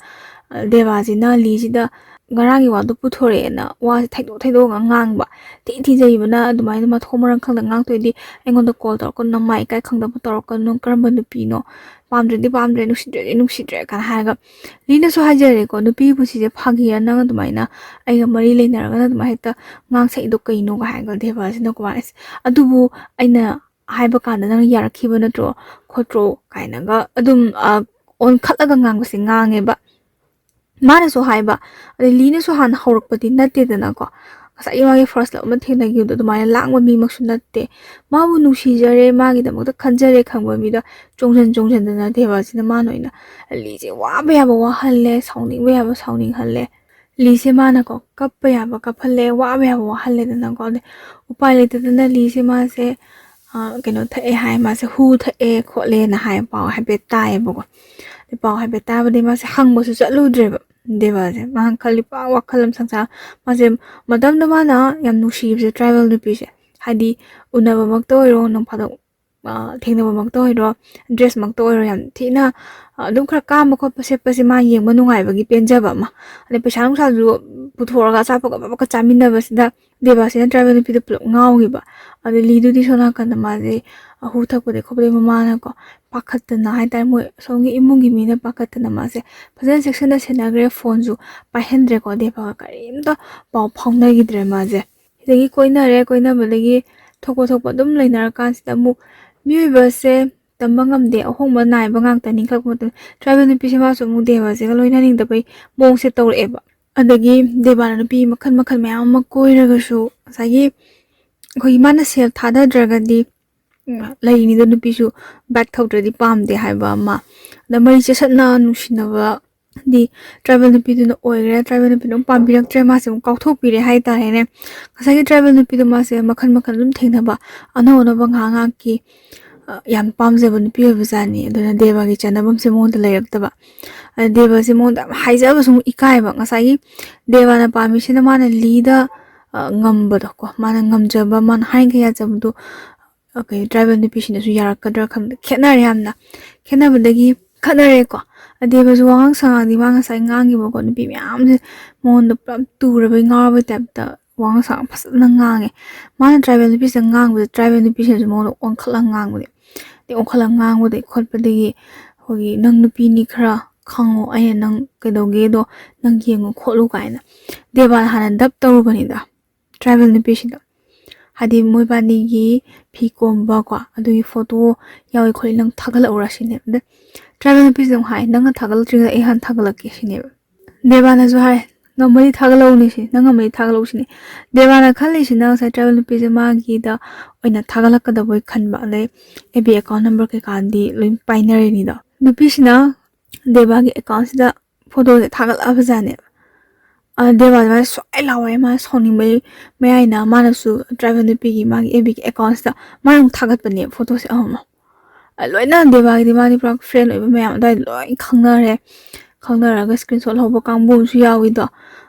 ꯑ, ꯗꯦꯕꯥꯁꯤꯅ ꯂꯤꯁꯤꯗ ꯉꯔꯥꯡꯒꯤ ꯋꯥꯗꯣ ꯄꯨꯊꯣꯔꯛꯑꯦꯅ ꯋꯥꯁꯦ ꯊꯩꯗꯣꯛ ꯊꯩꯗꯣꯛꯑꯒ ꯉꯥꯡꯕ꯫ ꯊꯤ ꯊꯤꯖꯩꯕꯅ ꯑꯗꯨꯃꯥꯏꯅ ꯃꯊꯣꯡ ꯃꯔꯝ ꯈꯪꯗ ꯉꯥꯡꯇꯣꯏꯗꯤ, "ꯑꯩꯉꯣꯟꯗ ꯀꯣꯜ ꯇꯧꯔꯛꯀꯅꯨ, ꯅꯃꯥꯏ ꯏꯀꯥꯏ ꯈꯪꯗꯕ ꯇꯧꯔꯛꯀꯅꯨ, ꯀꯔꯝꯕ ꯅꯨꯄꯤꯅꯣ? ꯄꯥꯝꯗ꯭ꯔꯗꯤ ꯄꯥꯝꯗ꯭ꯔꯦ, ꯅꯨꯡꯁꯤꯗ꯭ꯔꯗꯤ ꯅꯨꯡꯁꯤꯗ꯭ꯔꯦ" ꯀꯥꯏꯅ ꯍꯥꯏꯔꯒ ꯂꯤꯅꯁꯨ ꯍꯥꯏꯖꯔꯦꯀꯣ, "ꯅꯨꯄꯤꯒꯤ ꯄꯨꯟꯁꯤꯁꯦ ꯐꯥꯒꯤꯔ? ꯅꯪ ꯑꯗꯨꯃꯥꯏꯅ ꯑꯩꯒ ꯃꯔꯤ ꯂꯩꯅꯔꯒꯅ ꯑꯗꯨꯃꯥꯏꯅ ꯍꯦꯛꯇ ꯉꯥꯡꯁꯛꯏꯗꯣ ꯀꯩꯅꯣꯒ?" ꯍꯥꯏꯔꯒ ꯗꯦꯕꯥꯁꯤꯅꯀꯣ ꯃꯥꯅ, "ꯑꯁ, ꯑꯗꯨꯕꯨ ꯑꯩꯅ ꯍꯥꯏꯕ ꯀꯥꯟꯗ ꯅꯪ ꯌꯥꯔꯛꯈꯤꯕ ꯅꯠꯇ꯭ꯔꯣ ꯈꯣꯠꯇ꯭ꯔꯣ?" ꯀꯥꯏꯅꯒ ꯑꯗꯨꯝ, ꯑ, ꯑꯣꯟꯈꯠꯂꯒ ꯉꯥꯡꯕꯁꯦ ꯉꯥꯡꯉꯦꯕ꯫ ꯃꯥꯅꯁꯨ ꯍꯥꯏꯕ, ꯑꯗꯩ ꯂꯤꯅꯁꯨ ꯍꯥꯟꯅ ꯍꯧꯔꯛꯄꯗꯤ ꯅꯠꯇꯦꯗꯅꯀꯣ꯫ ꯉꯁꯥꯏꯒꯤ ꯃꯥꯒꯤ first love ꯑꯃ ꯊꯦꯡꯅꯈꯤꯕꯗꯣ ꯑꯗꯨꯃꯥꯏꯅ ꯂꯥꯡꯕ ꯃꯤꯃꯛꯁꯨ ꯅꯠꯇꯦ꯫ ꯃꯥꯕꯨ ꯅꯨꯡꯁꯤꯖꯔꯦ, ꯃꯥꯒꯤꯗꯃꯛꯇ ꯈꯟꯖꯔꯦ ꯈꯪꯕ ꯃꯤꯗ ꯆꯣꯡꯁꯤꯟ ꯆꯣꯡꯁꯤꯟꯗꯅ ꯗꯦꯕꯥꯁꯤꯅ ꯃꯥꯅ ꯑꯣꯏꯅ ꯂꯤꯁꯦ ꯋꯥꯕ ꯌꯥꯕ ꯋꯥꯍꯜꯂꯦ, ꯁꯥꯎꯅꯤꯡꯕ ꯌꯥꯕ ꯁꯥꯎꯅꯤꯡꯍꯜꯂꯦ꯫ ꯂꯤꯁꯦ ꯃꯥꯅꯀꯣ ꯀꯞꯄ ꯌꯥꯕ ꯀꯞꯍꯜꯂꯦ, ꯋꯥꯕ ꯌꯥꯕ ꯋꯥꯍꯜꯂꯦꯗꯅꯀꯣ꯫ ꯑꯗꯩ ꯎꯄꯥꯏ ꯂꯩꯇꯗꯅ ꯂꯤꯁꯦ ꯃꯥꯁꯦ, ꯑ, ꯀꯩꯅꯣ ꯊꯛꯑꯦ ꯍꯥꯏ, ꯃꯥꯁꯦ ꯍꯨ ꯊꯛꯑꯦ ꯈꯣꯠꯂꯦꯅ ꯍꯥꯏ, ꯄꯥꯎ ꯍꯥꯏꯐꯦꯠ ꯇꯥꯏꯌꯦꯕꯀꯣ꯫ ꯑꯗꯩ ꯄꯥꯎ ꯍꯥꯏꯐꯦꯠ ꯇꯥꯕꯗꯩ ꯃꯥꯁꯦ ꯍꯪꯕꯁꯨ ꯆꯠꯂꯨꯗ꯭ꯔꯦꯕ ꯗꯦꯕꯥꯁꯦ꯫ ꯃꯥꯅ ꯈꯜꯂꯤ ꯄꯨꯔꯥ ꯋꯥꯈꯜ ꯑꯃ ꯁꯪꯁꯥꯔ꯫ ꯃꯥꯁꯦ ꯃꯇꯝꯗ ꯃꯥꯅ ꯌꯥꯝ ꯅꯨꯡꯁꯤꯕꯁꯦ tribal ꯅꯨꯄꯤꯁꯦ, ꯍꯥꯏꯗꯤ ꯎꯅꯕꯃꯛꯇ ꯑꯣꯏꯔꯣ, ꯅꯣꯡ ꯐꯥꯗꯣꯛ, ꯑ, ꯊꯦꯡꯅꯕꯃꯛꯇ ꯑꯣꯏꯔꯣ, dressꯃꯛꯇ ꯑꯣꯏꯔꯣ, ꯌꯥꯝ ꯊꯤꯅ, ꯑ, ꯑꯗꯨꯝ ꯈꯔ ꯀꯥꯝꯕ ꯈꯣꯠꯄ ꯁꯦꯠꯄꯁꯦ ꯃꯥ ꯌꯦꯡꯕ ꯅꯨꯡꯉꯥꯏꯕꯒꯤ ꯄꯦꯟꯖꯕ ꯑꯃ꯫ ꯑꯗꯩ ꯄꯩꯁꯥ ꯅꯨꯡꯁꯥꯁꯨ ꯄꯨꯊꯣꯛꯑꯒ ꯑꯆꯥꯄꯣꯠꯀ ꯐꯕꯒ ꯆꯥꯃꯤꯟꯅꯕꯁꯤꯗ ꯗꯦꯕꯥꯁꯤꯅ tribal ꯅꯨꯄꯤꯗ ꯄꯨꯂꯞ ꯉꯥꯎꯈꯤꯕ꯫ ꯑꯗꯩ ꯂꯤꯗꯨꯗꯤ ꯁꯣꯝ ꯅꯥꯀꯟꯗ ꯃꯥꯁꯦ, ꯑꯍꯨ ꯊꯛꯄꯗꯤ ꯈꯣꯠꯄꯗꯤ ꯃꯃꯥꯅꯀꯣ ꯄꯥꯈꯠꯇꯅ ꯍꯥꯏꯇꯥꯔꯦ, ꯃꯣꯏ ꯑꯁꯣꯝꯒꯤ ꯏꯃꯨꯡꯒꯤ ꯃꯤꯅ ꯄꯥꯈꯠꯇꯅ ꯃꯥꯁꯦ ꯐꯖꯅ ꯆꯦꯛꯁꯤꯟꯅ ꯁꯦꯟꯅꯈ꯭ꯔꯦ꯫ ꯐꯣꯟꯁꯨ ꯄꯥꯏꯍꯟꯗ꯭ꯔꯦꯀꯣ, ꯗꯦꯕꯒ ꯀꯔꯤꯝꯇ ꯄꯥꯎ ꯐꯥꯎꯅꯈꯤꯗ꯭ꯔꯦ ꯃꯥꯁꯦ꯫ ꯁꯤꯗꯒꯤ ꯀꯣꯏꯅꯔꯦ, ꯀꯣꯏꯅꯕꯗꯒꯤ ꯊꯣꯛꯄ ꯊꯣꯛꯄ ꯑꯗꯨꯝ ꯂꯩꯅꯔꯀꯥꯟꯁꯤꯗ ꯑꯃꯨꯛ ꯃꯤꯑꯣꯏꯕꯁꯦ ꯇꯝꯕ ꯉꯝꯗꯦ, ꯑꯍꯣꯡꯕ ꯅꯥꯏꯕ ꯉꯥꯛꯇꯅꯤ ꯈꯛ ꯃꯇꯝ꯫ ꯇ꯭ꯔꯥꯏꯕꯦꯜ ꯅꯨꯄꯤꯁꯦ ꯃꯥꯁꯨ ꯑꯃꯨꯛ ꯗꯦꯕꯁꯤꯒ ꯂꯣꯏꯅꯅꯤꯡꯗꯕꯩ ꯃꯑꯣꯡꯁꯦ ꯇꯧꯔꯛꯑꯦꯕ꯫ ꯑꯗꯒꯤ ꯗꯦꯕꯥꯅ ꯅꯨꯄꯤ ꯃꯈꯜ ꯃꯈꯜ ꯃꯌꯥꯝ ꯑꯃ ꯀꯣꯏꯔꯒꯁꯨ ꯉꯁꯥꯏꯒꯤ ꯑꯩꯈꯣꯏꯒꯤ ꯃꯥꯅ ꯁꯦꯜ ꯊꯥꯗꯗ꯭ꯔꯒꯗꯤ, ꯎꯝ, ꯂꯩꯔꯤꯅꯤꯗꯣ ꯅꯨꯄꯤꯁꯨ ꯕꯥꯏꯛ ꯊꯧꯗ꯭ꯔꯗꯤ ꯄꯥꯝꯗꯦ ꯍꯥꯏꯕ ꯑꯃ, ꯑꯗ ꯃꯔꯤ ꯆꯦꯠꯁꯠꯅ ꯅꯨꯡꯁꯤꯅꯕꯗꯤ ꯇ꯭ꯔꯥꯏꯕꯦꯜ ꯅꯨꯄꯤꯗꯨꯅ ꯑꯣꯏꯈ꯭ꯔꯦ꯫ ꯇ꯭ꯔꯥꯏꯕꯦꯜ ꯅꯨꯄꯤꯗꯨ ꯑꯃꯨꯛ ꯄꯥꯝꯕꯤꯔꯛꯇ꯭ꯔꯦ, ꯃꯥꯁꯦ ꯑꯃꯨꯛ ꯀꯥꯎꯊꯣꯛꯄꯤꯔꯦ ꯍꯥꯏꯇꯥꯔꯦꯅꯦ꯫ ꯉꯁꯥꯏꯒꯤ ꯇ꯭ꯔꯥꯏꯕꯦꯜ ꯅꯨꯄꯤꯗꯣ ꯃꯥꯁꯦ ꯃꯈꯜ ꯃꯈꯜ ꯑꯗꯨꯝ ꯊꯦꯡꯅꯕ, ꯑꯅꯧ ꯑꯅꯧꯕ ꯉꯥꯏꯍꯥꯛ ꯉꯥꯏꯍꯥꯛꯀꯤ, ꯑ, ꯌꯥꯝ ꯄꯥꯝꯖꯕ ꯅꯨꯄꯤ ꯑꯣꯏꯕꯖꯥꯠꯅꯤ꯫ ꯑꯗꯨꯅ ꯗꯦꯕꯥꯒꯤ ꯆꯥꯟꯅꯐꯝꯁꯦ ꯃꯉꯣꯟꯗ ꯂꯩꯔꯛꯇꯕ꯫ ꯑꯗ ꯗꯦꯕꯥꯁꯦ ꯃꯉꯣꯟꯗ ꯌꯥꯝ ꯍꯥꯏꯖꯕꯁꯨ ꯑꯃꯨꯛ ꯏꯀꯥꯏꯕ꯫ ꯉꯁꯥꯏꯒꯤ ꯗꯦꯕꯥꯅ ꯄꯥꯝꯃꯤꯁꯤꯅ ꯃꯥꯅ ꯂꯤꯗ, ꯑ, ꯉꯝꯕꯗꯣ ꯀꯣ, ꯃꯥꯅ ꯉꯝꯖꯕ, ꯃꯥꯅ ꯍꯥꯏꯔꯤꯈꯩ ꯌꯥꯖꯕꯗꯣ, ꯑ, ꯀꯩ, ꯇ꯭ꯔꯥꯏꯕꯦꯜ ꯅꯨꯄꯤꯁꯤꯡꯅꯁꯨ ꯌꯥꯔꯛꯀꯗ꯭ꯔꯥ ꯈꯟꯕꯗ ꯈꯦꯠꯅꯔꯦ ꯌꯥꯝꯅ꯫ ꯈꯦꯠꯅꯕꯗꯒꯤ ꯈꯠꯅꯔꯦꯀꯣ꯫ ꯑꯗꯦꯕꯁꯨ ꯋꯥꯉꯥꯡ ꯁꯉꯥꯡꯗꯤ ꯃꯥ ꯉꯁꯥꯏ ꯉꯥꯡꯉꯤꯕꯀꯣ, ꯅꯨꯄꯤ ꯃꯌꯥꯝꯁꯦ ꯃꯉꯣꯟꯗ ꯄꯨꯔꯥ ꯇꯨꯔꯕꯩ ꯉꯥꯎꯔꯕꯩ ꯇꯥꯏꯞꯇ ꯋꯥꯉꯥꯡ ꯁꯉꯥꯡ ꯐꯖꯅ ꯉꯥꯡꯉꯦ꯫ ꯃꯥꯅ ꯇ꯭ꯔꯥꯏꯕꯦꯜ ꯅꯨꯄꯤꯁꯤꯗ ꯉꯥꯡꯕꯁꯦ ꯇ꯭ꯔꯥꯏꯕꯦꯜ ꯅꯨꯄꯤꯁꯤꯅꯁꯨ ꯃꯉꯣꯟꯗ ꯑꯣꯟꯈꯠꯂꯒ ꯉꯥꯡꯕꯅꯦ꯫ ꯑꯗꯩ ꯑꯣꯟꯈꯠꯂꯒ ꯉꯥꯡꯕꯗꯒꯤ ꯈꯣꯠꯄꯗꯒꯤ ꯑꯩꯈꯣꯏꯒꯤ "ꯅꯪ ꯅꯨꯄꯤꯅꯤ, ꯈꯔ ꯈꯪꯉꯣ, ꯑꯩꯅ ꯅꯪ ꯀꯩꯗꯧꯒꯦꯗꯣ ꯅꯪ ꯌꯦꯡꯉꯨ ꯈꯣꯠꯂꯨ" ꯀꯥꯏꯅ ꯗꯦꯕꯥꯅ ꯍꯥꯟꯅ ꯗꯞ ꯇꯧꯔꯨꯕꯅꯤꯗ ꯇ꯭ꯔꯥꯏꯕꯦꯜ ꯅꯨꯄꯤꯁꯤꯡꯗꯣ꯫ ꯍꯥꯏꯗꯤ ꯃꯣꯏꯕꯥꯅꯤꯒꯤ ꯐꯤ ꯀꯣꯝꯕꯀꯣ, ꯑꯗꯨꯒꯤ ꯐꯣꯇꯣ ꯌꯥꯎꯏ ꯈꯣꯠꯂꯤ, ꯅꯪ ꯊꯥꯒꯠꯂꯛꯎꯔꯥ ꯁꯤꯅꯦꯕ꯫ ꯑꯗ ꯇ꯭ꯔꯥꯏꯕꯦꯜ ꯅꯨꯄꯤꯁꯤꯅ ꯑꯃꯨꯛ ꯍꯥꯏ, "ꯅꯪꯅ ꯊꯥꯒꯠꯂꯛꯇ꯭ꯔꯤꯉꯩꯗ ꯑꯩ ꯍꯥꯟꯅ ꯊꯥꯒꯠꯂꯛꯀꯦ" ꯁꯤꯅꯦꯕ꯫ ꯗꯦꯕꯥꯅꯁꯨ ꯍꯥꯏ, "ꯉꯝꯃꯗꯤ ꯊꯥꯒꯠꯂꯛꯎꯅꯦ" ꯁꯤ, "ꯅꯪ ꯉꯝꯃꯗꯤ ꯊꯥꯒꯠꯂꯛꯎ" ꯁꯤꯅꯦ꯫ ꯗꯦꯕꯥꯅ ꯈꯜꯂꯤꯁꯤꯅ ꯉꯁꯥꯏ ꯇ꯭ꯔꯥꯏꯕꯦꯜ ꯅꯨꯄꯤꯁꯦ ꯃꯥꯒꯤꯗ ꯑꯣꯏꯅ ꯊꯥꯒꯠꯂꯛꯀꯗꯕꯣꯏ ꯈꯟꯕ꯫ ꯑꯗꯩ ꯑꯦꯐ ꯕꯤ ꯑꯦꯀꯥꯎꯟ ꯅꯝꯕꯔ ꯀꯩꯀꯥꯗꯤ ꯂꯣꯏ ꯄꯥꯏꯅꯔꯤꯅꯤꯗꯣ꯫ ꯅꯨꯄꯤꯁꯤꯅ ꯗꯦꯕꯥꯒꯤ ꯑꯦꯀꯥꯎꯟꯁꯤꯗ ꯐꯣꯇꯣꯁꯦ ꯊꯥꯒꯠꯂꯛꯑꯕꯖꯥꯠꯅꯦꯕ꯫ ꯑ, ꯗꯦꯕꯥ ꯑꯗꯨꯃꯥꯏꯅ ꯁ꯭ꯋꯥꯏ ꯂꯥꯎꯋꯦ, ꯃꯥꯅ ꯁꯥꯎꯅꯤꯡꯕꯒꯤ ꯃꯌꯥꯏꯅ ꯃꯥꯅꯁꯨ ꯇ꯭ꯔꯥꯏꯕꯦꯜ ꯅꯨꯄꯤꯒꯤ ꯃꯥꯒꯤ ꯑꯦꯐ ꯕꯤꯒꯤ ꯑꯦꯀꯥꯎꯟꯁꯤꯗ ꯃꯥꯅ ꯑꯃꯨꯛ ꯊꯥꯒꯠꯄꯅꯦ ꯐꯣꯇꯣꯁꯦ ꯑꯃꯃꯝ꯫ ꯑ, ꯂꯣꯏꯅ ꯗꯦꯕꯥꯒꯤꯗꯤ ꯃꯥꯗꯤ ꯄꯨꯔꯥ ꯐ꯭ꯔꯦꯟ ꯑꯣꯏꯕ ꯃꯌꯥꯝ ꯑꯗꯨꯋꯥꯏꯗ ꯂꯣꯏ ꯈꯪꯅꯔꯦ꯫ ꯈꯪꯅꯔꯒ ꯁ꯭ꯀ꯭ꯔꯤꯟ ꯁꯣꯠ ꯂꯧꯍꯧꯕ ꯀꯥꯡꯕꯨ ꯑꯃꯁꯨ ꯌꯥꯎꯋꯤꯗꯣ꯫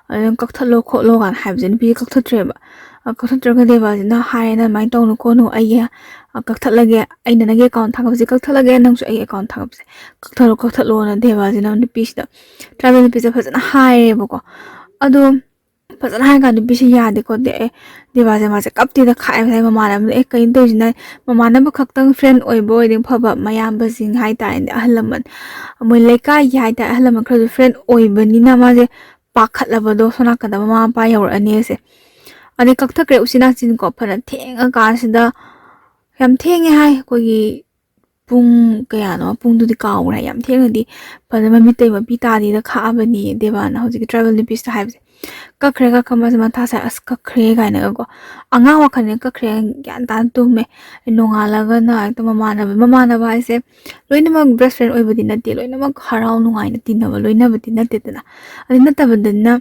ꯑꯗꯨꯅ "ꯀꯛꯊꯠꯂꯣ ꯈꯣꯠꯂꯣ" ꯀꯥꯏꯅ ꯍꯥꯏꯕꯁꯦ ꯅꯨꯄꯤꯁꯦ ꯀꯛꯊꯠꯇ꯭ꯔꯦꯕ꯫ ꯑ, ꯀꯛꯊꯠꯇ꯭ꯔꯒ ꯗꯦꯕꯥꯁꯤꯅ ꯍꯥꯏꯔꯦꯅ, "ꯑꯗꯨꯃꯥꯏꯅ ꯇꯧꯅꯨ ꯈꯣꯠꯅꯨ, ꯑꯩꯒꯤ, ꯑ, ꯀꯛꯊꯠꯂꯒꯦ, ꯑꯩꯅ ꯅꯪꯒꯤ ꯑꯦꯀꯥꯎꯟ ꯊꯥꯒꯠꯄꯁꯦ ꯀꯛꯊꯠꯂꯒꯦ, ꯅꯪꯁꯨ ꯑꯩꯒꯤ ꯑꯦꯀꯥꯎꯟ ꯊꯥꯒꯠꯄꯁꯦ ꯀꯛꯊꯠꯂꯣ, ꯀꯛꯊꯠꯂꯣꯅ" ꯗꯦꯕꯥꯁꯤꯅ ꯅꯨꯄꯤꯁꯤꯗ, ꯇ꯭ꯔꯥꯏꯕꯦꯜ ꯅꯨꯄꯤꯁꯤꯗ ꯐꯖꯅ ꯍꯥꯏꯔꯦꯕꯀꯣ꯫ ꯑꯗꯣ ꯐꯖꯅ ꯍꯥꯏꯔꯀꯥꯟꯗ ꯅꯨꯄꯤꯁꯦ ꯌꯥꯗꯦ ꯈꯣꯠꯇꯦ꯫ ꯑꯦ, ꯗꯦꯕꯥꯁꯦ ꯃꯥꯁꯦ ꯀꯞꯇꯦꯗ, ꯈꯥꯛꯑꯦ ꯉꯁꯥꯏ ꯃꯃꯥꯟꯅꯕꯗ꯫ "ꯑꯦ, ꯀꯩꯅꯣ ꯇꯧꯔꯤꯁꯤꯅ?" ꯃꯃꯥꯟꯅꯕ ꯈꯛꯇꯪ friend ꯑꯣꯏꯕ ꯑꯣꯏꯗꯤ ꯐꯕ, ꯃꯌꯥꯝꯕꯁꯤꯡ ꯍꯥꯏꯇꯥꯔꯦꯅꯦ, ꯑꯍꯜ ꯂꯃꯟ, ꯃꯣꯏ ꯂꯩꯀꯥꯏꯒꯤ ꯍꯥꯏꯇꯥꯔꯦ, ꯑꯍꯜ ꯂꯃꯟ ꯈꯔꯁꯨ friend ꯑꯣꯏꯕꯅꯤꯅ ꯃꯥꯁꯦ ꯄꯥꯈꯠꯂꯕꯗꯣ, ꯁꯣꯝ ꯅꯥꯀꯟꯗ ꯃꯃꯥ ꯃꯄꯥ ꯌꯧꯔꯛꯑꯅꯤꯁꯦ꯫ ꯑꯗꯩ ꯀꯛꯊꯠꯈ꯭ꯔꯦ ꯎꯆꯤꯟ ꯅꯥꯆꯤꯟꯀꯣ꯫ ꯐꯅ ꯊꯦꯡꯉꯀꯥꯟꯁꯤꯗ, ꯌꯥꯝ ꯊꯦꯡꯉꯦ ꯍꯥꯏ, ꯑꯩꯈꯣꯏꯒꯤ ꯄꯨꯡ ꯀꯌꯥꯅꯣ, ꯄꯨꯡꯗꯨꯗꯤ ꯀꯥꯎꯈ꯭ꯔꯦ꯫ ꯌꯥꯝ ꯊꯦꯡꯅꯗꯤ ꯐꯖꯅ ꯃꯃꯤꯠꯇꯩ ꯃꯄꯤ ꯇꯥꯗꯦꯗ ꯈꯥꯛꯑꯕꯅꯤ ꯗꯦꯕꯥꯅ, ꯍꯧꯖꯤꯛꯀꯤ tribal ꯅꯨꯄꯤꯁꯤꯗ ꯍꯥꯏꯕꯁꯦ꯫ ꯀꯛꯈ꯭ꯔꯦ, ꯀꯛꯈ꯭ꯔ ꯃꯥꯁꯦ ꯃꯊꯥ ꯁꯥꯏ, "ꯑꯁ, ꯀꯛꯈ꯭ꯔꯦ" ꯀꯥꯏꯅꯒꯀꯣ꯫ ꯑꯉꯥꯡ ꯋꯥꯈꯜꯅꯦ, ꯀꯛꯈ꯭ꯔꯦ, ꯒ꯭ꯌꯥꯟ ꯇꯥꯅ ꯇꯨꯝꯃꯦ꯫ ꯅꯣꯡꯉꯥꯜꯂꯒꯅ ꯍꯦꯛꯇ ꯃꯃꯥꯟꯅꯕ, ꯃꯃꯥꯟꯅꯕ ꯍꯥꯏꯁꯦ ꯂꯣꯏꯅꯃꯛ best friend ꯑꯣꯏꯕꯗꯤ ꯅꯠꯇꯦ, ꯂꯣꯏꯅꯃꯛ ꯍꯔꯥꯎ ꯅꯨꯡꯉꯥꯏꯅ ꯇꯤꯟꯅꯕ, ꯂꯣꯏꯅꯕꯗꯤ ꯅꯠꯇꯦꯗꯅ꯫ ꯑꯗꯨ ꯅꯠꯇꯕꯗꯅ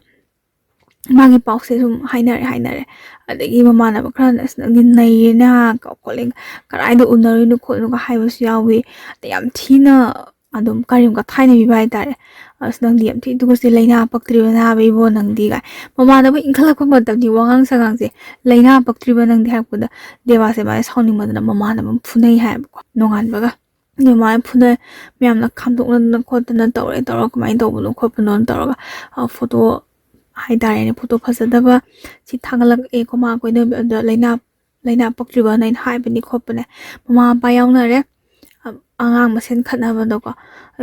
ꯃꯥꯒꯤ ꯄꯥꯎꯁꯦ ꯁꯨꯝ ꯍꯥꯏꯅꯔꯦ, ꯍꯥꯏꯅꯔꯦ꯫ ꯑꯗꯒꯤ ꯃꯃꯥꯟꯅꯕ ꯈꯔꯅ, "ꯑꯁ, ꯅꯪꯗꯤ ꯅꯩꯔꯦꯅ" ꯈꯣꯠꯂꯦ, "ꯀꯗꯥꯏꯗ ꯎꯅꯔꯨꯏꯅꯣ ꯈꯣꯠꯂꯤꯅꯣꯒ" ꯍꯥꯏꯕꯁꯨ ꯌꯥꯎꯏ꯫ ꯑꯗꯩ ꯌꯥꯝ ꯊꯤꯅ ꯑꯗꯨꯝ ꯀꯔꯦꯝ ꯀꯊꯥꯏꯅꯕꯤꯕ ꯍꯥꯏꯇꯥꯔꯦ꯫ "ꯑꯁ, ꯅꯪꯗꯤ ꯌꯥꯝ ꯊꯤ ꯇꯨꯀꯠꯆꯩ, ꯂꯩꯅꯥ ꯄꯛꯇ꯭ꯔꯤꯕ ꯅꯥꯕ ꯏꯕꯣ ꯅꯪꯗꯤ" ꯀꯥꯏ꯫ ꯃꯃꯥꯟꯅꯕ ꯏꯟꯈꯠꯂꯛꯄ ꯃꯇꯝꯗꯤ ꯋꯥꯉꯥꯡ ꯁꯉꯥꯡꯁꯦ, "ꯂꯩꯅꯥ ꯄꯛꯇ꯭ꯔꯤꯕ ꯅꯪꯗꯤ" ꯍꯥꯏꯔꯛꯄꯗ ꯗꯦꯕꯥꯁꯦ ꯃꯥꯁꯦ ꯁꯥꯎꯅꯤꯡꯃꯟꯗꯅ ꯃꯃꯥꯟꯅꯕ ꯑꯃ ꯐꯨꯅꯩ ꯍꯥꯏꯌꯦꯕꯀꯣ, ꯅꯣꯡꯉꯥꯟꯕꯒ꯫ ꯑꯗꯨꯃꯥꯏꯅ ꯐꯨꯅ-, ꯃꯌꯥꯝꯅ ꯈꯥꯝꯗꯣꯛꯅꯗꯅ ꯈꯣꯠꯇꯅ ꯇꯧꯔꯦ꯫ ꯇꯧꯔꯒ ꯀꯃꯥꯏꯅ ꯇꯧꯕꯅꯣ ꯈꯣꯠꯄꯅꯣꯅ ꯇꯧꯔꯒ, ꯑ, photo ꯍꯥꯏꯇꯥꯔꯦꯅꯦ, photo ꯐꯖꯗꯕ ꯁꯤ ꯊꯥꯒꯠꯂꯛꯑꯦꯀꯣ, ꯃꯥ ꯀꯣꯏꯅꯕ ꯑꯗ ꯂꯩꯅꯥ, ꯂꯩꯅꯥ ꯄꯛꯇ꯭ꯔꯤꯕꯅ ꯑꯩꯅ ꯍꯥꯏꯕꯅꯤ ꯈꯣꯠꯄꯅꯦ꯫ ꯃꯃꯥ ꯃꯄꯥ ꯌꯥꯎꯅꯔꯦ꯫ ꯑ-, ꯑꯉꯥꯡ ꯃꯁꯦꯟ ꯈꯠꯅꯕꯗꯀꯣ,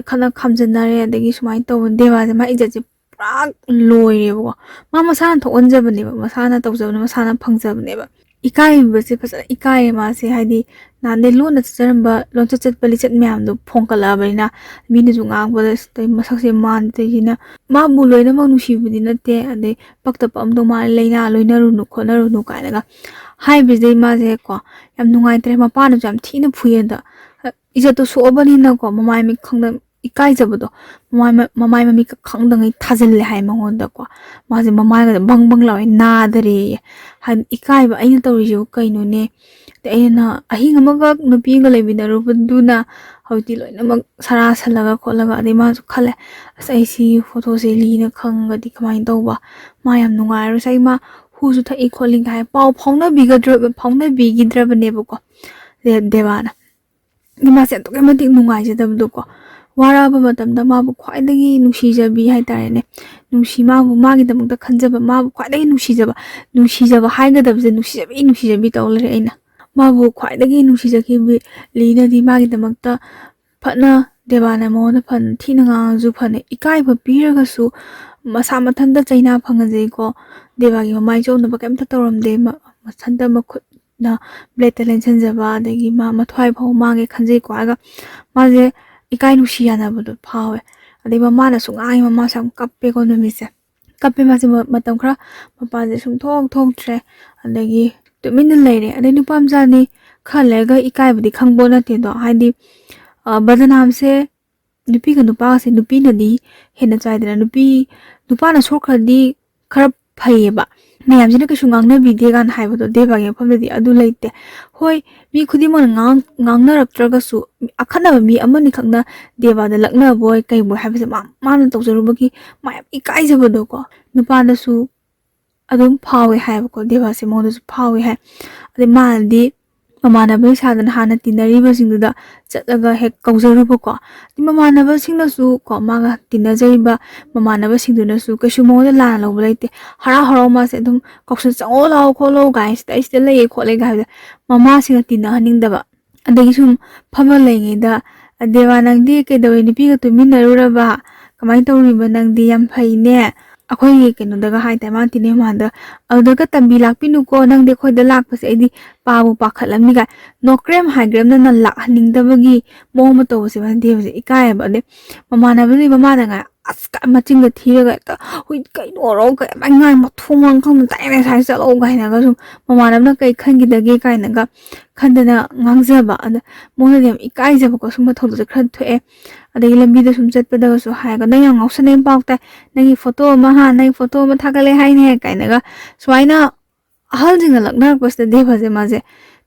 ꯈꯠꯅ ꯈꯥꯝꯖꯟꯅꯔꯦ꯫ ꯑꯗꯒꯤ ꯁꯨꯃꯥꯏꯅ ꯇꯧꯕ, ꯗꯦꯕꯥꯁꯦ ꯃꯥ ꯏꯖꯠꯁꯦ ꯄꯨꯔꯥ ꯂꯣꯏꯔꯦꯕꯀꯣ꯫ ꯃꯥ ꯃꯁꯥꯅ ꯊꯣꯛꯍꯟꯖꯕꯅꯦꯕ, ꯃꯁꯥꯅ ꯇꯧꯖꯕꯅꯦ, ꯃꯁꯥꯅ ꯐꯪꯖꯕꯅꯦꯕ꯫ ꯏꯀꯥꯏꯕꯁꯦ ꯐꯖꯅ ꯏꯀꯥꯏꯔꯦ ꯃꯥꯁꯦ, ꯍꯥꯏꯗꯤ ꯅꯍꯥꯟꯗꯩ ꯂꯣꯟꯅ ꯆꯠꯆꯔꯝꯕ ꯂꯣꯟꯆꯠ ꯆꯠꯄ ꯂꯤꯆꯠ ꯃꯌꯥꯝꯗꯣ ꯐꯣꯡꯀꯠꯂꯛꯑꯕꯅꯤꯅ, ꯃꯤꯅꯁꯨ ꯉꯥꯡꯕꯗ, "ꯑꯁ, ꯃꯁꯛꯁꯦ ꯃꯥꯟꯗ꯭ꯔꯤꯁꯤꯅ", ꯃꯥꯕꯨ ꯂꯣꯏꯅꯃꯛ ꯅꯨꯡꯁꯤꯕꯗꯤ ꯅꯠꯇꯦ, ꯑꯗꯩ ꯄꯛꯇ ꯄꯛꯑꯝꯗꯧ ꯃꯥꯜꯂꯦ, ꯂꯥꯏꯅꯥ ꯂꯣꯏꯅꯔꯨꯅꯨ ꯈꯣꯠꯅꯔꯨꯅꯨ ꯀꯥꯏꯅꯒ ꯍꯥꯏꯕꯁꯤꯗꯩ ꯃꯥꯁꯦ ꯀꯣ ꯌꯥꯝ ꯅꯨꯡꯉꯥꯏꯇ꯭ꯔꯦ꯫ ꯃꯄꯥꯅꯁꯨ ꯌꯥꯝ ꯊꯤꯅ ꯐꯨꯏ ꯑꯗ, ꯏꯖꯠꯇꯣ ꯁꯣꯛꯑꯕꯅꯤꯅꯀꯣ, ꯃꯃꯥꯏ ꯃꯤꯠ ꯈꯪꯗ-, ꯏꯀꯥꯏꯖꯕꯗꯣ ꯃꯃꯥꯏ ꯃ-, ꯃꯃꯥꯏ ꯃꯃꯤꯠꯀ ꯈꯪꯗꯉꯩ ꯊꯥꯖꯤꯜꯂꯦ ꯍꯥꯏ ꯃꯉꯣꯟꯗꯀꯣ꯫ ꯃꯥꯁꯦ ꯃꯃꯥꯏꯒꯗꯣ ꯕꯪ ꯕꯪ ꯂꯥꯎꯋꯦ, ꯅꯥꯗꯔꯦꯌꯦ꯫ ꯍꯥꯏꯗꯤ ꯏꯀꯥꯏꯕ, ꯑꯩꯅ ꯇꯧꯔꯤꯁꯤꯕꯨ ꯀꯩꯅꯣꯅꯦ? ꯑꯗꯩ ꯑꯩꯅ ꯑꯍꯤꯡ ꯑꯃꯈꯛ ꯅꯨꯄꯤ ꯑꯃꯒ ꯂꯩꯃꯤꯟꯅꯔꯨꯕꯗꯨꯅ ꯍꯧꯖꯤꯛꯇꯤ ꯂꯣꯏꯅꯃꯛ ꯁꯔꯥ ꯁꯜꯂꯒ ꯈꯣꯠꯂꯒ, ꯑꯗꯩ ꯃꯥꯁꯨ ꯈꯜꯂꯦ, "ꯑꯁ, ꯑꯩ ꯁꯤ photoꯁꯦ ꯂꯤꯅ ꯈꯪꯉꯒꯗꯤ ꯀꯃꯥꯏꯅ ꯇꯧꯕ? ꯃꯥ ꯌꯥꯝ ꯅꯨꯡꯉꯥꯏꯔꯣꯏ, ꯑꯩ ꯃꯥ ꯍꯨꯁꯨ ꯊꯛꯏ ꯈꯣꯠꯂꯤ" ꯀꯥꯏ ꯄꯥꯎ ꯐꯥꯎꯅꯕꯤꯒꯗ꯭ꯔꯕ-, ꯐꯥꯎꯅꯕꯤꯈꯤꯗ꯭ꯔꯕꯅꯦꯕꯀꯣ ꯗꯦ-, ꯗꯦꯕꯥꯅ꯫ ꯑꯗꯩ ꯃꯥꯁꯦ ꯑꯗꯨꯛꯀꯤ ꯃꯇꯤꯛ ꯅꯨꯡꯉꯥꯏꯖꯗꯕꯗꯣꯀꯣ꯫ ꯋꯥꯔꯛꯑꯕ ꯃꯇꯝꯗ ꯃꯥꯕꯨ ꯈ꯭ꯋꯥꯏꯗꯒꯤ ꯅꯨꯡꯁꯤꯖꯕꯤ ꯍꯥꯏꯇꯥꯔꯦꯅꯦ, ꯅꯨꯡꯁꯤ ꯃꯥꯕꯨ ꯃꯥꯒꯤꯗꯃꯛꯇ ꯈꯟꯖꯕ, ꯃꯥꯕꯨ ꯈ꯭ꯋꯥꯏꯗꯒꯤ ꯅꯨꯡꯁꯤꯖꯕ, ꯅꯨꯡꯁꯤꯖꯕ ꯍꯥꯏꯒꯗꯕꯁꯦ ꯅꯨꯡꯁꯤꯖꯕꯤ ꯅꯨꯡꯁꯤꯖꯕꯤ ꯇꯧ ꯂꯩꯔꯦ ꯑꯩꯅ꯫ ꯃꯥꯕꯨ ꯈ꯭ꯋꯥꯏꯗꯒꯤ ꯅꯨꯡꯁꯤꯖꯈꯤꯕ ꯂꯤꯅꯗꯤ ꯃꯥꯒꯤꯗꯃꯛꯇ ꯐꯅ, ꯗꯦꯕꯥꯅ ꯃꯉꯣꯟꯗ ꯐꯅ ꯊꯤꯅ ꯉꯥꯡꯉꯁꯨ ꯐꯅ, ꯏꯀꯥꯏꯕ ꯄꯤꯔꯒꯁꯨ ꯃꯁꯥ ꯃꯊꯟꯇ ꯆꯩꯅꯥ ꯐꯪꯍꯟꯖꯩꯀꯣ꯫ ꯗꯦꯕꯥꯒꯤ ꯃꯃꯥꯏ ꯆꯣꯞꯅꯕ ꯀꯩꯝꯇ ꯇꯧꯔꯝꯗꯦ꯫ ꯃ-, ꯃꯊꯟꯇ ꯃꯈꯨꯠꯅ blade ꯇ ꯂꯦꯟꯁꯤꯟꯖꯕ, ꯑꯗꯒꯤ ꯃꯥ ꯃꯊ꯭ꯋꯥꯏ ꯐꯥꯎ ꯃꯥꯡꯉꯦ ꯈꯟꯖꯩꯀꯣ ꯍꯥꯏꯔꯒ ꯃꯥꯁꯦ ꯏꯀꯥꯏ ꯅꯨꯡꯁꯤ ꯌꯥꯅꯕꯗꯣ ꯐꯥꯎꯋꯦ꯫ ꯑꯗꯩ ꯃꯃꯥꯅꯁꯨ ꯉꯥꯡꯉꯤ, ꯃꯃꯥꯁꯨ ꯌꯥꯝ ꯀꯞꯄꯦꯀꯣ ꯅꯨꯃꯤꯠꯁꯦ꯫ ꯀꯞꯄꯦ ꯃꯥꯁꯦ ꯃ-, ꯃꯇꯝ ꯈꯔ ꯃꯄꯥꯟꯁꯦ ꯁꯨꯡꯊꯣꯛ ꯊꯣꯛꯇ꯭ꯔꯦ꯫ ꯑꯗꯒꯤ ꯇꯨꯃꯤꯟꯅ ꯂꯩꯔꯦ꯫ ꯑꯗꯩ ꯅꯨꯄꯥ ꯃꯆꯥꯅꯤ ꯈꯔ ꯂꯩꯔꯒ ꯏꯀꯥꯏꯕꯗꯤ ꯈꯪꯕꯣ ꯅꯠꯇꯦꯗꯣ꯫ ꯍꯥꯏꯗꯤ, ꯑ, ꯕꯗꯅꯥꯝꯁꯦ ꯅꯨꯄꯤꯒ ꯅꯨꯄꯥꯒꯁꯦ ꯅꯨꯄꯤꯅꯗꯤ ꯍꯦꯟꯅ ꯆꯥꯏꯗꯅ꯫ ꯅꯨꯄꯤ, ꯅꯨꯄꯥꯅ ꯁꯣꯛꯈ꯭ꯔꯗꯤ ꯈꯔ ꯐꯩꯌꯦꯕ, ꯃꯌꯥꯝꯁꯤꯅ ꯀꯩꯁꯨ ꯉꯥꯡꯅꯕꯤꯗꯦ ꯀꯥꯏꯅ ꯍꯥꯏꯕꯗꯣ, ꯗꯦꯕꯥꯒꯤ ꯃꯐꯝꯗꯗꯤ ꯑꯗꯨ ꯂꯩꯇꯦ꯫ ꯍꯣꯏ, ꯃꯤ ꯈꯨꯗꯤꯡꯃꯛꯅ ꯉꯥꯡ-, ꯉꯥꯡꯅꯔꯛꯇ꯭ꯔꯒꯁꯨ, ꯑꯈꯟꯅꯕ ꯃꯤ ꯑꯃꯅꯤꯈꯛꯅ ꯗꯦꯕꯥꯗ ꯂꯛꯅꯕꯣꯏ ꯀꯩꯕꯣꯏ ꯍꯥꯏꯕꯁꯦ ꯃꯥ, ꯃꯥꯅ ꯇꯧꯖꯔꯨꯕꯒꯤ ꯃꯥ ꯌꯥꯝ ꯏꯀꯥꯏꯖꯕꯗꯣꯀꯣ꯫ ꯅꯨꯄꯥꯗꯁꯨ ꯑꯗꯨꯝ ꯐꯥꯎꯋꯦ ꯍꯥꯏꯕꯀꯣ, ꯗꯦꯕꯥꯁꯦ ꯃꯉꯣꯟꯗꯁꯨ ꯐꯥꯎꯋꯦ ꯍꯥꯏ꯫ ꯑꯗꯩ ꯃꯥꯅꯗꯤ ꯃꯃꯥꯟꯅꯕ ꯁꯥꯗꯅ ꯍꯥꯟꯅ ꯇꯤꯟꯅꯔꯤꯕꯁꯤꯡꯗꯨꯗ ꯆꯠꯂꯒ ꯍꯦꯛ ꯀꯧꯖꯔꯨꯕꯀꯣ꯫ ꯑꯗꯩ ꯃꯃꯥꯟꯅꯕꯁꯤꯡꯅꯁꯨ ꯀꯣ, ꯃꯥꯒ ꯇꯤꯟꯅꯖꯔꯤꯕ ꯃꯃꯥꯟꯅꯕꯁꯤꯡꯗꯨꯅꯁꯨ ꯀꯩꯁꯨ ꯃꯉꯣꯟꯗ ꯂꯥꯟꯅ ꯂꯧꯕ ꯂꯩꯇꯦ꯫ ꯍꯔꯥꯎ ꯍꯔꯥꯎ ꯃꯥꯁꯦ ꯑꯗꯨꯝ ꯀꯧꯁꯟ, "ꯆꯪꯉꯣ ꯂꯥꯛꯑꯣ ꯈꯣꯠꯂꯣ" ꯀꯥꯏꯅ, "ꯁꯤꯗ, ꯑꯩ ꯁꯤꯗ ꯂꯩꯌꯦ ꯈꯣꯠꯂꯦ" ꯀꯥꯏ ꯍꯥꯏꯕꯗ ꯃꯃꯥꯁꯤꯡꯅ ꯇꯤꯟꯅꯍꯟꯅꯤꯡꯗꯕ꯫ ꯑꯗꯒꯤ ꯁꯨꯝ ꯐꯝꯃ ꯂꯩꯉꯩꯗ, "ꯗꯦꯕꯥ, ꯅꯪꯗꯤ ꯀꯩꯗꯧꯔꯤ? ꯅꯨꯄꯤꯒ ꯇꯨꯃꯤꯟꯅꯔꯨꯔꯕ? ꯀꯃꯥꯏꯅ ꯇꯧꯔꯤꯕ ꯅꯪꯗꯤ? ꯌꯥꯝ ꯐꯩꯅꯦ꯫ ꯑꯩꯈꯣꯏꯒꯤ ꯀꯩꯅꯣꯗꯒ ꯍꯥꯏꯇꯥꯔꯦ, ꯃꯥꯅ ꯇꯤꯟꯅꯩ ꯃꯃꯥꯟꯗ, ꯑꯗꯨꯗꯒ ꯇꯝꯕꯤ ꯂꯥꯛꯄꯤꯅꯨꯀꯣ, ꯅꯪꯗꯤ ꯑꯩꯈꯣꯏꯗ ꯂꯥꯛꯄꯁꯦ ꯑꯩꯗꯤ ꯄꯥꯕꯨ ꯄꯥꯈꯠꯂꯝꯅꯤ" ꯀꯥꯏ꯫ ꯅꯣꯀ꯭ꯔꯦꯝ ꯍꯥꯏꯒ꯭ꯔꯦꯝꯅ ꯂꯥꯛꯍꯟꯅꯤꯡꯗꯕꯒꯤ ꯃꯑꯣꯡ ꯑꯃ ꯇꯧꯕꯁꯦ ꯃꯥꯅ ꯗꯦꯕꯁꯦ ꯏꯀꯥꯏꯌꯦꯕ꯫ ꯑꯗꯩ ꯃꯃꯥꯟꯅꯕꯗꯨꯒꯤ ꯃꯃꯥꯅ ꯉꯥꯏ ꯑꯁ ꯀ-, ꯃꯆꯤꯟꯒ ꯊꯤꯔꯒ ꯍꯦꯛꯇ, "ꯍꯨꯏ ꯀꯩꯅꯣ ꯔꯧ ꯀꯩ ꯃꯥꯏ ꯉꯥꯏ ꯃꯊꯣꯡ ꯃꯔꯝ ꯈꯪꯗꯅ ꯇꯥꯏ ꯇꯥꯏ ꯁ꯭ꯋꯥꯏꯗ ꯆꯠꯂꯣ" ꯀꯥꯏꯅꯒ ꯁꯨꯝ ꯃꯃꯥꯟꯅꯕꯅ ꯀꯩ ꯈꯟꯈꯤꯗꯒꯦ ꯀꯥꯏꯅꯒ ꯈꯟꯗꯅ ꯉꯥꯡꯖꯕ꯫ ꯑꯗ ꯃꯉꯣꯟꯗꯗꯤ ꯌꯥꯝ ꯏꯀꯥꯏꯖꯕꯀꯣ, ꯁꯨꯝꯕ ꯊꯧꯗꯣꯛꯁꯦ ꯈꯔ ꯊꯣꯛꯑꯦ꯫ ꯑꯗꯒꯤ ꯂꯝꯕꯤꯗ ꯁꯨꯝ ꯆꯠꯄꯗꯒꯁꯨ ꯍꯥꯏꯔꯒ, "ꯅꯪ ꯌꯥꯝ ꯉꯥꯎꯁꯟꯅꯩ ꯄꯥꯎ ꯇꯥꯏ, ꯅꯪꯒꯤ ꯐꯣꯇꯣ ꯑꯃ, ꯍꯥ, ꯅꯪꯒꯤ ꯐꯣꯇꯣ ꯑꯃ ꯊꯥꯒꯠꯂꯦ ꯍꯥꯏꯅꯦ" ꯀꯥꯏꯅꯒ ꯁꯨꯃꯥꯏꯅ ꯑꯍꯜꯁꯤꯡꯅ ꯂꯛꯅꯔꯛꯄꯁꯤꯗ ꯗꯦꯕꯁꯦ ꯃꯥꯁꯦ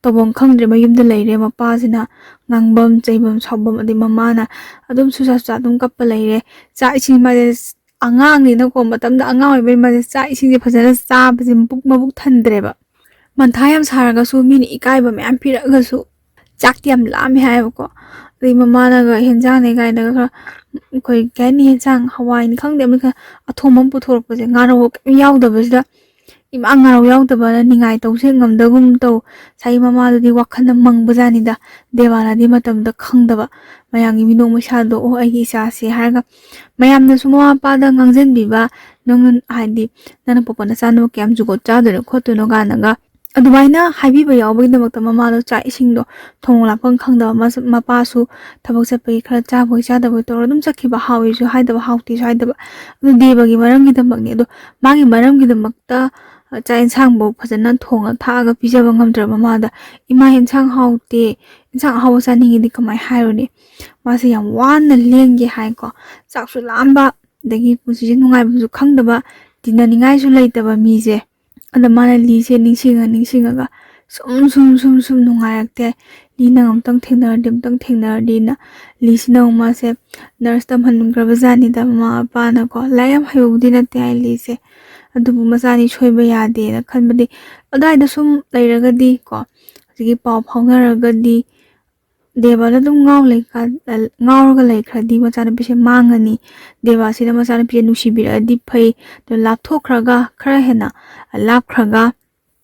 ꯇꯧꯐꯝ ꯈꯪꯗ꯭ꯔꯦ꯫ ꯃꯌꯨꯝꯗ ꯂꯩꯔꯦ, ꯃꯄꯥꯁꯤꯅ ꯉꯥꯡꯐꯝ, ꯆꯩꯐꯝ, ꯁꯥꯎꯐꯝ, ꯑꯗꯩ ꯃꯃꯥꯅ ꯑꯗꯨꯝ ꯁꯨꯁꯥ ꯁꯨꯁꯥ ꯑꯗꯨꯝ ꯀꯞꯄ ꯂꯩꯔꯦ꯫ ꯆꯥꯛ ꯏꯁꯤꯡ ꯃꯥꯁꯦ ꯑꯉꯥꯡꯅꯤꯅꯀꯣ, ꯃꯇꯝꯗ ꯑꯉꯥꯡ ꯑꯣꯏꯕꯩ ꯃꯥꯁꯦ ꯆꯥꯛ ꯏꯁꯤꯡꯁꯦ ꯐꯖꯅ ꯆꯥꯕꯁꯦ ꯃꯕꯨꯛ, ꯃꯕꯨꯛ ꯊꯟꯗ꯭ꯔꯦꯕ꯫ ꯃꯟꯊꯥ ꯌꯥꯝ ꯁꯥꯔꯒꯁꯨ, ꯃꯤꯅ ꯏꯀꯥꯏꯕ ꯃꯌꯥꯝ ꯄꯤꯔꯛꯑꯒꯁꯨ ꯆꯥꯛꯇꯤ ꯌꯥꯝ ꯂꯥꯝꯃꯦ ꯍꯥꯏꯌꯦꯕꯀꯣ꯫ ꯑꯗꯩ ꯃꯃꯥꯅꯒ ꯍꯦꯟꯖꯥꯡꯅꯦ ꯀꯥꯏꯅꯒ ꯈꯔ, ꯑꯩꯈꯣꯏ ꯀꯩ ꯍꯥꯏꯅꯤ, ꯍꯦꯟꯖꯥꯡ ꯍꯋꯥꯏꯅꯤ ꯈꯪꯗꯦ, ꯑꯃ ꯈꯔ ꯑꯊꯣꯡꯕ ꯑꯃ ꯄꯨꯊꯣꯔꯛꯄꯁꯦ, ꯉꯥꯔꯧ ꯀꯩꯝ ꯌꯥꯎꯗꯕꯁꯤꯗ, ꯏꯃꯥ ꯉꯥꯔꯧ ꯌꯥꯎꯗꯕꯅ ꯅꯤꯡꯉꯥꯏ ꯇꯧꯁꯦ ꯉꯝꯗꯒꯨꯝ ꯇꯧ꯫ ꯉꯁꯥꯏꯒꯤ ꯃꯃꯥꯗꯨꯗꯤ ꯋꯥꯈꯜꯅ ꯃꯪꯕꯖꯥꯠꯅꯤꯗ, ꯗꯦꯕꯥꯅꯗꯤ ꯃꯇꯝꯗ ꯈꯪꯗꯕ, ꯃꯌꯥꯝꯒꯤ ꯃꯤꯅꯣꯛ ꯃꯩꯁꯥꯗꯣ, "ꯑꯣ, ꯑꯩꯒꯤ ꯏꯆꯥꯁꯦ" ꯍꯥꯏꯔꯒ ꯃꯌꯥꯝꯅꯁꯨ ꯃꯃꯥ ꯃꯄꯥꯗ ꯉꯥꯡꯁꯤꯟꯕꯤꯕ, "ꯅꯪ ꯍꯥꯏꯗꯤ ꯅꯪꯅ ꯄꯣꯛꯄ ꯅꯆꯥꯅꯕꯨ ꯀꯌꯥꯝ ꯖꯨꯒꯣꯠ ꯆꯥꯗꯣꯏꯅꯣ ꯈꯣꯠꯇꯣꯏꯅꯣ" ꯀꯥꯏꯅꯒ ꯑꯗꯨꯃꯥꯏꯅ ꯍꯥꯏꯕꯤꯕ ꯌꯥꯎꯕꯒꯤꯗꯃꯛꯇ ꯃꯃꯥꯗꯣ ꯆꯥꯛ ꯏꯁꯤꯡꯗꯣ ꯊꯣꯡ ꯂꯥꯛꯐꯝ ꯈꯪꯗꯕ, ꯃꯁ-, ꯃꯄꯥꯁꯨ ꯊꯕꯛ ꯆꯠꯄꯒꯤ ꯈꯔ ꯆꯥꯕꯣꯏ ꯆꯥꯗꯕꯣꯏ ꯇꯧꯔꯒ ꯑꯗꯨꯝ ꯆꯠꯈꯤꯕ, ꯍꯥꯎꯏꯁꯨ ꯍꯥꯏꯗꯕ, ꯍꯥꯎꯇꯦꯁꯨ ꯍꯥꯏꯗꯕ, ꯑꯗꯨ ꯗꯦꯕꯒꯤ ꯃꯔꯝꯒꯤꯗꯃꯛꯅꯦ꯫ ꯑꯗꯣ ꯃꯥꯒꯤ ꯃꯔꯝꯒꯤꯗꯃꯛꯇ ꯆꯥꯛ ꯌꯦꯟꯁꯥꯡꯐꯧ ꯐꯖꯅ ꯊꯣꯡꯉ ꯊꯥꯛꯑꯒ ꯄꯤꯖꯕ ꯉꯝꯗ꯭ꯔꯕ ꯃꯃꯥꯗ, "ꯏꯃꯥ, ꯌꯦꯟꯁꯥꯡ ꯍꯥꯎꯇꯦ, ꯌꯦꯟꯁꯥꯡ ꯑꯍꯥꯎꯕ ꯆꯥꯅꯤꯡꯉꯤꯗꯤ" ꯀꯃꯥꯏꯅ ꯍꯥꯏꯔꯨꯅꯤ? ꯃꯥꯁꯦ ꯌꯥꯝ ꯋꯥꯅ ꯂꯦꯟꯒꯦ ꯍꯥꯏꯀꯣ, ꯆꯥꯛꯁꯨ ꯂꯥꯝꯕ, ꯑꯗꯒꯤ ꯄꯨꯟꯁꯤꯁꯦ ꯅꯨꯡꯉꯥꯏꯕꯁꯨ ꯈꯪꯗꯕ, ꯇꯤꯟꯅꯅꯤꯡꯉꯥꯏꯁꯨ ꯂꯩꯇꯕ ꯃꯤꯁꯦ꯫ ꯑꯗ ꯃꯥꯅ ꯂꯤꯁꯦ ꯅꯤꯡꯁꯤꯡꯉ ꯅꯤꯡꯁꯤꯡꯉꯒ ꯁꯨꯝ, ꯁꯨꯝ, ꯁꯨꯝ, ꯁꯨꯝ ꯅꯨꯡꯉꯥꯏꯔꯛꯇꯦ꯫ "ꯂꯤ, ꯅꯪ ꯑꯃꯨꯛꯇꯪ ꯊꯦꯡꯅꯔꯗꯤ, ꯑꯃꯨꯛꯇꯪ ꯊꯦꯡꯅꯔꯗꯤꯅ", ꯂꯤꯁꯤꯅ ꯑꯃꯨꯛ ꯃꯥꯁꯦ ꯅꯔꯁ ꯇꯝꯍꯟꯈ꯭ꯔꯕ ꯖꯥꯠꯅꯤꯗ ꯃꯃꯥ ꯃꯄꯥꯅꯀꯣ꯫ ꯂꯥꯏꯔꯤꯛ ꯌꯥꯝ ꯍꯩꯕꯕꯨꯗꯤ ꯅꯠꯇꯦ ꯍꯥꯏ ꯂꯤꯁꯦ, ꯑꯗꯨꯕꯨ ꯃꯆꯥꯅꯤ ꯁꯣꯏꯕ ꯌꯥꯗꯦꯅ ꯈꯟꯕꯗꯤ, ꯑꯗꯨꯋꯥꯏꯗ ꯁꯨꯝ ꯂꯩꯔꯒꯗꯤ ꯀꯣ, ꯍꯧꯖꯤꯛꯀꯤ ꯄꯥꯎ ꯐꯥꯎꯅꯔꯒꯗꯤ, ꯗꯦꯕꯥꯗ ꯑꯗꯨꯝ ꯉꯥꯎ ꯂꯩꯀꯥꯟ-, ꯉꯥꯎꯔꯒ ꯂꯩꯈ꯭ꯔꯗꯤ ꯃꯆꯥꯅꯨꯄꯤꯁꯦ ꯃꯥꯡꯉꯅꯤ꯫ ꯗꯦꯕꯥꯁꯤꯅ ꯃꯆꯥꯅꯨꯄꯤꯁꯦ ꯅꯨꯡꯁꯤꯕꯤꯔꯛꯑꯗꯤ ꯐꯩ, ꯑꯗꯣ ꯂꯥꯞꯊꯣꯛꯈ꯭ꯔꯒ, ꯈꯔ ꯍꯦꯟꯅ ꯂꯥꯞꯈ꯭ꯔꯒ,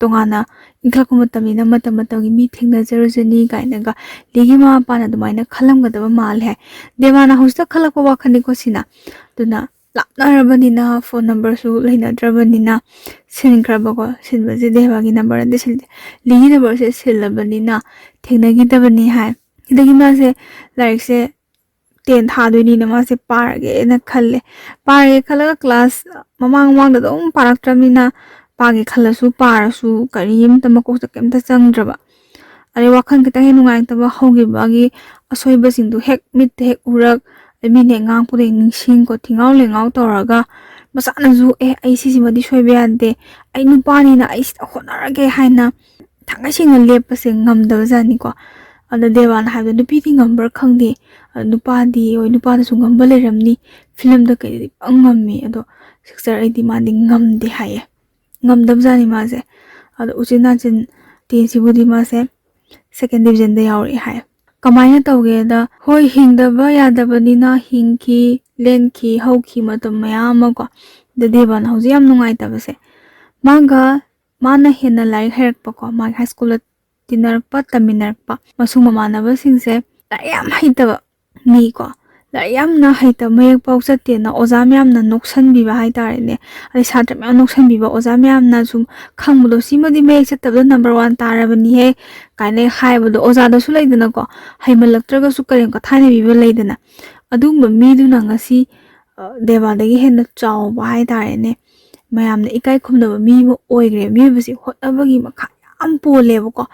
ꯇꯣꯉꯥꯟꯅ ꯏꯟꯈꯠꯂꯛꯄ ꯃꯇꯝꯅꯤꯅ ꯃꯇꯝ ꯃꯇꯝꯒꯤ ꯃꯤ ꯊꯦꯡꯅꯖꯔꯨꯖꯅꯤ ꯀꯥꯏꯅꯒ ꯂꯤꯒꯤ ꯃꯃꯥ ꯃꯄꯥꯅ ꯑꯗꯨꯃꯥꯏꯅ ꯈꯜꯂꯝꯒꯗꯕ ꯃꯥꯜꯂꯦ ꯍꯥꯏ꯫ ꯗꯦꯕꯥꯅ ꯍꯧꯖꯤꯛꯇ ꯈꯜꯂꯛꯄ ꯋꯥꯈꯜꯅꯤꯀꯣ ꯁꯤꯅ꯫ ꯑꯗꯨꯅ ꯂꯥꯞꯅꯔꯕꯅꯤꯅ, ꯐꯣꯟ ꯅꯝꯕꯔꯁꯨ ꯂꯩꯅꯗ꯭ꯔꯕꯅꯤꯅ, ꯁꯤꯟꯈ꯭ꯔꯕꯀꯣ꯫ ꯁꯤꯟꯕꯁꯦ ꯗꯦꯕꯥꯒꯤ ꯅꯝꯕꯔ ꯅꯠꯇꯦ ꯁꯤꯜꯂꯤꯁꯦ, ꯂꯤꯒꯤ ꯅꯝꯕꯔꯁꯦ ꯁꯤꯜꯂꯕꯅꯤꯅ ꯊꯦꯡꯅꯈꯤꯗꯕꯅꯤ ꯍꯥꯏ꯫ ꯑꯗꯒꯤ ꯃꯥꯁꯦ ꯂꯥꯏꯔꯤꯛꯁꯦ ꯇꯦꯟ ꯊꯥꯗꯣꯏꯅꯤꯅ ꯃꯥꯁꯦ ꯄꯥꯔꯒꯦꯅ ꯈꯜꯂꯦ꯫ ꯄꯥꯔꯒꯦ ꯈꯜꯂꯒ ꯀ꯭ꯂꯥꯁ ꯃꯃꯥꯡ ꯃꯃꯥꯡꯗ ꯑꯗꯨꯝ ꯄꯥꯔꯛꯇ꯭ꯔꯕꯅꯤꯅ, ꯄꯥꯒꯦ ꯈꯜꯂꯁꯨ ꯄꯥꯔꯁꯨ ꯀꯔꯤꯝꯇ ꯃꯀꯣꯛꯇ ꯀꯩꯝꯇ ꯆꯪꯗ꯭ꯔꯕ꯫ ꯑꯗꯩ ꯋꯥꯈꯜ ꯈꯤꯇꯪ ꯍꯦꯛ ꯅꯨꯡꯉꯥꯏꯔꯛꯇꯕ ꯍꯧꯈꯤꯕꯒꯤ ꯑꯁꯣꯏꯕꯁꯤꯡꯗꯨ ꯍꯦꯛ ꯃꯤꯠꯇ ꯍꯦꯛ ꯎꯔꯛ, ꯃꯤꯅ ꯍꯦꯛ ꯉꯥꯡꯉꯛꯄꯗ ꯍꯦꯛ ꯅꯤꯡꯁꯤꯡ ꯀꯣ, ꯊꯤꯉꯥꯎ ꯂꯩꯉꯥꯎ ꯇꯧꯔꯒ ꯃꯆꯥꯅꯁꯨ "ꯑꯦ, ꯑꯩ ꯁꯤꯁꯤꯃꯗꯤ ꯁꯣꯏꯕ ꯌꯥꯗꯦ, ꯑꯩ ꯅꯨꯄꯥꯅꯤꯅ ꯑꯩ ꯁꯤꯗ ꯍꯣꯠꯅꯔꯒꯦ" ꯍꯥꯏꯅ ꯊꯥꯡꯒꯩ ꯁꯦꯡꯅ ꯂꯦꯞꯄꯁꯦ ꯉꯝꯗꯕ ꯖꯥꯠꯅꯤꯀꯣ꯫ ꯑꯗ ꯗꯦꯕꯥꯅ ꯍꯥꯏꯕꯗ, "ꯅꯨꯄꯤꯗꯤ ꯉꯝꯕ꯭ꯔꯥ ꯈꯪꯗꯦ, ꯑꯗ ꯅꯨꯄꯥꯗꯤ, ꯍꯣꯏ, ꯅꯨꯄꯥꯗꯁꯨ ꯉꯝꯕ ꯂꯩꯔꯝꯅꯤ, ꯐꯤꯂꯝꯗ ꯀꯩꯗꯗꯤ ꯄꯪ ꯉꯝꯃꯤ, ꯑꯗꯣ ꯁꯤꯁꯇꯔ, ꯑꯩꯗꯤ ꯃꯥꯗꯤ ꯉꯝꯗꯦ" ꯍꯥꯏꯌꯦ꯫ ꯉꯝꯗꯕ ꯖꯥꯠꯅꯤ ꯃꯥꯁꯦ꯫ ꯑꯗꯣ ꯎꯆꯤꯟ ꯅꯥꯆꯤꯟ ꯇꯦꯟꯁꯤꯕꯨꯗꯤ ꯃꯥꯁꯦ ꯁꯦꯀꯦꯟ ꯗꯤꯕꯤꯖꯟꯗ ꯌꯥꯎꯔꯛꯑꯦ ꯍꯥꯏ꯫ ꯀꯃꯥꯏꯅ ꯇꯧꯒꯦꯗ, ꯍꯣꯏ, ꯍꯤꯡꯗꯕ ꯌꯥꯗꯕꯅꯤꯅ ꯍꯤꯡꯈꯤ, ꯂꯦꯟꯈꯤ, ꯍꯧꯈꯤ ꯃꯇꯝ ꯃꯌꯥꯝ ꯑꯃ ꯀꯣ꯫ ꯑꯗ ꯗꯦꯕꯥꯅ ꯍꯧꯖꯤꯛ ꯌꯥꯝ ꯅꯨꯡꯉꯥꯏꯇꯕꯁꯦ, ꯃꯥꯒ ꯃꯥꯅ ꯍꯦꯟꯅ ꯂꯥꯏꯔꯤꯛ ꯍꯩꯔꯛꯄꯀꯣ, ꯃꯥꯒꯤ ꯍꯥꯏ ꯁ꯭ꯀꯨꯜꯗ ꯇꯤꯟꯅꯔꯛꯄ, ꯇꯝꯃꯤꯟꯅꯔꯛꯄ ꯃꯁꯨꯡ ꯃꯃꯥꯟꯅꯕꯁꯤꯡꯁꯦ ꯂꯥꯏꯔꯤꯛ ꯌꯥꯝ ꯍꯩꯇꯕ ꯃꯤꯀꯣ, ꯂꯥꯏꯔꯤꯛ ꯌꯥꯝꯅ ꯍꯩꯇꯕ, ꯃꯌꯦꯛ ꯄꯥꯎ ꯆꯠꯇꯦꯅ ꯑꯣꯖꯥ ꯃꯌꯥꯝꯅ ꯅꯣꯛꯁꯟꯕꯤꯕ ꯍꯥꯏꯇꯥꯔꯦꯅꯦ꯫ ꯑꯗꯩ ꯁꯥꯇ꯭ꯔ ꯃꯌꯥꯝ ꯅꯣꯛꯁꯟꯕꯤꯕ, ꯑꯣꯖꯥ ꯃꯌꯥꯝꯅ ꯁꯨꯝ ꯈꯪꯕꯗꯣ, "ꯁꯤꯃꯗꯤ ꯃꯌꯦꯛ ꯆꯠꯇꯕꯗ ꯅꯝꯕꯔ ꯋꯥꯟ ꯇꯥꯔꯕꯅꯤꯍꯦ" ꯀꯥꯏꯅ ꯍꯥꯏꯕꯗꯣ, ꯑꯣꯖꯥꯗꯁꯨ ꯂꯩꯗꯅꯀꯣ, ꯍꯩꯃꯜꯂꯛꯇ꯭ꯔꯒꯁꯨ ꯀꯔꯦꯝ ꯀꯊꯥꯏꯅꯕꯤꯕ ꯂꯩꯗꯅ, ꯑꯗꯨꯒꯨꯝꯕ ꯃꯤꯗꯨꯅ ꯉꯁꯤ, ꯑ, ꯗꯦꯕꯥꯗꯒꯤ ꯍꯦꯟꯅ ꯆꯥꯎꯕ ꯍꯥꯏꯇꯥꯔꯦꯅꯦ, ꯃꯌꯥꯝꯅ ꯏꯀꯥꯏ ꯈꯨꯝꯅꯕ ꯃꯤ ꯑꯃ ꯑꯣꯏꯈ꯭ꯔꯦ꯫ ꯃꯤꯑꯣꯏꯕꯁꯤ ꯍꯣꯠꯅꯕꯒꯤ ꯃꯈꯥ ꯌꯥꯝ ꯄꯣꯜꯂꯦꯕꯀꯣ꯫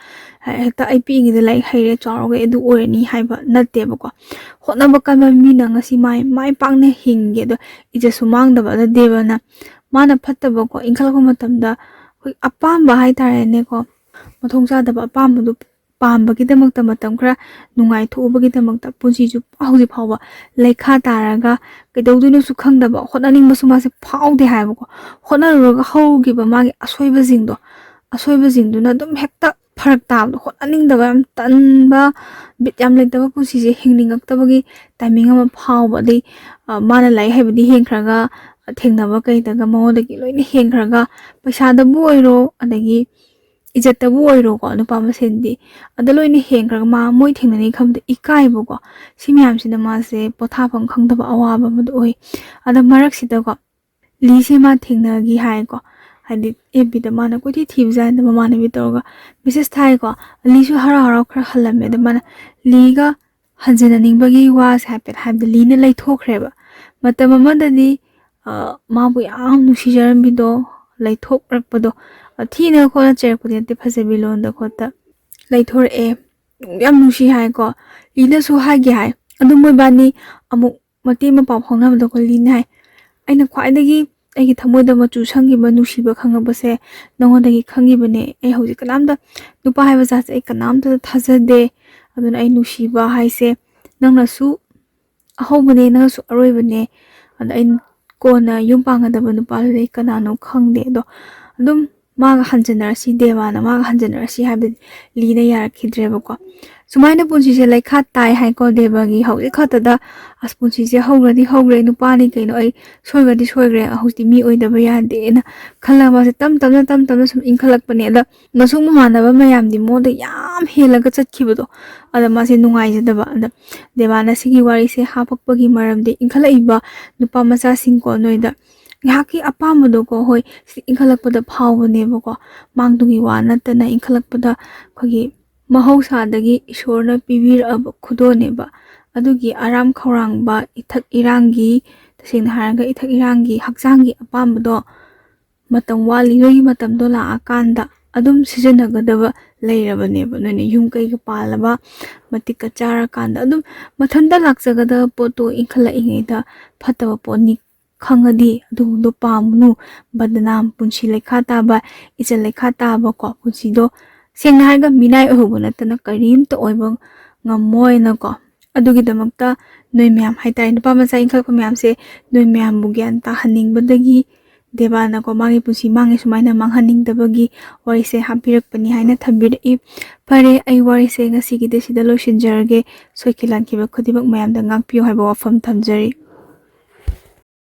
ꯍꯦꯛꯇ "ꯑꯩ ꯄꯤꯛꯏꯉꯩꯗ ꯂꯥꯏꯔꯤꯛ ꯍꯩꯔꯦ, ꯆꯥꯎꯔꯒ ꯑꯗꯨ ꯑꯣꯏꯔꯅꯤ" ꯍꯥꯏꯕ ꯅꯠꯇꯦꯕꯀꯣ꯫ ꯍꯣꯠꯅꯕ ꯀꯟꯕ ꯃꯤꯅ ꯉꯁꯤ ꯃꯥꯏ, ꯃꯥꯏ ꯄꯥꯛꯅ ꯍꯤꯡꯒꯦ꯫ ꯑꯗꯣ ꯏꯖꯠꯁꯨ ꯃꯥꯡꯗꯕ꯫ ꯑꯗ ꯗꯦꯕꯅ ꯃꯥꯅ ꯐꯠꯇꯕꯀꯣ ꯏꯟꯈꯠꯂꯛꯄ ꯃꯇꯝꯗ ꯑꯩꯈꯣꯏ ꯑꯄꯥꯝꯕ ꯍꯥꯏꯇꯥꯔꯦꯅꯦꯀꯣ, ꯃꯊꯣꯡ ꯆꯥꯗꯕ ꯑꯄꯥꯝꯕꯗꯨ ꯄꯥꯝꯕꯒꯤꯗꯃꯛꯇ ꯃꯇꯝ ꯈꯔ ꯅꯨꯡꯉꯥꯏꯊꯣꯛꯎꯕꯒꯤꯗꯃꯛꯇ ꯄꯨꯟꯁꯤꯁꯨ ꯍꯧꯖꯤꯛ ꯐꯥꯎꯕ ꯂꯩꯈꯥ ꯇꯥꯔꯒ ꯀꯩꯗꯧꯗꯣꯏꯅꯣꯁꯨ ꯈꯪꯗꯕ, ꯍꯣꯠꯅꯅꯤꯡꯕꯁꯨ ꯃꯥꯁꯦ ꯐꯥꯎꯗꯦ ꯍꯥꯏꯕꯀꯣ꯫ ꯍꯣꯠꯅꯔꯨꯔꯒ ꯍꯧꯈꯤꯕ ꯃꯥꯒꯤ ꯑꯁꯣꯏꯕꯁꯤꯡꯗꯣ, ꯑꯁꯣꯏꯕꯁꯤꯡꯗꯨꯅ ꯑꯗꯨꯝ ꯍꯦꯛꯇ ꯐꯔꯛ ꯇꯥꯕꯗꯣ, ꯍꯣꯠꯅꯅꯤꯡꯗꯕ, ꯌꯥꯝ ꯇꯟꯕ, ꯕꯤꯠ ꯌꯥꯝ ꯂꯩꯇꯕ, ꯄꯨꯟꯁꯤꯁꯦ ꯍꯤꯡꯅꯤꯡꯉꯛꯇꯕꯒꯤ ꯇꯥꯏꯃꯤꯡ ꯑꯃ ꯐꯥꯎꯕ꯫ ꯑꯗꯩ, ꯑ, ꯃꯥꯅ ꯂꯥꯏꯔꯤꯛ ꯍꯩꯕꯗꯤ ꯍꯦꯟꯈ꯭ꯔꯒ, ꯊꯦꯡꯅꯕ ꯀꯩꯗꯒ ꯃꯉꯣꯟꯗꯒꯤ ꯂꯣꯏꯅ ꯍꯦꯟꯈ꯭ꯔꯒ, ꯄꯩꯁꯥꯗꯕꯨ ꯑꯣꯏꯔꯣ, ꯑꯗꯒꯤ ꯏꯖꯠꯇꯕꯨ ꯑꯣꯏꯔꯣꯀꯣ, ꯅꯨꯄꯥ ꯃꯁꯦꯟꯗꯤ ꯑꯗ ꯂꯣꯏꯅ ꯍꯦꯟꯈ꯭ꯔꯒ ꯃꯥ ꯃꯣꯏ ꯊꯦꯡꯅꯅꯤ ꯈꯟꯕꯗ ꯏꯀꯥꯏꯕꯀꯣ꯫ ꯁꯤ ꯃꯌꯥꯝꯁꯤꯅ ꯃꯥꯁꯦ ꯄꯣꯊꯥꯐꯝ ꯈꯪꯗꯕ ꯑꯋꯥꯕ ꯑꯃꯗꯣ ꯑꯣꯏ꯫ ꯑꯗ ꯃꯔꯛꯁꯤꯗꯀꯣ, ꯂꯤꯁꯦ ꯃꯥ ꯊꯦꯡꯅꯈꯤ ꯍꯥꯏꯀꯣ, ꯍꯥꯏꯗꯤ ꯑꯦꯐ ꯕꯤꯗ ꯃꯥꯅ ꯀꯣꯏꯊꯤ ꯊꯤꯕꯖꯥꯠꯅꯤꯗ, ꯃꯃꯥꯟꯅꯕꯤ ꯇꯧꯔꯒ ꯃꯦꯁꯦꯁ ꯊꯥꯏꯀꯣ꯫ ꯂꯤꯁꯨ ꯍꯔꯥꯎ ꯍꯔꯥꯎ ꯈꯔ ꯍꯜꯂꯝꯃꯦ꯫ ꯑꯗ ꯃꯥꯅ ꯂꯤꯒ ꯍꯟꯖꯤꯟꯅꯅꯤꯡꯕꯒꯤ ꯋꯥꯁꯦ ꯍꯥꯏꯐꯦꯠ ꯍꯥꯏꯕꯗ ꯂꯤꯅ ꯂꯩꯊꯣꯛꯈ꯭ꯔꯦꯕ꯫ ꯃꯇꯝ ꯑꯃꯗꯗꯤ, ꯑ, ꯃꯥꯕꯨ ꯌꯥꯝ ꯅꯨꯡꯁꯤꯖꯔꯝꯕꯤꯗꯣ ꯂꯩꯊꯣꯛꯂꯛꯄꯗꯣ, ꯑ, ꯊꯤꯅ ꯈꯣꯠꯅ ꯆꯩꯔꯛꯄꯗꯤ ꯅꯠꯇꯦ, ꯐꯖꯕꯤ ꯂꯣꯟꯗ ꯈꯣꯠꯇ ꯂꯩꯊꯣꯔꯛꯑꯦ꯫ ꯌꯥꯝ ꯅꯨꯡꯁꯤ ꯍꯥꯏꯀꯣ꯫ ꯂꯤꯅꯁꯨ ꯍꯥꯏꯒꯦ ꯍꯥꯏ꯫ ꯑꯗꯨ ꯃꯣꯏꯕꯥꯅꯤ ꯑꯃꯨꯛ ꯃꯇꯦꯡ ꯃꯄꯥꯎ ꯐꯥꯎꯅꯕꯗꯀꯣ, ꯂꯤꯅ ꯍꯥꯏ, "ꯑꯩꯅ ꯈ꯭ꯋꯥꯏꯗꯒꯤ ꯑꯩꯒꯤ ꯊꯃꯣꯏꯗ ꯃꯆꯨ ꯁꯪꯈꯤꯕ ꯅꯨꯡꯁꯤꯕ ꯈꯪꯉꯛꯄꯁꯦ ꯅꯉꯣꯟꯗꯒꯤ ꯈꯪꯉꯤꯕꯅꯦ꯫ ꯑꯩ ꯍꯧꯖꯤꯛ ꯀꯅꯥꯝꯇ, ꯅꯨꯄꯥ ꯍꯥꯏꯕ ꯖꯥꯠꯁꯦ ꯑꯩ ꯀꯅꯥꯝꯇꯗ ꯊꯥꯖꯗꯦ꯫ ꯑꯗꯨꯅ ꯑꯩ ꯅꯨꯡꯁꯤꯕ ꯍꯥꯏꯁꯦ ꯅꯪꯅꯁꯨ ꯑꯍꯧꯕꯅꯦ, ꯅꯪꯅꯁꯨ ꯑꯔꯣꯏꯕꯅꯦ꯫ ꯑꯗ ꯑꯩ ꯀꯣꯟꯅ ꯌꯨꯝ ꯄꯥꯟꯒꯗꯕ ꯅꯨꯄꯥꯗꯨꯗꯤ ꯑꯩ ꯀꯅꯥꯅꯣ ꯈꯪꯗꯦ꯫ ꯑꯗꯣ ꯑꯗꯨꯝ ꯃꯥꯒ ꯍꯟꯖꯟꯅꯔꯁꯤ, ꯗꯦꯕꯥꯅ ꯃꯥꯒ ꯍꯟꯖꯟꯅꯔꯁꯤ ꯍꯥꯏꯕꯗꯤ ꯂꯤꯅ ꯌꯥꯔꯛꯈꯤꯗ꯭ꯔꯦꯕꯀꯣ꯫ ꯁꯨꯃꯥꯏꯅ ꯄꯨꯟꯁꯤꯁꯦ ꯂꯩꯈꯥ ꯇꯥꯏ ꯍꯥꯏꯀꯣ ꯗꯦꯕꯥꯒꯤ꯫ ꯍꯧꯖꯤꯛ ꯈꯛꯇꯗ ꯑꯁ ꯄꯨꯟꯁꯤꯁꯦ ꯍꯧꯈ꯭ꯔꯗꯤ ꯍꯧꯈ꯭ꯔꯦ, ꯅꯨꯄꯥꯅꯤ ꯀꯩꯅꯣ, ꯑꯩ ꯁꯣꯏꯈ꯭ꯔꯗꯤ ꯁꯣꯏꯈ꯭ꯔꯦ, ꯍꯧꯖꯤꯛꯇꯤ ꯃꯤ ꯑꯣꯏꯗꯕ ꯌꯥꯗꯦꯅ ꯈꯜꯂꯒ ꯃꯥꯁꯦ ꯇꯞ ꯇꯞꯅ ꯇꯞ ꯇꯞꯅ ꯁꯨꯝ ꯏꯟꯈꯠꯂꯛꯄꯅꯦ꯫ ꯑꯗ ꯃꯁꯨꯡ ꯃꯃꯥꯟꯅꯕ ꯃꯌꯥꯝꯗꯤ ꯃꯉꯣꯟꯗ ꯌꯥꯝ ꯍꯦꯜꯂꯒ ꯆꯠꯈꯤꯕꯗꯣ, ꯑꯗ ꯃꯥꯁꯦ ꯅꯨꯡꯉꯥꯏꯖꯗꯕ꯫ ꯑꯗ ꯗꯦꯕꯥꯅ ꯁꯤꯒꯤ ꯋꯥꯔꯤꯁꯦ ꯍꯥꯄꯛꯄꯒꯤ ꯃꯔꯝꯗꯤ ꯏꯟꯈꯠꯂꯛꯏꯕ ꯅꯨꯄꯥ ꯃꯆꯥꯁꯤꯡꯀꯣ, ꯅꯣꯏꯗ ꯉꯥꯏꯍꯥꯛꯀꯤ ꯑꯄꯥꯝꯕꯗꯣꯀꯣ, ꯍꯣꯏ, ꯁꯤ ꯏꯟꯈꯠꯂꯛꯄꯗ ꯐꯥꯎꯕꯅꯦꯕꯀꯣ꯫ ꯃꯥꯡꯗꯨꯒꯤ ꯋꯥ ꯅꯠꯇꯅ ꯏꯟꯈꯠꯂꯛꯄꯗ ꯑꯩꯈꯣꯏꯒꯤ ꯃꯍꯧꯁꯥꯗꯒꯤ ꯏꯁꯣꯔꯅ ꯄꯤꯕꯤꯔꯛꯑꯕ ꯈꯨꯗꯣꯜꯅꯦꯕ꯫ ꯑꯗꯨꯒꯤ ꯑꯔꯥꯝ ꯈꯧꯔꯥꯡꯕ, ꯏꯊꯛ ꯏꯔꯥꯡꯒꯤ, ꯇꯁꯦꯡꯅ ꯍꯥꯏꯔꯒ ꯏꯊꯛ ꯏꯔꯥꯡꯒꯤ, ꯍꯛꯆꯥꯡꯒꯤ ꯑꯄꯥꯝꯕꯗꯣ ꯃꯇꯝ ꯋꯥꯠꯂꯤ, ꯅꯣꯏꯒꯤ ꯃꯇꯝꯗꯣ ꯂꯥꯛꯑꯀꯥꯟꯗ ꯑꯗꯨꯝ ꯁꯤꯖꯤꯟꯅꯒꯗꯕ ꯂꯩꯔꯕꯅꯦꯕ꯫ ꯅꯣꯏꯅ ꯌꯨꯝ ꯀꯩꯒ ꯄꯥꯜꯂꯕ, ꯃꯇꯤꯛꯀ ꯆꯥꯔꯀꯥꯟꯗ ꯑꯗꯨꯝ ꯃꯊꯟꯇ ꯂꯥꯛꯆꯒꯗꯕ ꯄꯣꯠꯇꯣ ꯏꯟꯈꯠꯂꯛꯏꯉꯩꯗ ꯐꯠꯇꯕ ꯄꯣꯠꯅꯤ ꯈꯪꯉꯗꯤ ꯑꯗꯨꯒꯨꯝꯕꯗꯣ ꯄꯥꯝꯒꯅꯨ꯫ ꯕꯗꯅꯥꯝ, ꯄꯨꯟꯁꯤ ꯂꯩꯈꯥ ꯇꯥꯕ, ꯏꯆꯜ ꯂꯩꯈꯥ ꯇꯥꯕꯀꯣ, ꯄꯨꯟꯁꯤꯗꯣ ꯁꯦꯡꯅ ꯍꯥꯏꯔꯒ ꯃꯤꯅꯥꯏ ꯑꯣꯏꯍꯧꯕ ꯅꯠꯇꯅ ꯀꯔꯤꯝꯇ ꯑꯣꯏꯕ ꯉꯝꯃꯣꯏꯅꯀꯣ꯫ ꯑꯗꯨꯒꯤꯗꯃꯛꯇ ꯅꯣꯏ ꯃꯌꯥꯝ ꯍꯥꯏꯇꯥꯔꯦ, ꯅꯨꯄꯥ ꯃꯆꯥ ꯏꯟꯈꯠꯂꯛꯄ ꯃꯌꯥꯝꯁꯦ ꯅꯣꯏ ꯃꯌꯥꯝꯕꯨ ꯒ꯭ꯌꯥꯟ ꯇꯥꯍꯟꯅꯤꯡꯕꯗꯒꯤ ꯗꯦꯕꯥꯅꯀꯣ ꯃꯥꯒꯤ ꯄꯨꯟꯁꯤ ꯃꯥꯡꯉꯦ ꯁꯨꯃꯥꯏꯅ ꯃꯥꯡꯍꯟꯅꯤꯡꯗꯕꯒꯤ ꯋꯥꯔꯤꯁꯦ ꯍꯥꯞꯄꯤꯔꯛꯄꯅꯤ ꯍꯥꯏꯅ ꯊꯝꯕꯤꯔꯛꯏ꯫ ꯐꯔꯦ, ꯑꯩ ꯋꯥꯔꯤꯁꯦ ꯉꯁꯤꯒꯤꯗꯤ ꯁꯤꯗ ꯂꯣꯏꯁꯤꯟꯖꯔꯒꯦ꯫ ꯁꯣꯏꯈꯤ ꯂꯥꯟꯈꯤꯕ ꯈꯨꯗꯤꯡꯃꯛ ꯃꯌꯥꯝꯗ ꯉꯥꯛꯄꯤꯌꯨ ꯍꯥꯏꯕ ꯋꯥꯐꯝ ꯊꯝꯖꯔꯤ꯫